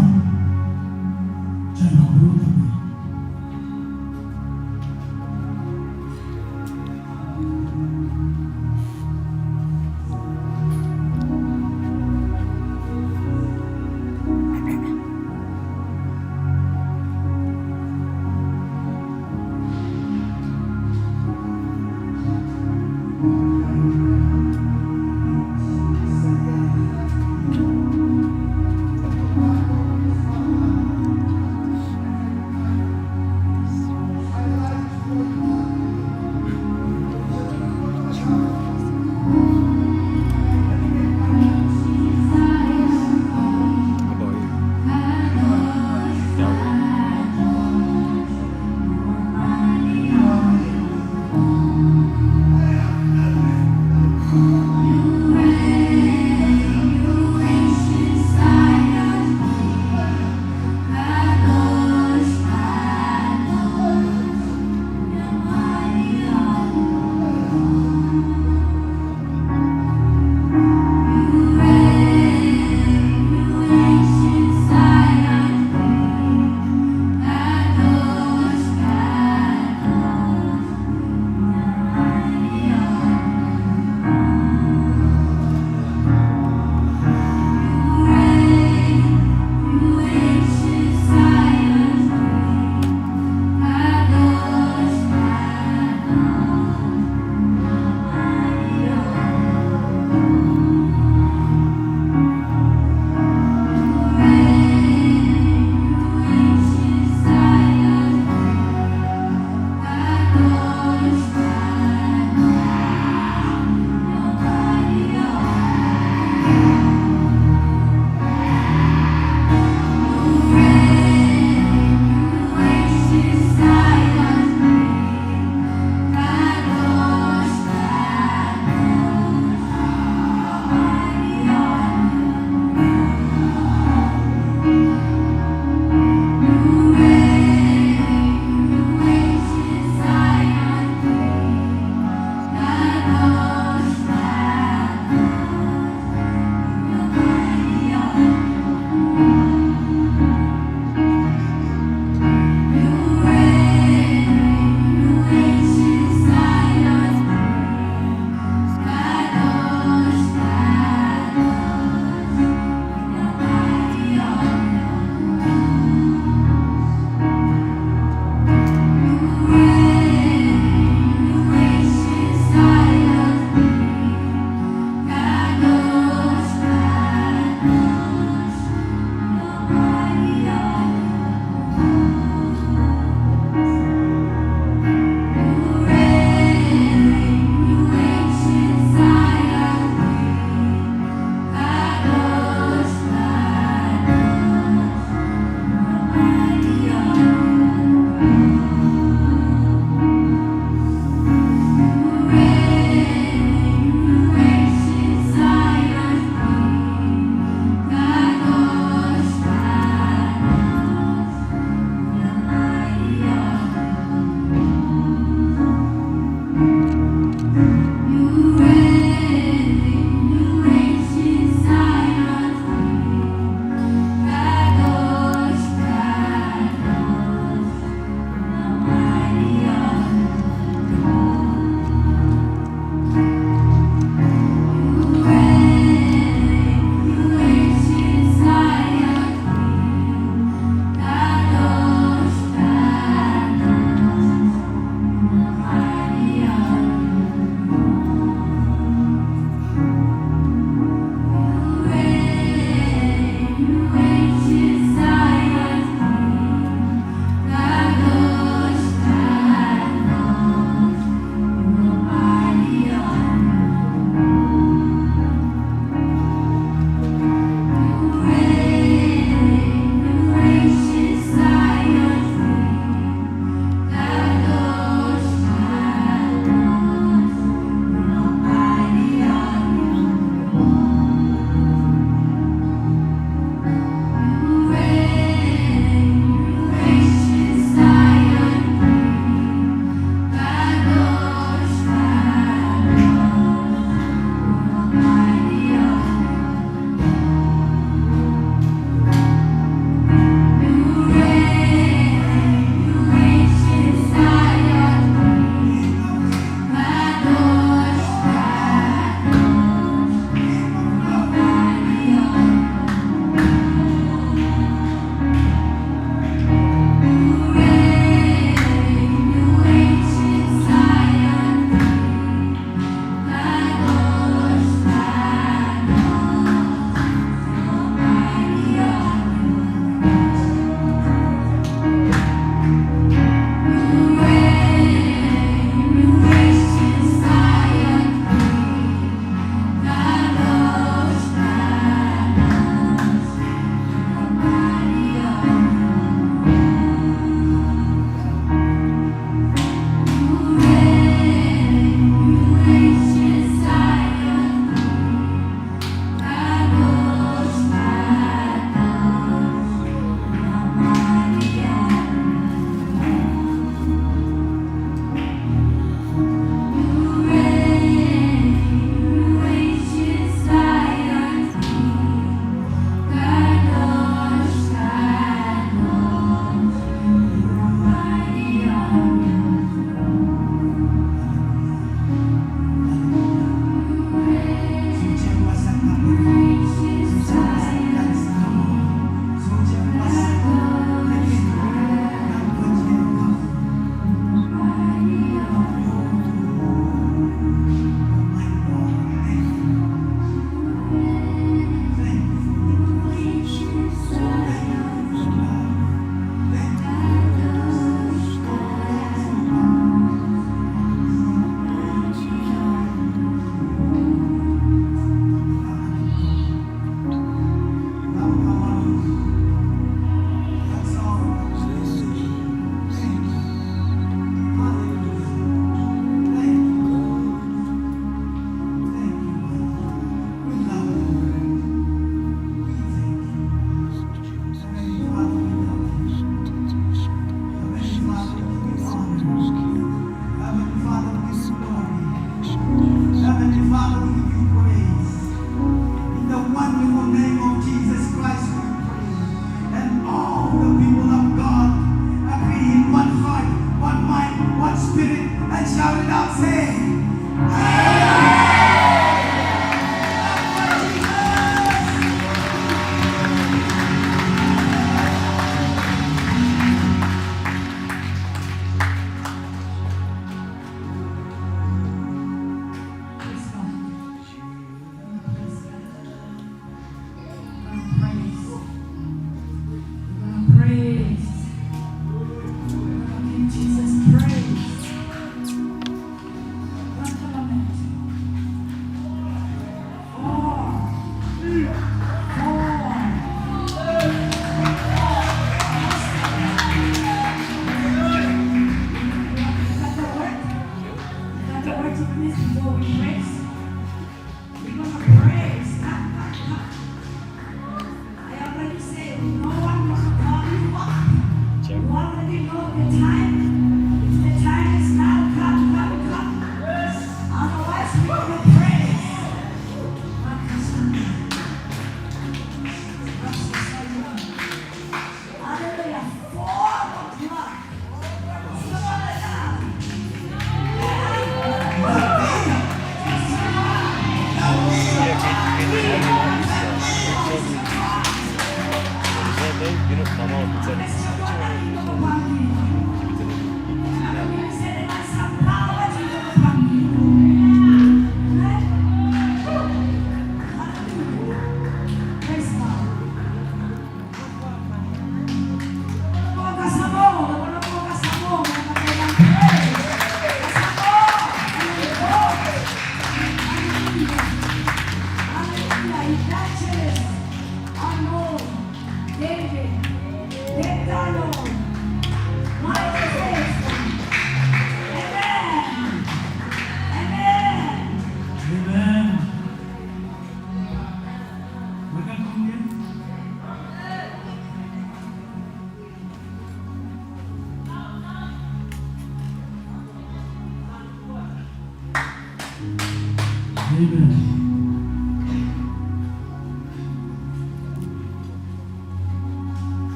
Amen.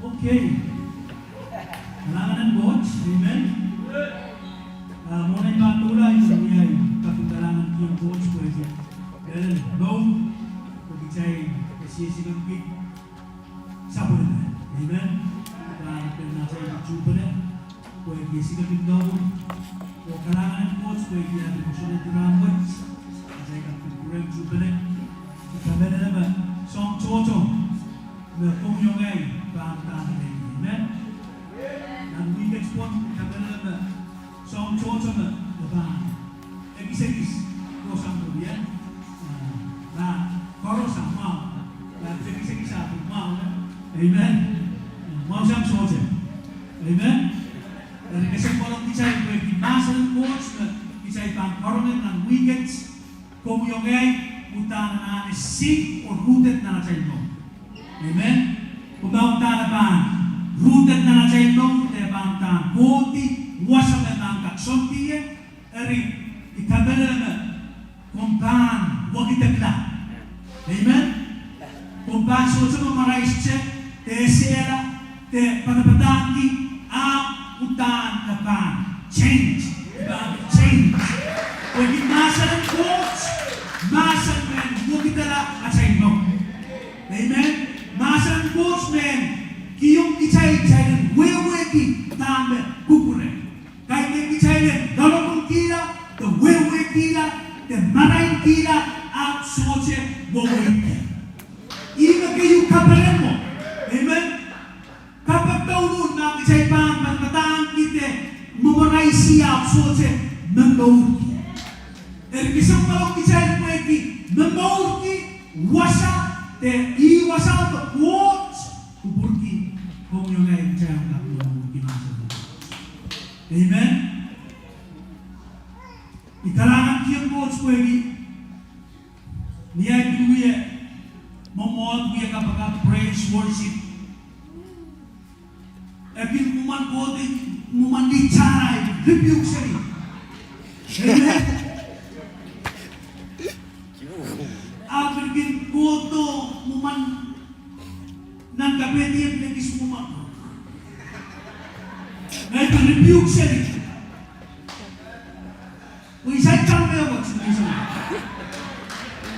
Okay. Kalahngan en Koht, amen. Ah, mwohn ei pahn doula, I men wiahla kaping kalahngan kihong Koht pwehki, eh, mour, pwehki kitail, eh, sehse kaping sapwellime. Amen. Pahn pil natail tupene, pwehki sehse kaping mour. Oh kalahngan en Koht pwehki ah pil kosonned en rahnwet, atail kaping kupwuren tupene. I kamehlele me soang tohto me komwi oh ngehi pahn uhdahn alehier. Amen. Nan wihket pwon I kamehlele me soang tohto me, me pahn ekisekis, kohsang koaros, eh, ma koaros ah mwahu, ma ekisekis ah mwahu, eh. Amen. Mwahu sang sohte. Amen. Eri kesempwal ong kitail pwehki mahsen en Koht me kitail pahn karonge nan wihket, komwi oh ngehi uhdahn anahne sink oh rooted nan atail mour. Amen. Komwi uhdahn pahn rooted nan atail mour, de pahn uhdahn kohdi wasa me pahn kak sohte ie. Eri I kamehlele me komw pahn wekidekla. Amen. Komw pahn sohte me maraiste, de esehla, de padapadahngki, ahpw uhdahn e pahn change. E pahn change. Pwehki mahsen en Koht, mahsen men wekidala atail mour. Amen. Mahsen en Koht men kihong kitail, kitail en wehwehki dahme kupwure. Kaidehn kitail en loalokongkihla, de wehwehkihla, de marainkihla, ahpw sohte weweidki. Ihme keieu kaperemwo. Amen. Kaperemwo me kitail pahn padapadahngki de memorize ahpw sohte momourki. Eri kesempwal ong kitail pwehki momourki wasa, de ih wasa me Koht kupwurki, komwi oh ngehi kitail en kak momourki mahsen. Amen. I kalahngan kihong Koht pwehki ni ahi pil wie mwomwohd, wie kapakap, praise, worship, e kin mwomwen kohdo, mwomwen lihtail, rebuke seli. Amen. Ahpw kin kohdo mwomwen nan kapehdi e pil ekis mwomwen. Ngehi pil rebuke seli. Pwe I saik kang mehkot.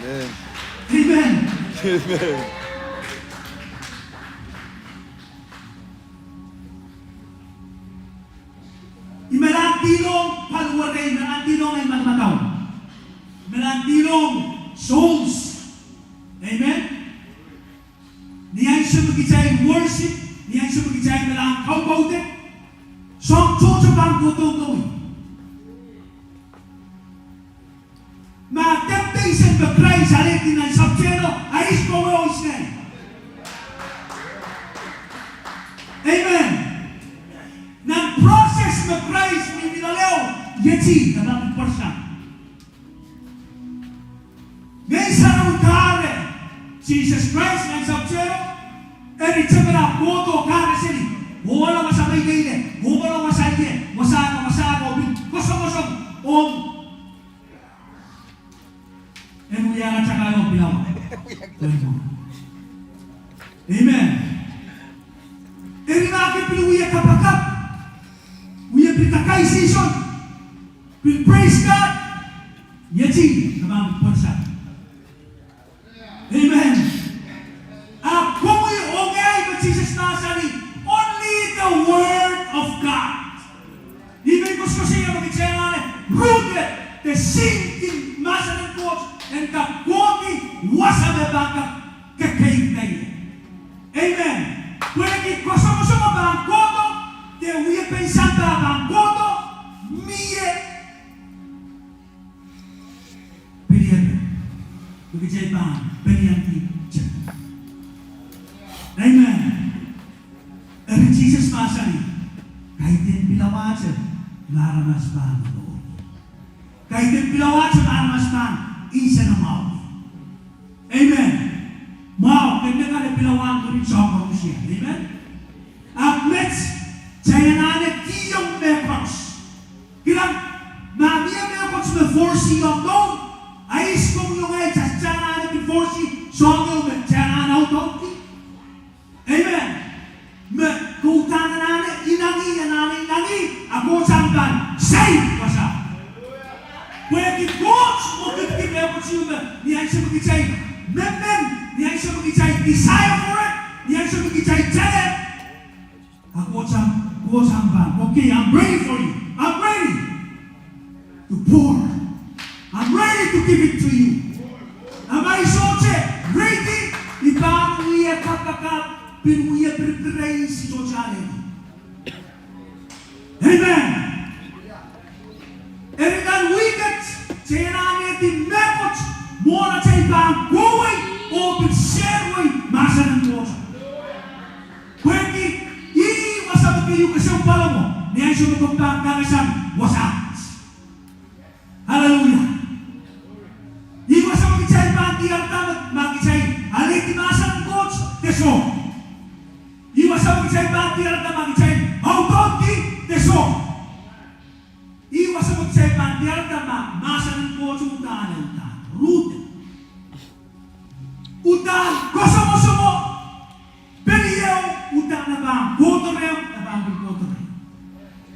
Amen. Amen. Amen. I men ahdihlong paliwere, I men ahdihlong ei madamadau. I men ahdihlong souls. Amen. Ni ansou me kitail worship, ni ansou me kitail men ah kaukaude, soang tohto pahn kohdohng komwi. Ma temptation me Krais alehdi nan sapwtehno, a ihs komwi oh ihs ngehi. Amen. Nan process me Krais mihmi loale, iet ih, e pahn pworsang. Ngehn Sarawi kahre Sises Krais nan sapwtehno, eri tepel ahpw kohdo kahre seli, ohla wasa me I lelohng, ohla wasa ie, wasa, wasa, oh pil kosongosong, oh en wia atail kailong pilawa. Amen. Eri ma ke pil wie kapakap, wie pil kakaisihsol, pil praise God, iet ih, ke pahn pworsang. Amen. Ahpw komwi oh ngehi, me Sises mahsanih, only the word of God. Ih me koasoakoasoia me kitail anahne rooted, de sink in mahsen en Koht, en kak kohdi wasa me pahn kak kekeirda ie. Amen. Pwehki kosongosong pahn kohdo, de wiepen sampah pahn kohdo, mie pil ih, me kitail pahn peliandi te. Amen. Eri Sises mahsanih, kaidehn pilawahte me aramas pahn momourki. Kaidehn pilawahte me aramas pahn nsenamwahuki. Amen. Mwahu, ke men ale pilawahn mwurin soahng koarusie. Amen. Ahpw met, kitail anahne kihong mehkoaros. Kilang, ma mie mehkot me force-iong komwi, Ni ansou me kitail mehmen, ni ansou me kitail desire for it, ni ansou me kitail tale, a Koht, Koht pahn, okay, I'm ready for you. I'm ready to pour. I'm ready to give it to you. A ma I sohte ready, I pahn wia kapakap, pil wia pirpir, I sohte alehdi. Amen. Eri nan wihk et, se anahne di mehkot, mwohn atail pahn kohwei oh pil serwei mahsen en Koht. Pwehki ih wasa me keieu kesempwal mwo, ni ansou me komw pahn kasansalehda wasa. Hallelujah. Ih wasa me kitail pahn diarada ma kitail alehdi mahsen en Koht de soh. Ih wasa me kitail pahn diarada ma kitail audaudki de soh. Ih wasa me kitail pahn diarada ma mahsen en Koht uhdahn, uhdahn rooted, uhdahn koasoakoasoako, pil ieu uhdahn e pahn kohdo rehmw, e pahn pil kohdo rehmw.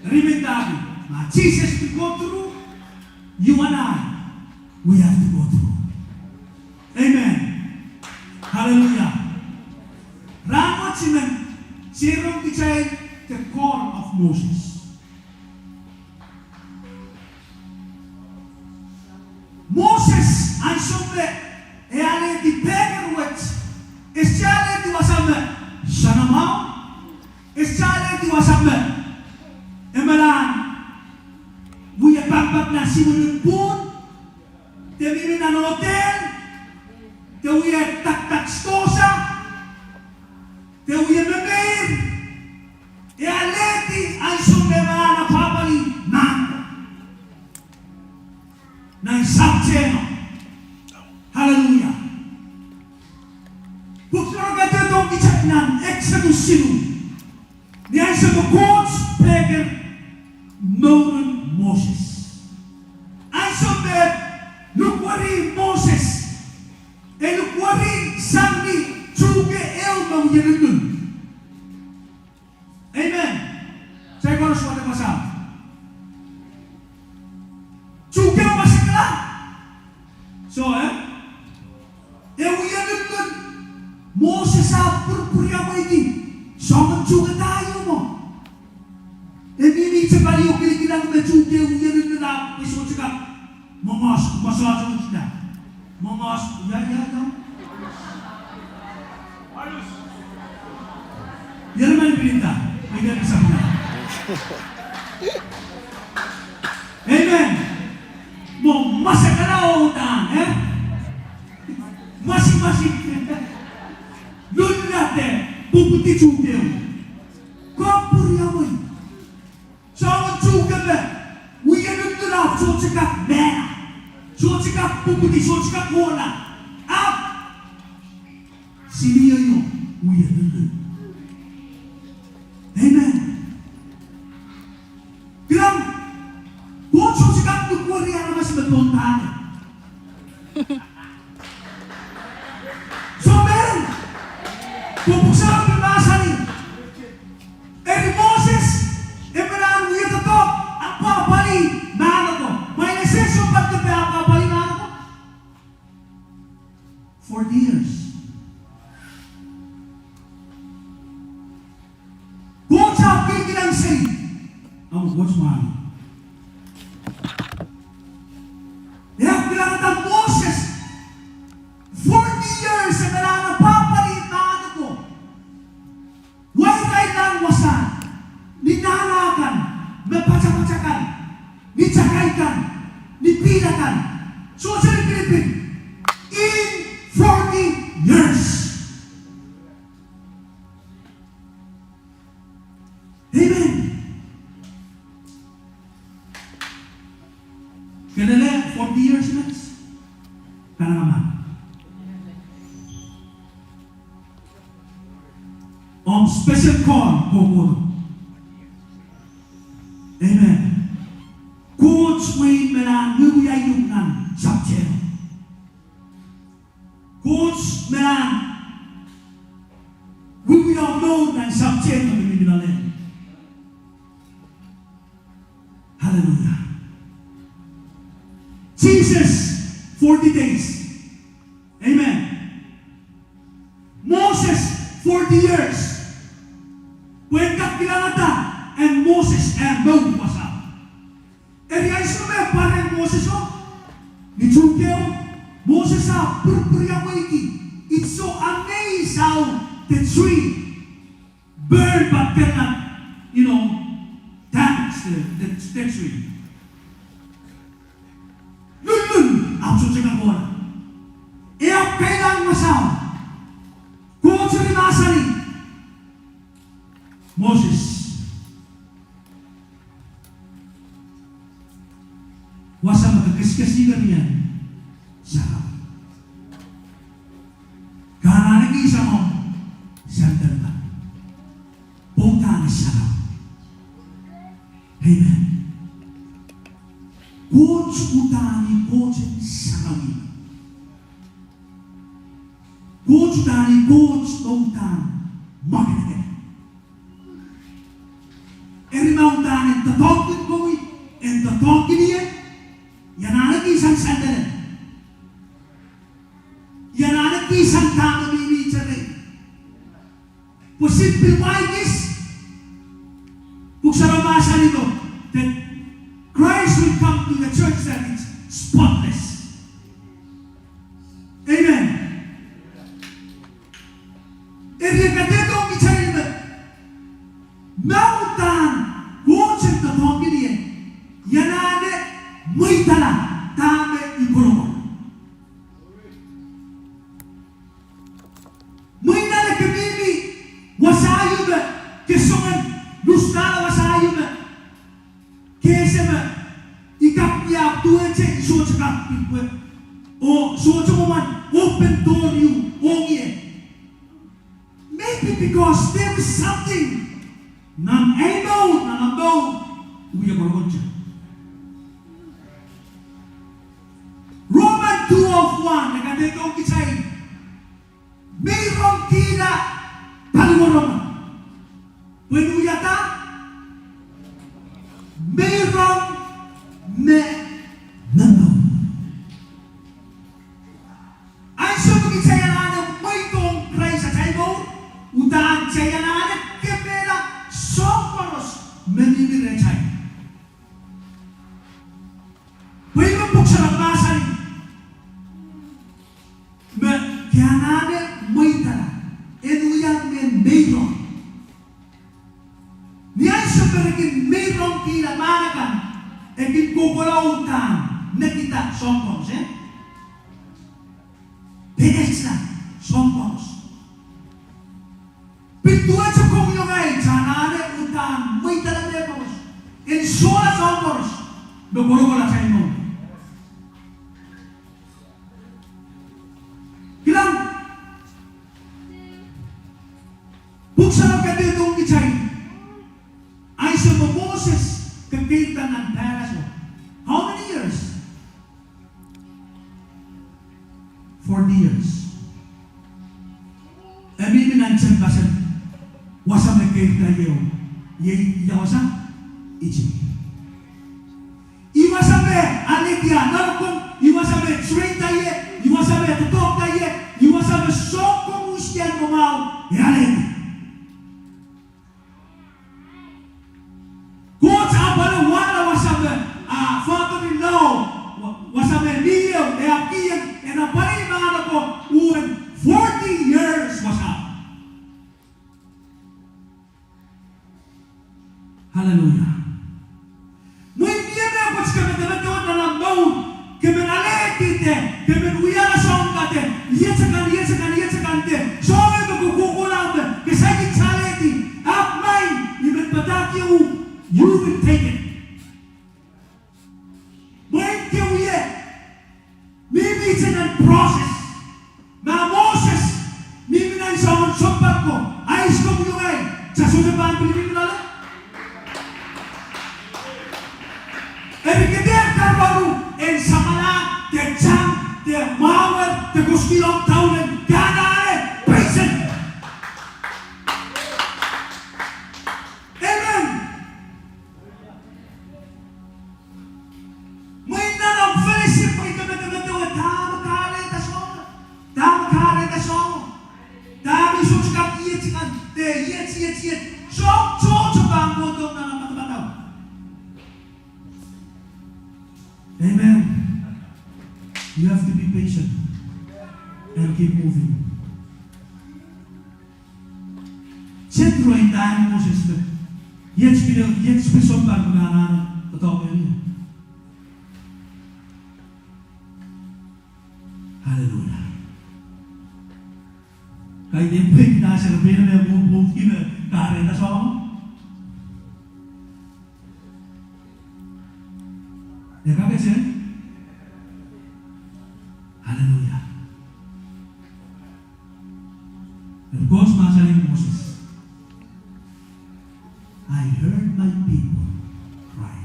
Eri me ndahki, ma Sises pil kohdo rehmw, you and I, we have to go through. Amen. Hallelujah. Rahnwet I men seiloak kitail the call of Moses. Moses, ansou me e alehdi pehker wet, e sohte alehdi wasa me soanamwahu, e sohte alehdi wasa me e malahn wia pampap nan siwinin pwuhn, de mihmi nan otel, de wia dakdak sidohsa, de wia memeir. E alehdi ansou me e malahn apwahpwalih mahn ko nan sapwtehno. Hallelujah. Pwuhk Sarawi kadehdehiong kitail nan Exodus siluh, ni ansou me Koht pehker mouren Moses, ansou me e lukweri Moses, e lukweri sang ni tuhke ehu me wie lulul. Amen. Saikoro sohte pasal. Tuhke masak la. Soh, eh? E wie lulul. Moses ahpw pwurpwuriamweiki soangen tuhke da ieu mwo. E mihmihte palio kilikilang me tuhke wie lulul ahpw e sohte kak mwomwohs, mwomwohsohte. Mwomwohs, ia, ia, ia. Ia, men pilinda, me ia pil sapwung. Amen. Mwo masak la oh uhdahn, eh? Masimasi. Lululahte, pwupwudi tuhke. Kapwuriamwei. Soangen tuhke me wie lulul ahpw sohte kak mehla, sohte kak pwupwudi, sohte kak kohla. Ahpw silieo wie lulul. Amen. Kilang, Koht sohte kak lukweri aramas me pohnpene. Soh, men, pwe Pwuhk Sarawi mahsanih, eri Moses, e malahn wie doadoahk apwahpwalih mahn ako. Mwein e sehse pahn doadoahk apwahpwalih mahn ako. Forty years. Koht ahpw kilikilang seli. Ahmw Koht mwahngih. E ahpw kilangada Moses, forty years e malahn apwahpwalih mahn ako. Wai irail nan wasahn, ni nahna kan, me patapata kan, ni takai kan, ni pihl akan, sohte lipilipil, in forty years. Amen. Kelehpw forty years met? Kanengamah. Omw special call kohkohdo. Amen. Koht mwein malahn wiewia iuk nan sapwtehno. Koht malahn wiewia mour nan sapwtehno me mihmi loale. Hallelujah. Sises, forty days. Amen. Moses, forty years. Pwehn kak kilangada en Moses eh mour wasao. Eri ansou me pwarehng Moseso, ni tuhkeo, Moses ahpw pwurpwuriamweiki. It's so amazed how the tree burned but cannot, you know, damage the, the, the tree. Lulun, ahpw sohte kak kohla. E ahpw kailahng wasao. Koht eri mahsanih, Moses, wasa me ke kesikesihong ie sarawi. Ke anahne kihsang omw sandal kan. Pwe udahn e sarawi. Amen. Koht udahn ih Koht en sarawi. Koht udahn ih Koht me udahn mwakelekel. Eri ma udahn en doadoahngkin komwi, en doadoahngkin ie, I anahne kihsang sandal en. I anahne kihsang dahme mihmi itar. Pwe simple why this? Pwuhk Sarawi mahsanih, that Christ will come to the church that is spotless. Amen. Eri e kadehdehiong kitail me, ma udahn Koht en doadoahngkin ie, I anahne mweidala dahme I kolokol. Mwein ale ke mihmi wasa ieu me, ke soangen luslahla wasa ieu me, ke ese me I kak wia duwehte I sohte kak pil pwe, oh sohte mwomwen open door ieu ong ie. Maybe because there is something nan ei mour, nan omw mour, wie kolokol te. Roman twelve one, e kadehdehiong kitail, meirongkihla paliweromw. Pwehn wiahda meirong me momour. Ansou me kitail anahne mweidohng Krais atail mour, udahn kitail anahne kemehla soahng koaros me mihmi rehtail. Pwe ih me Pwuhk Sarawi mahsanih me ke anahne mweidala, en wia mehn meirong. Ni ansou me re kin meirongkihla mahn akan, e kin kohkohla udahn nekida soahng koaros, eh? Pekesla soahng koaros. Pil duwehte komwi oh ngehi, kitail anahne udahn mweidala mehkoaros, en sohla soahng koaros me kolokol atail mour. Kilang, Pwuhk Sarawi kadehdehiong kitail, ansou me Moses kekeirda nan palaso, how many years? Forty years. E mihmi nan tehnpasen wasa me keirda ie, iei ia wasa? Egypt. Ih wasa me alehdi ah nanpwung, ih wasa me trainda ie, ih wasa me doadoahkda ie, ih wasa me soahng koaros en mwomwahu e alehdi. Koht ahpw ale wahla wasa me, ah, father-in-law, wa-, wasa me mie, e ahpw kihong, e ahpw ale mahn ako uwen forty years wasa. Hallelujah. Mwein mie mehkot ke medemedewe nan omw mour, ke men alehdi de, ke men wiahla soahng kan de, iet akan, iet akan, iet akan de, soangen me ke kohkohla me ke saikinte alehdi, ahpw maing, I men padahkihong uhk, you will take it. Mwein ke wia, mihmihte nan process. Ma Moses mihmi nan soangen sounpar ko, ahnsou komwi oh ngehi, kitail sohte pahn pil mihmi loale. Eri ke dehr karuwaru en samala, de tang, de mwahuer, de koskihla omw doula, ke anahne prison. Amen. Mwein nan omw fellowship, mwein ke medemedewe da, And keep moving. Jethro indahiong Moses me, iet pil, iet pil sounpar me ke anahne doadoahk ie. Hallelujah. Kaidehn pwehki nahn seri pil me move, move ki me kahrehda soangen. E kakete? Hallelujah. Eri Koht mahsanih Moses, "I heard my people cry."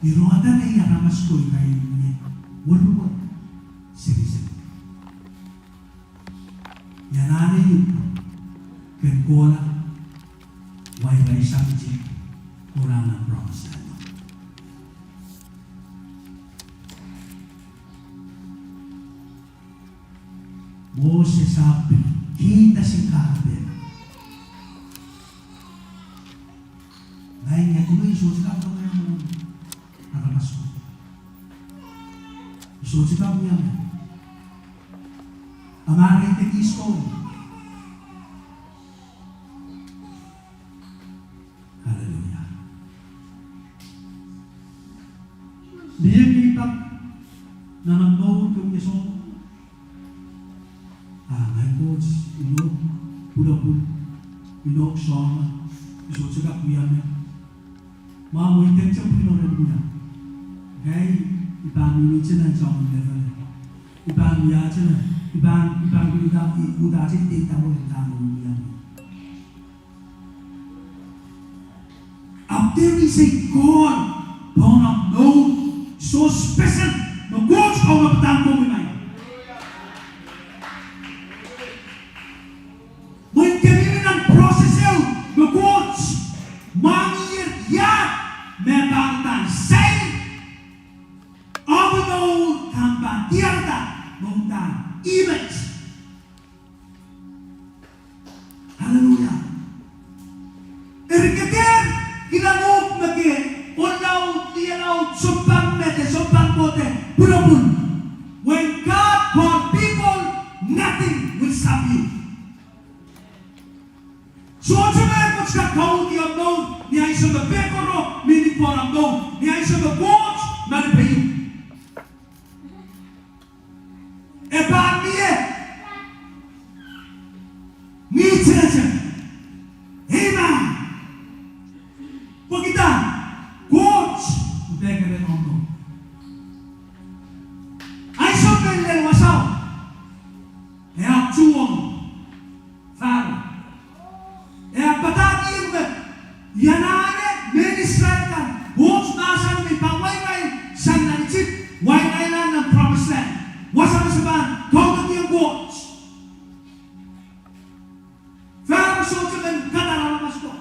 I rohngada aramas ko irail mie weriwer sirisiri. I anahne uhk ken kohla, wa irail sang Isip, kohla nan promised land. Moses ahpw pil kihda singkar pil. Ngehi, ngehi, kumwail sohte kak rong ia mwo aramas ko. Sohte kak wia mwo. Amwail de kis ko. Hallelujah. Mie me I pak nan omw mour ong ie soh. Ah, ngehi Koht, I nohk pwulopwul, I nohk soangen, I sohte kak wia mwo. Ma mwein I dehr pwilong en wia. Ngehi, I pahn mihmihte nan soangen level. I pahn wiahte nan, I pahn, I pahn wiahda, I uhdahte I dehr dahme I pahn wia mwo. Ahpw there is a call pohn omw mour, soh special me Koht kaunopada komwi mwahu. Mwein ke mihmi nan process ehu me Koht mwahngih ie, ia me pahn uhdahn sair, ahpw me uhdahn pahn diarada me uhdahn image. Hallelujah. Eri ke dehr kilang uhk me ke ohlaud, lialaud, sounpar met, sounpar kohte, pwulopwul. When God call people, nothing will stop you. Sohte mehkot kak kauhdi omw mour, ni ansou me pehkoro mihmi pohn omw mour, ni ansou me Koht malipe uhk. E pahn mie. Ni tete. Amen. Pwehki dah? Koht pehkere omw mour. Ansou me lel wasao, e ahpw tuhwong Faro. E ahpw padahkihong me, I anahne mehn Israel kan, Koht mahsanih me I pahn wai irail sang nan Isip, wai irail nan promised land. Wasa me se pahn kaudokihong Koht. Faro sohte men kadar aramas ko.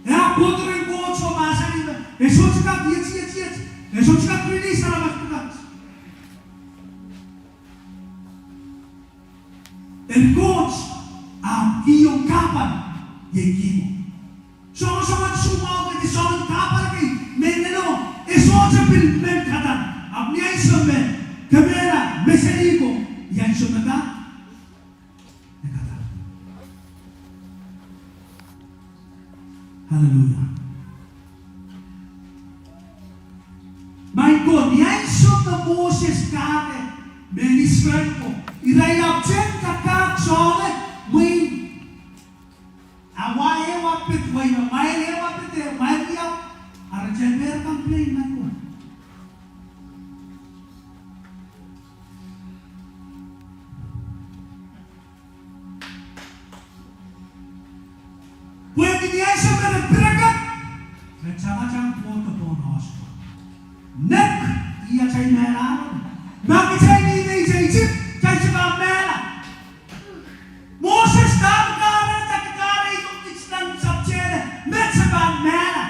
E ahpw kohdo rehn Koht oh mahsanih me, e sohte kak iet, iet, iet. E sohte kak release aramas pwukat. Eri Koht ahpw kihong kahpwal iei kihong. Soangen soangen soumwahu kei, soangen kahpwal kei me I ngehi, e sohte pil men kadar. Ahpw ni ansou me kemehla meseli ko, ni ansou me ka Hallelujah. Maing ko, ni ansou me Moses kahre mehn Israel ko, irail ahpw teng kakahk soangen mwein. A wa ehu ahpw pid, wa ehu ahpw pid, wa ehu ahpw pid, wa ehu ahpw pid, a re tepere complain, maing ko. Pwehki ni ansou me re pirekek, re tangatang pohn, pohn oahs ko. Nek, ia kitail mehla? Ma kitail mihmi Isip, kitail sohte pahn mehla. Moses, dahme kahrehda ke kahre irail nan sapwtehno, me se pahn mehla.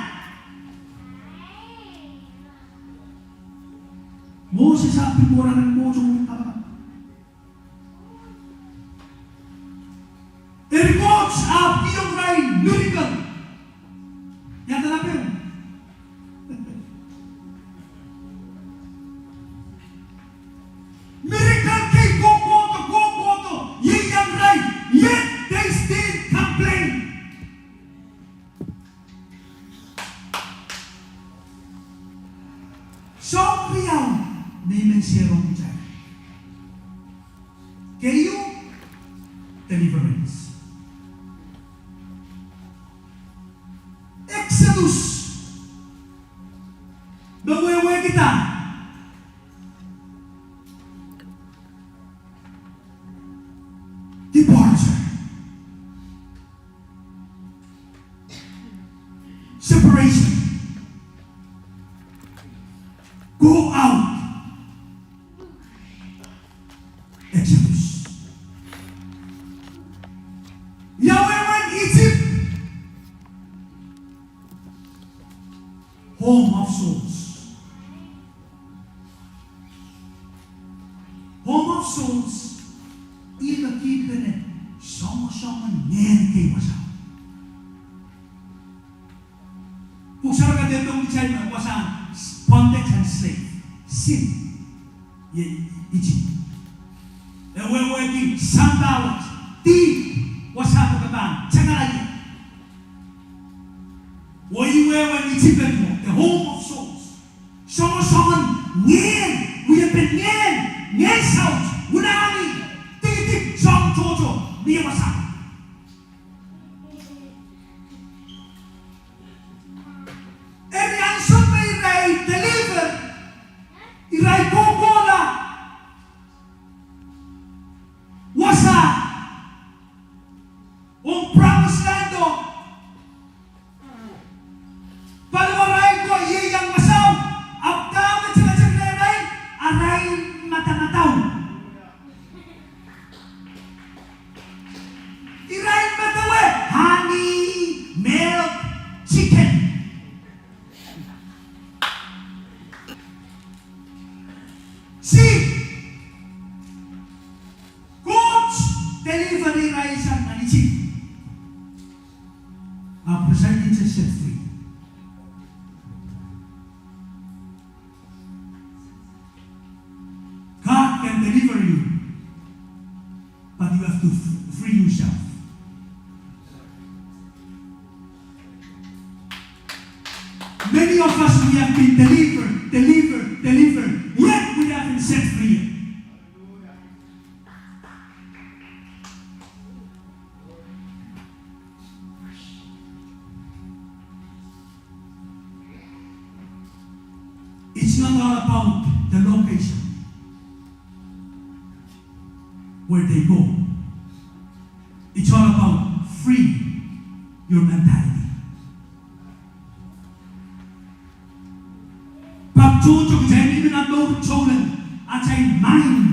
Moses ahpw pil kohla rehn Koht oh kapakap. Eri Koht ahpw kihong irail miracle. Ia dahme pil? Soahng riau me I men share ong kitail. Keieu, deliverance. Exodus me wehwehkihda departure. Separation. Go out. Exodus. Ia wehwehn Isip? Home of souls. Home of souls, ih me kihpene soangosoangen ngehn kei wasao. Pwuhk Sarawi kadehdehdohng kitail me wasahn bondage and slave, sin, iei Isip. E wehwehki sampah wet, dihp, wasa me ke pahn tengala ie. Oh ih wehwehn Isip en mwo, the home of souls. Soangosoangen ngehn, wiepen ngehn, ngehn saut, unani, dikedik, soahng tohto, mie wasa. Eri ansou me irail deliver, irail kohkohla wasa ong promised land o, paliwarail ko ieiang wasao, ahpw dahme tengeteng rehrail? Arail madamadau. Irail medewe honey, milk, chicken. See, Koht deliver irail sang nan Isip. Ahpw re sohte set free. God can deliver you, but you have to f-, free yourself. Many of us, we have been delivered, delivered, delivered, yet we haven't set free yet. It's not all about the location where they go. It's all about free your mentality. Pak tohto kitail mihmi nan mour tohlen, atail mind,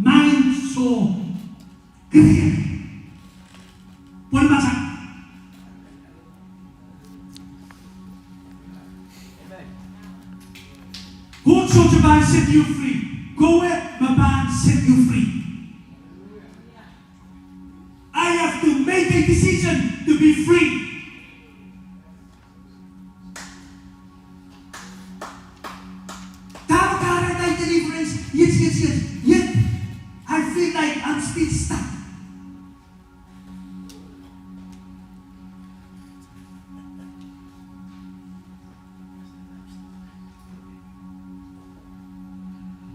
mind soh kirier. Pwon matak. Koht sohte pahn set you free. Kowe me pahn set you free. I have to make a decision to be free. Dahme kahrehda deliverance, yet, yet, yet, yet I feel like I'm still stuck.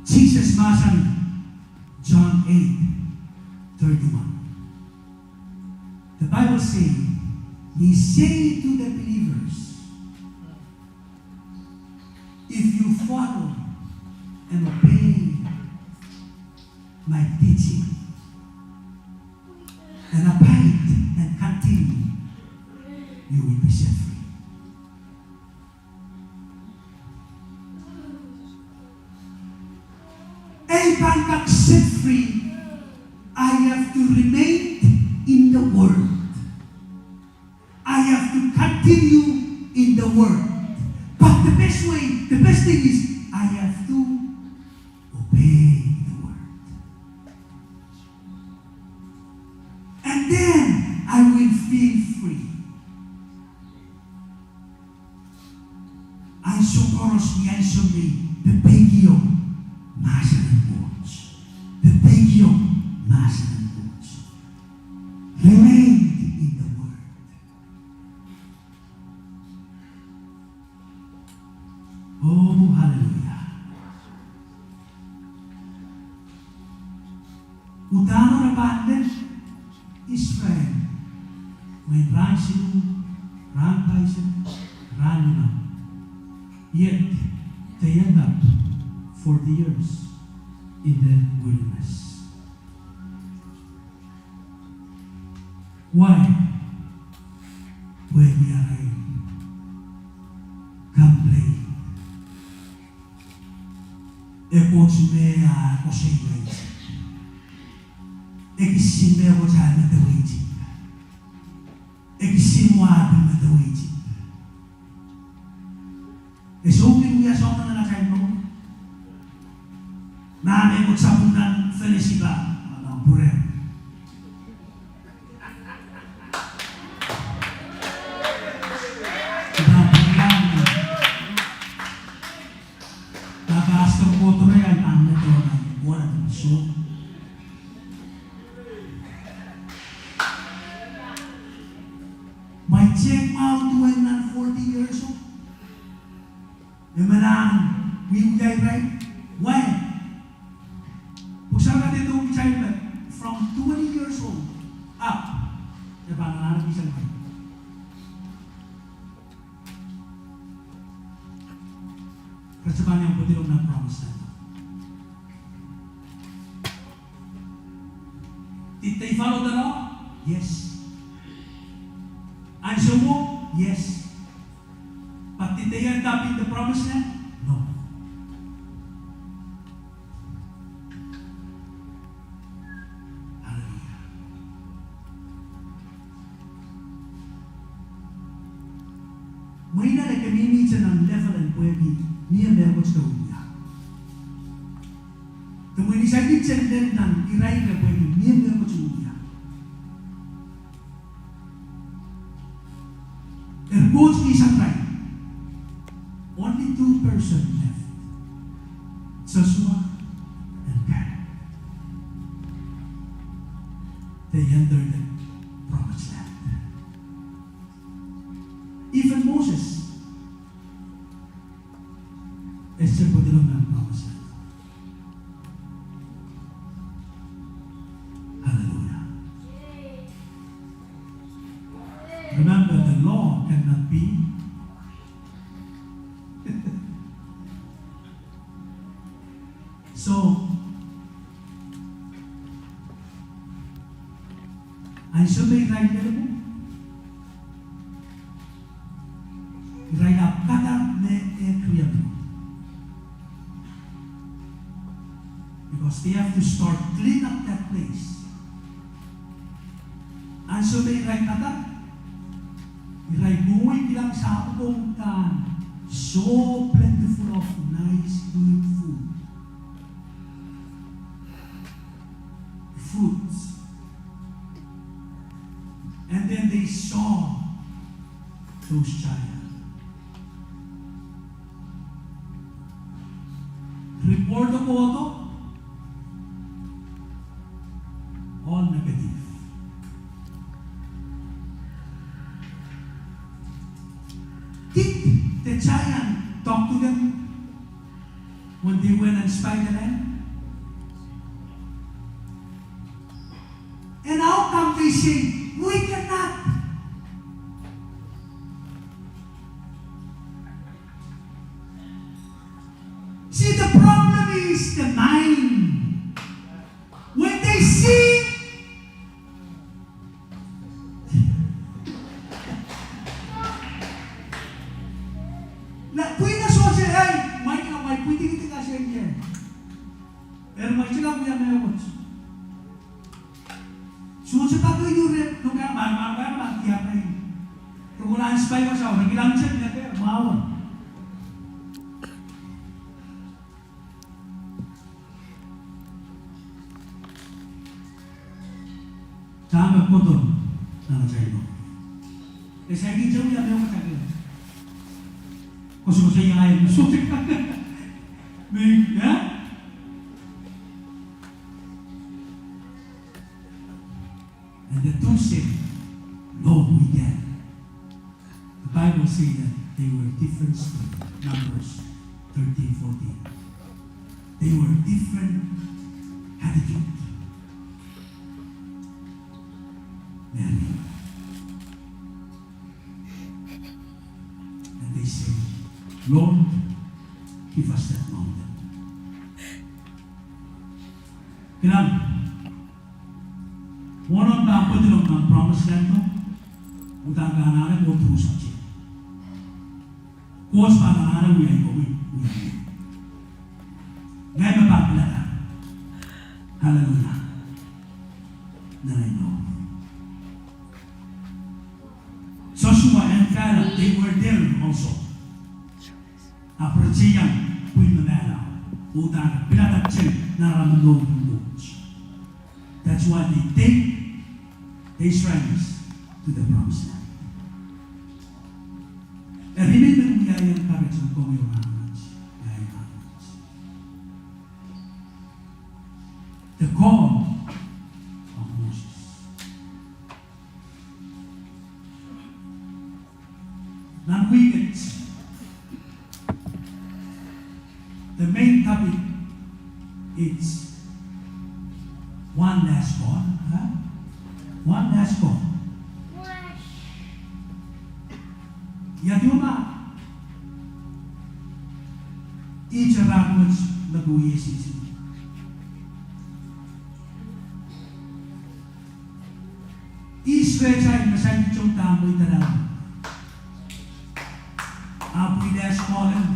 Sises mahsanih, John eight thirty-one. The Bible say, He say to the believers, if you follow and obey my teaching and abide and continue, you will be set free. I pahn kak set free, I have to remain in the word. I have to continue in the word. But the best way, the best thing is, I have to obey the word. And then I will feel free. Ansou koaros ni ansou me I pepeikiong mahsen en Koht. Pepeikiong mahsen en Koht. Remain in the word. Oh, hallelujah. Mwein rahn siluh, rahn paisen, rahn limau. Yet they end up forty years in the wilderness. Why? Pwehki arail complain. E Koht me ah koasoia Isip. E kisin me Koht ah medewe Isip. E kisin me ah medewe Isip. E sohte wia soangen nan atail mour. Nan e Koht sapwung nan fenesipa, nan pwurehng. Nan pwurehng. Nan pastor kohdo reh, nan medewe nan wara so. Mwein check mwahu duwen nan forty years old. E men ah wiewia irail. Why? Pwuhk Sarawi kadehdehki kitail me from twenty years old up, e pahn anahne kitail me re sohte pahn iang pwedilong nan promised land. Did they follow the law? Yes. Ansou mwo? Yes. But did they end up in the promised land? No. Hallelujah. Mwein ale ke mihmihte nan level en pwehki mie mehkot ke wia. Ke mwein saikinte lel nan irair pwehki mie mehkot ke wia. Eri Koht kihsang irail. Only two person left. Joshua and Caleb. They entered the promised land. Even Moses, e sohte pwedilong nan promised land. Hallelujah. Remember, the law cannot be. So, ansou me irail lel mwo, irail ahpw kadar me e kriato. Because they have to start clean up that place. Ansou me irail kadar, irail mwowe kilang sapwung kan, so plentiful of nice, good food. Fruits. And then they saw those giants. Report o kohdo, all negative. Did the giant talk to them when they went and spy the land? And how come they say, "We cannot"? See, the problem is the mind. When they see, na pwihn e sohte, ei, mwein, mwein pwihn dikdik a se ie. Eri mwein sohte kak wia mehkot. Sohte pak ieu re, no ka, ma, ma, ma, ma, ia, ma. Rukula spy wasa, re kilang check ne ke, mwahu. Dahme kohdo nan atail mour? E saikinte wia mehkot ake. Koasoakoasoia ahi, sohte kak. Me, ia? And the two said, "No, we can." The Bible says that they were different spirit. Numbers thirteen, fourteen. They were different attitude. Mary. Lord, give us that mountain. Kilang, wohnon pahn pwedilong nan promised land o, uhdahn ke anahne Koht ruhsapte. Koht pahn anahne wia ih, komwi wia ie. Ngehi me pahn pilada. Hallelujah. Nan ahi mour. Sosua and Caleb, they were there also. Ahpw re iang pwihn me mehla, uhdahn re pilada teng nan aramas mour en Koht. That's why they take the Israelites to the promised land. Eri me men wiahiong kahrehda komwi oh ngehi, ngehi oh ngehi. The call of Moses. Nan wihk et, the main topic is one last call, huh? One last call. Ia duwen ma ihte rahnwet me ke wia sihsih. Israel me saikinte uhdahn mweidala, ahpw wiahla skolem.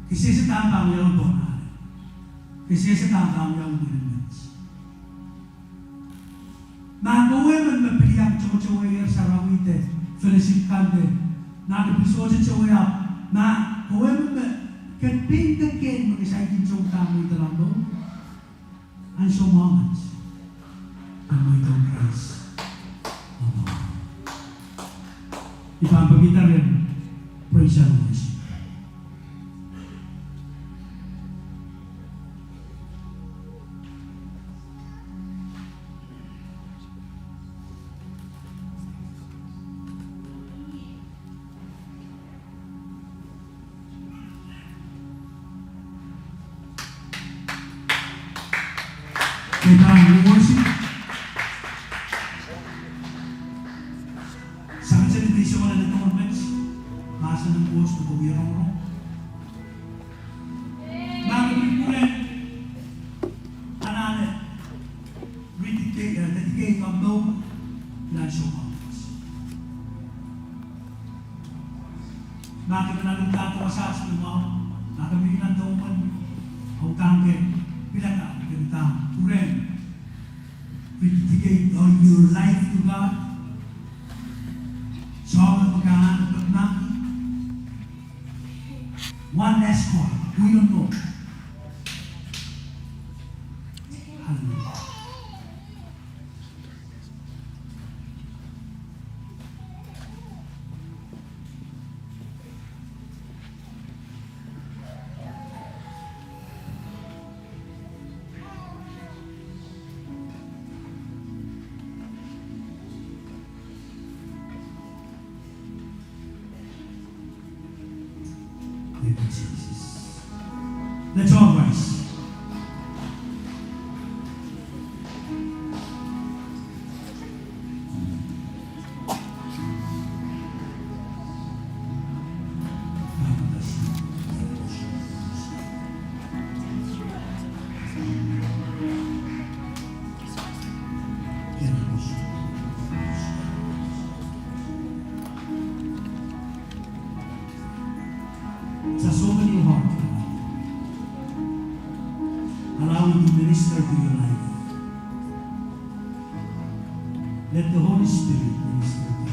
Ke sehse dahn pahn wiawi pohn ahl. Ke sehse dahn pahn wiawi mwurin met. Ma kowe men me pil iang tohtohwei sarawi de fellowship kan de, ma ke pil sohte tohtohwei, ahpw ma kowe men me, ke pil de ken me ke saikinte uhdahn mweidala mwo. Ansou mwomwen, ke mweidohng Krais. Amen. I pahn pekihda rehn praise and worship. Ke pahn worship. Sangete ni pil soangen atonement, mahsen en Koht pwe ke wia rongorong. Ma ke pil pwurehng anahne rededicate, eh, dedicate omw mour nan soumwahu wet. Ma ke men aluhdahr wasa ni mwahu, ma ke men nan dohmen, uhdahn ke pilada, ke uhdahn pwurehng rededicate all your life to God. Soangen pwuhk anahne pekmahki. One last call. We don't know. Hallelujah. Thank you, Jesus. Let's all rise. Just open your heart. Allow Him to minister to your life. Let the Holy Spirit minister to you.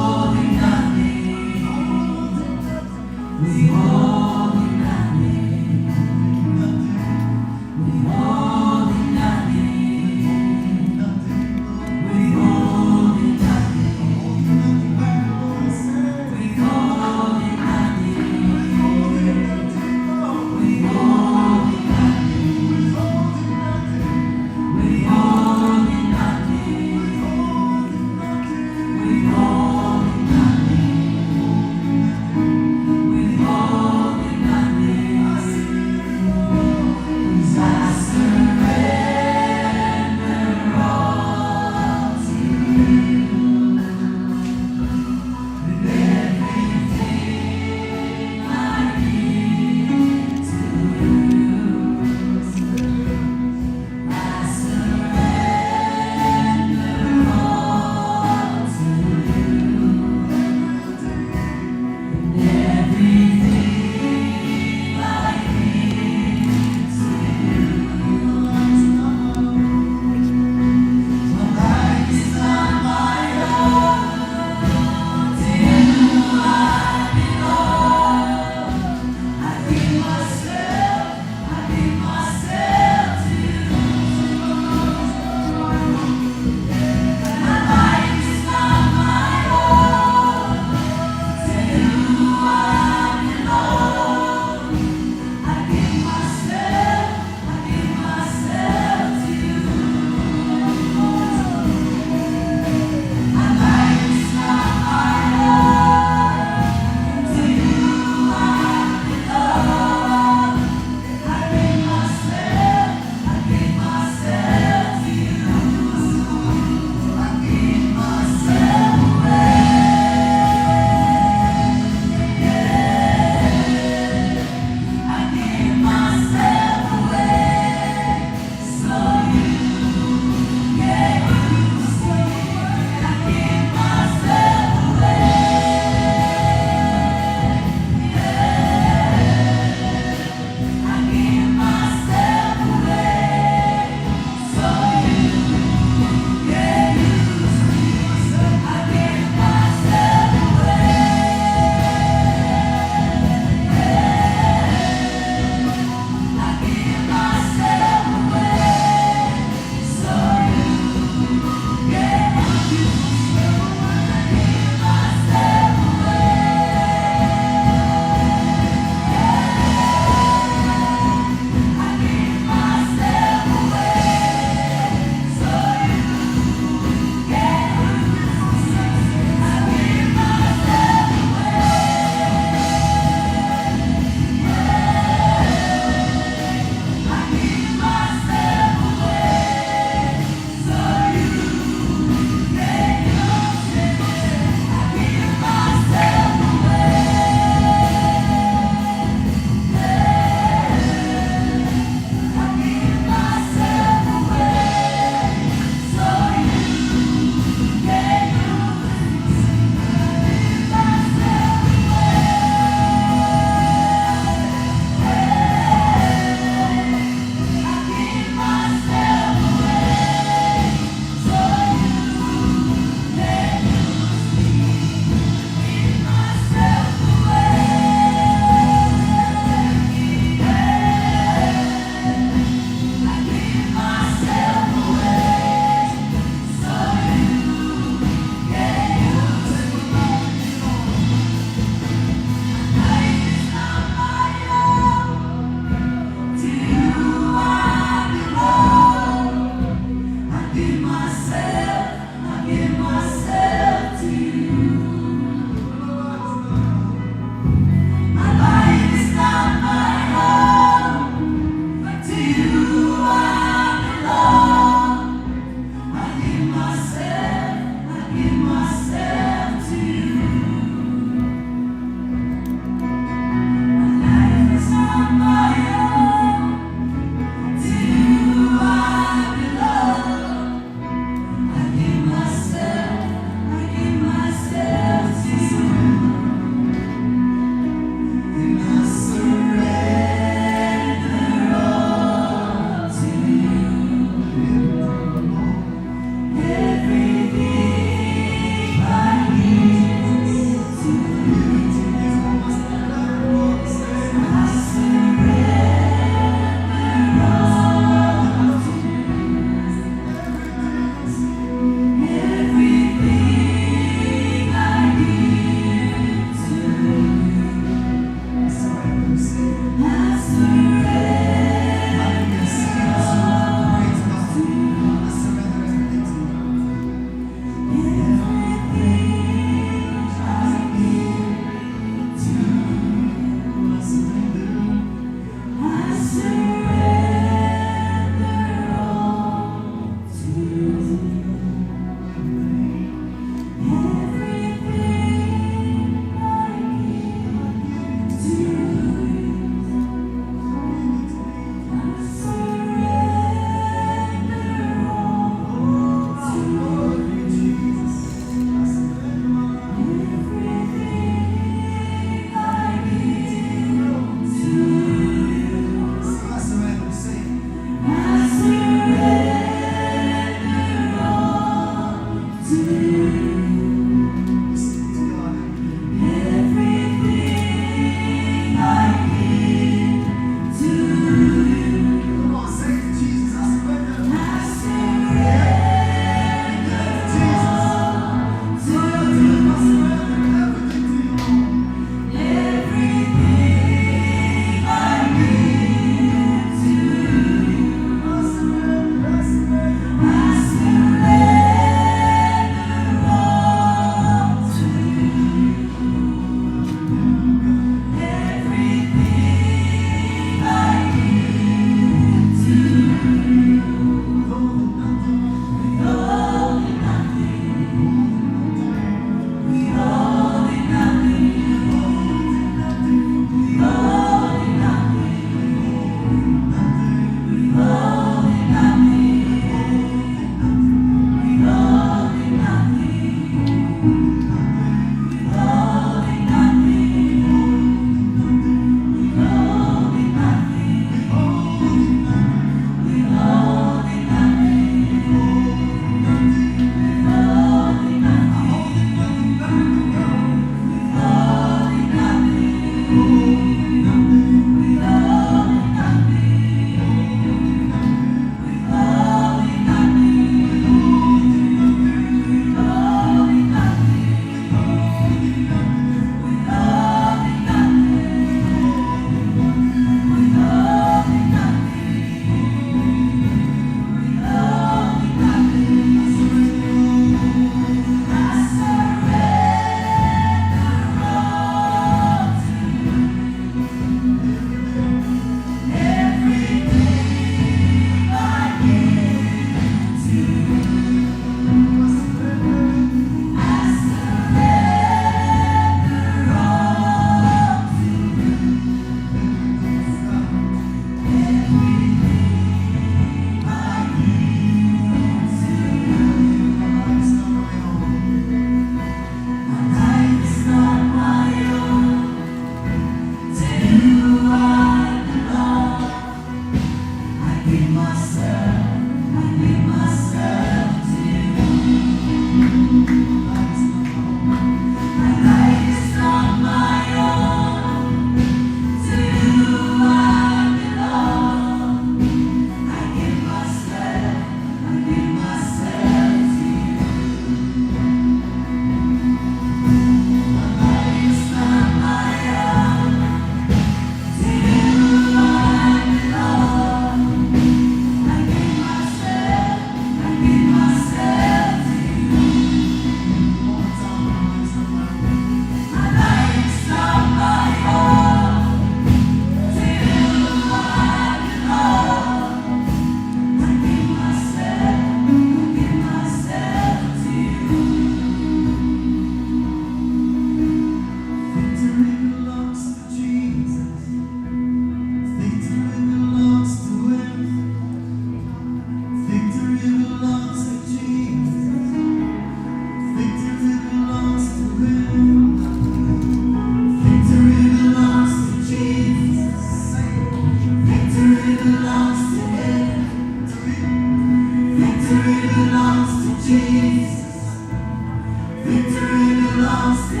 Victory belongs to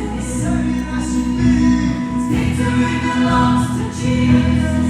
Him. Victory belongs to Jesus.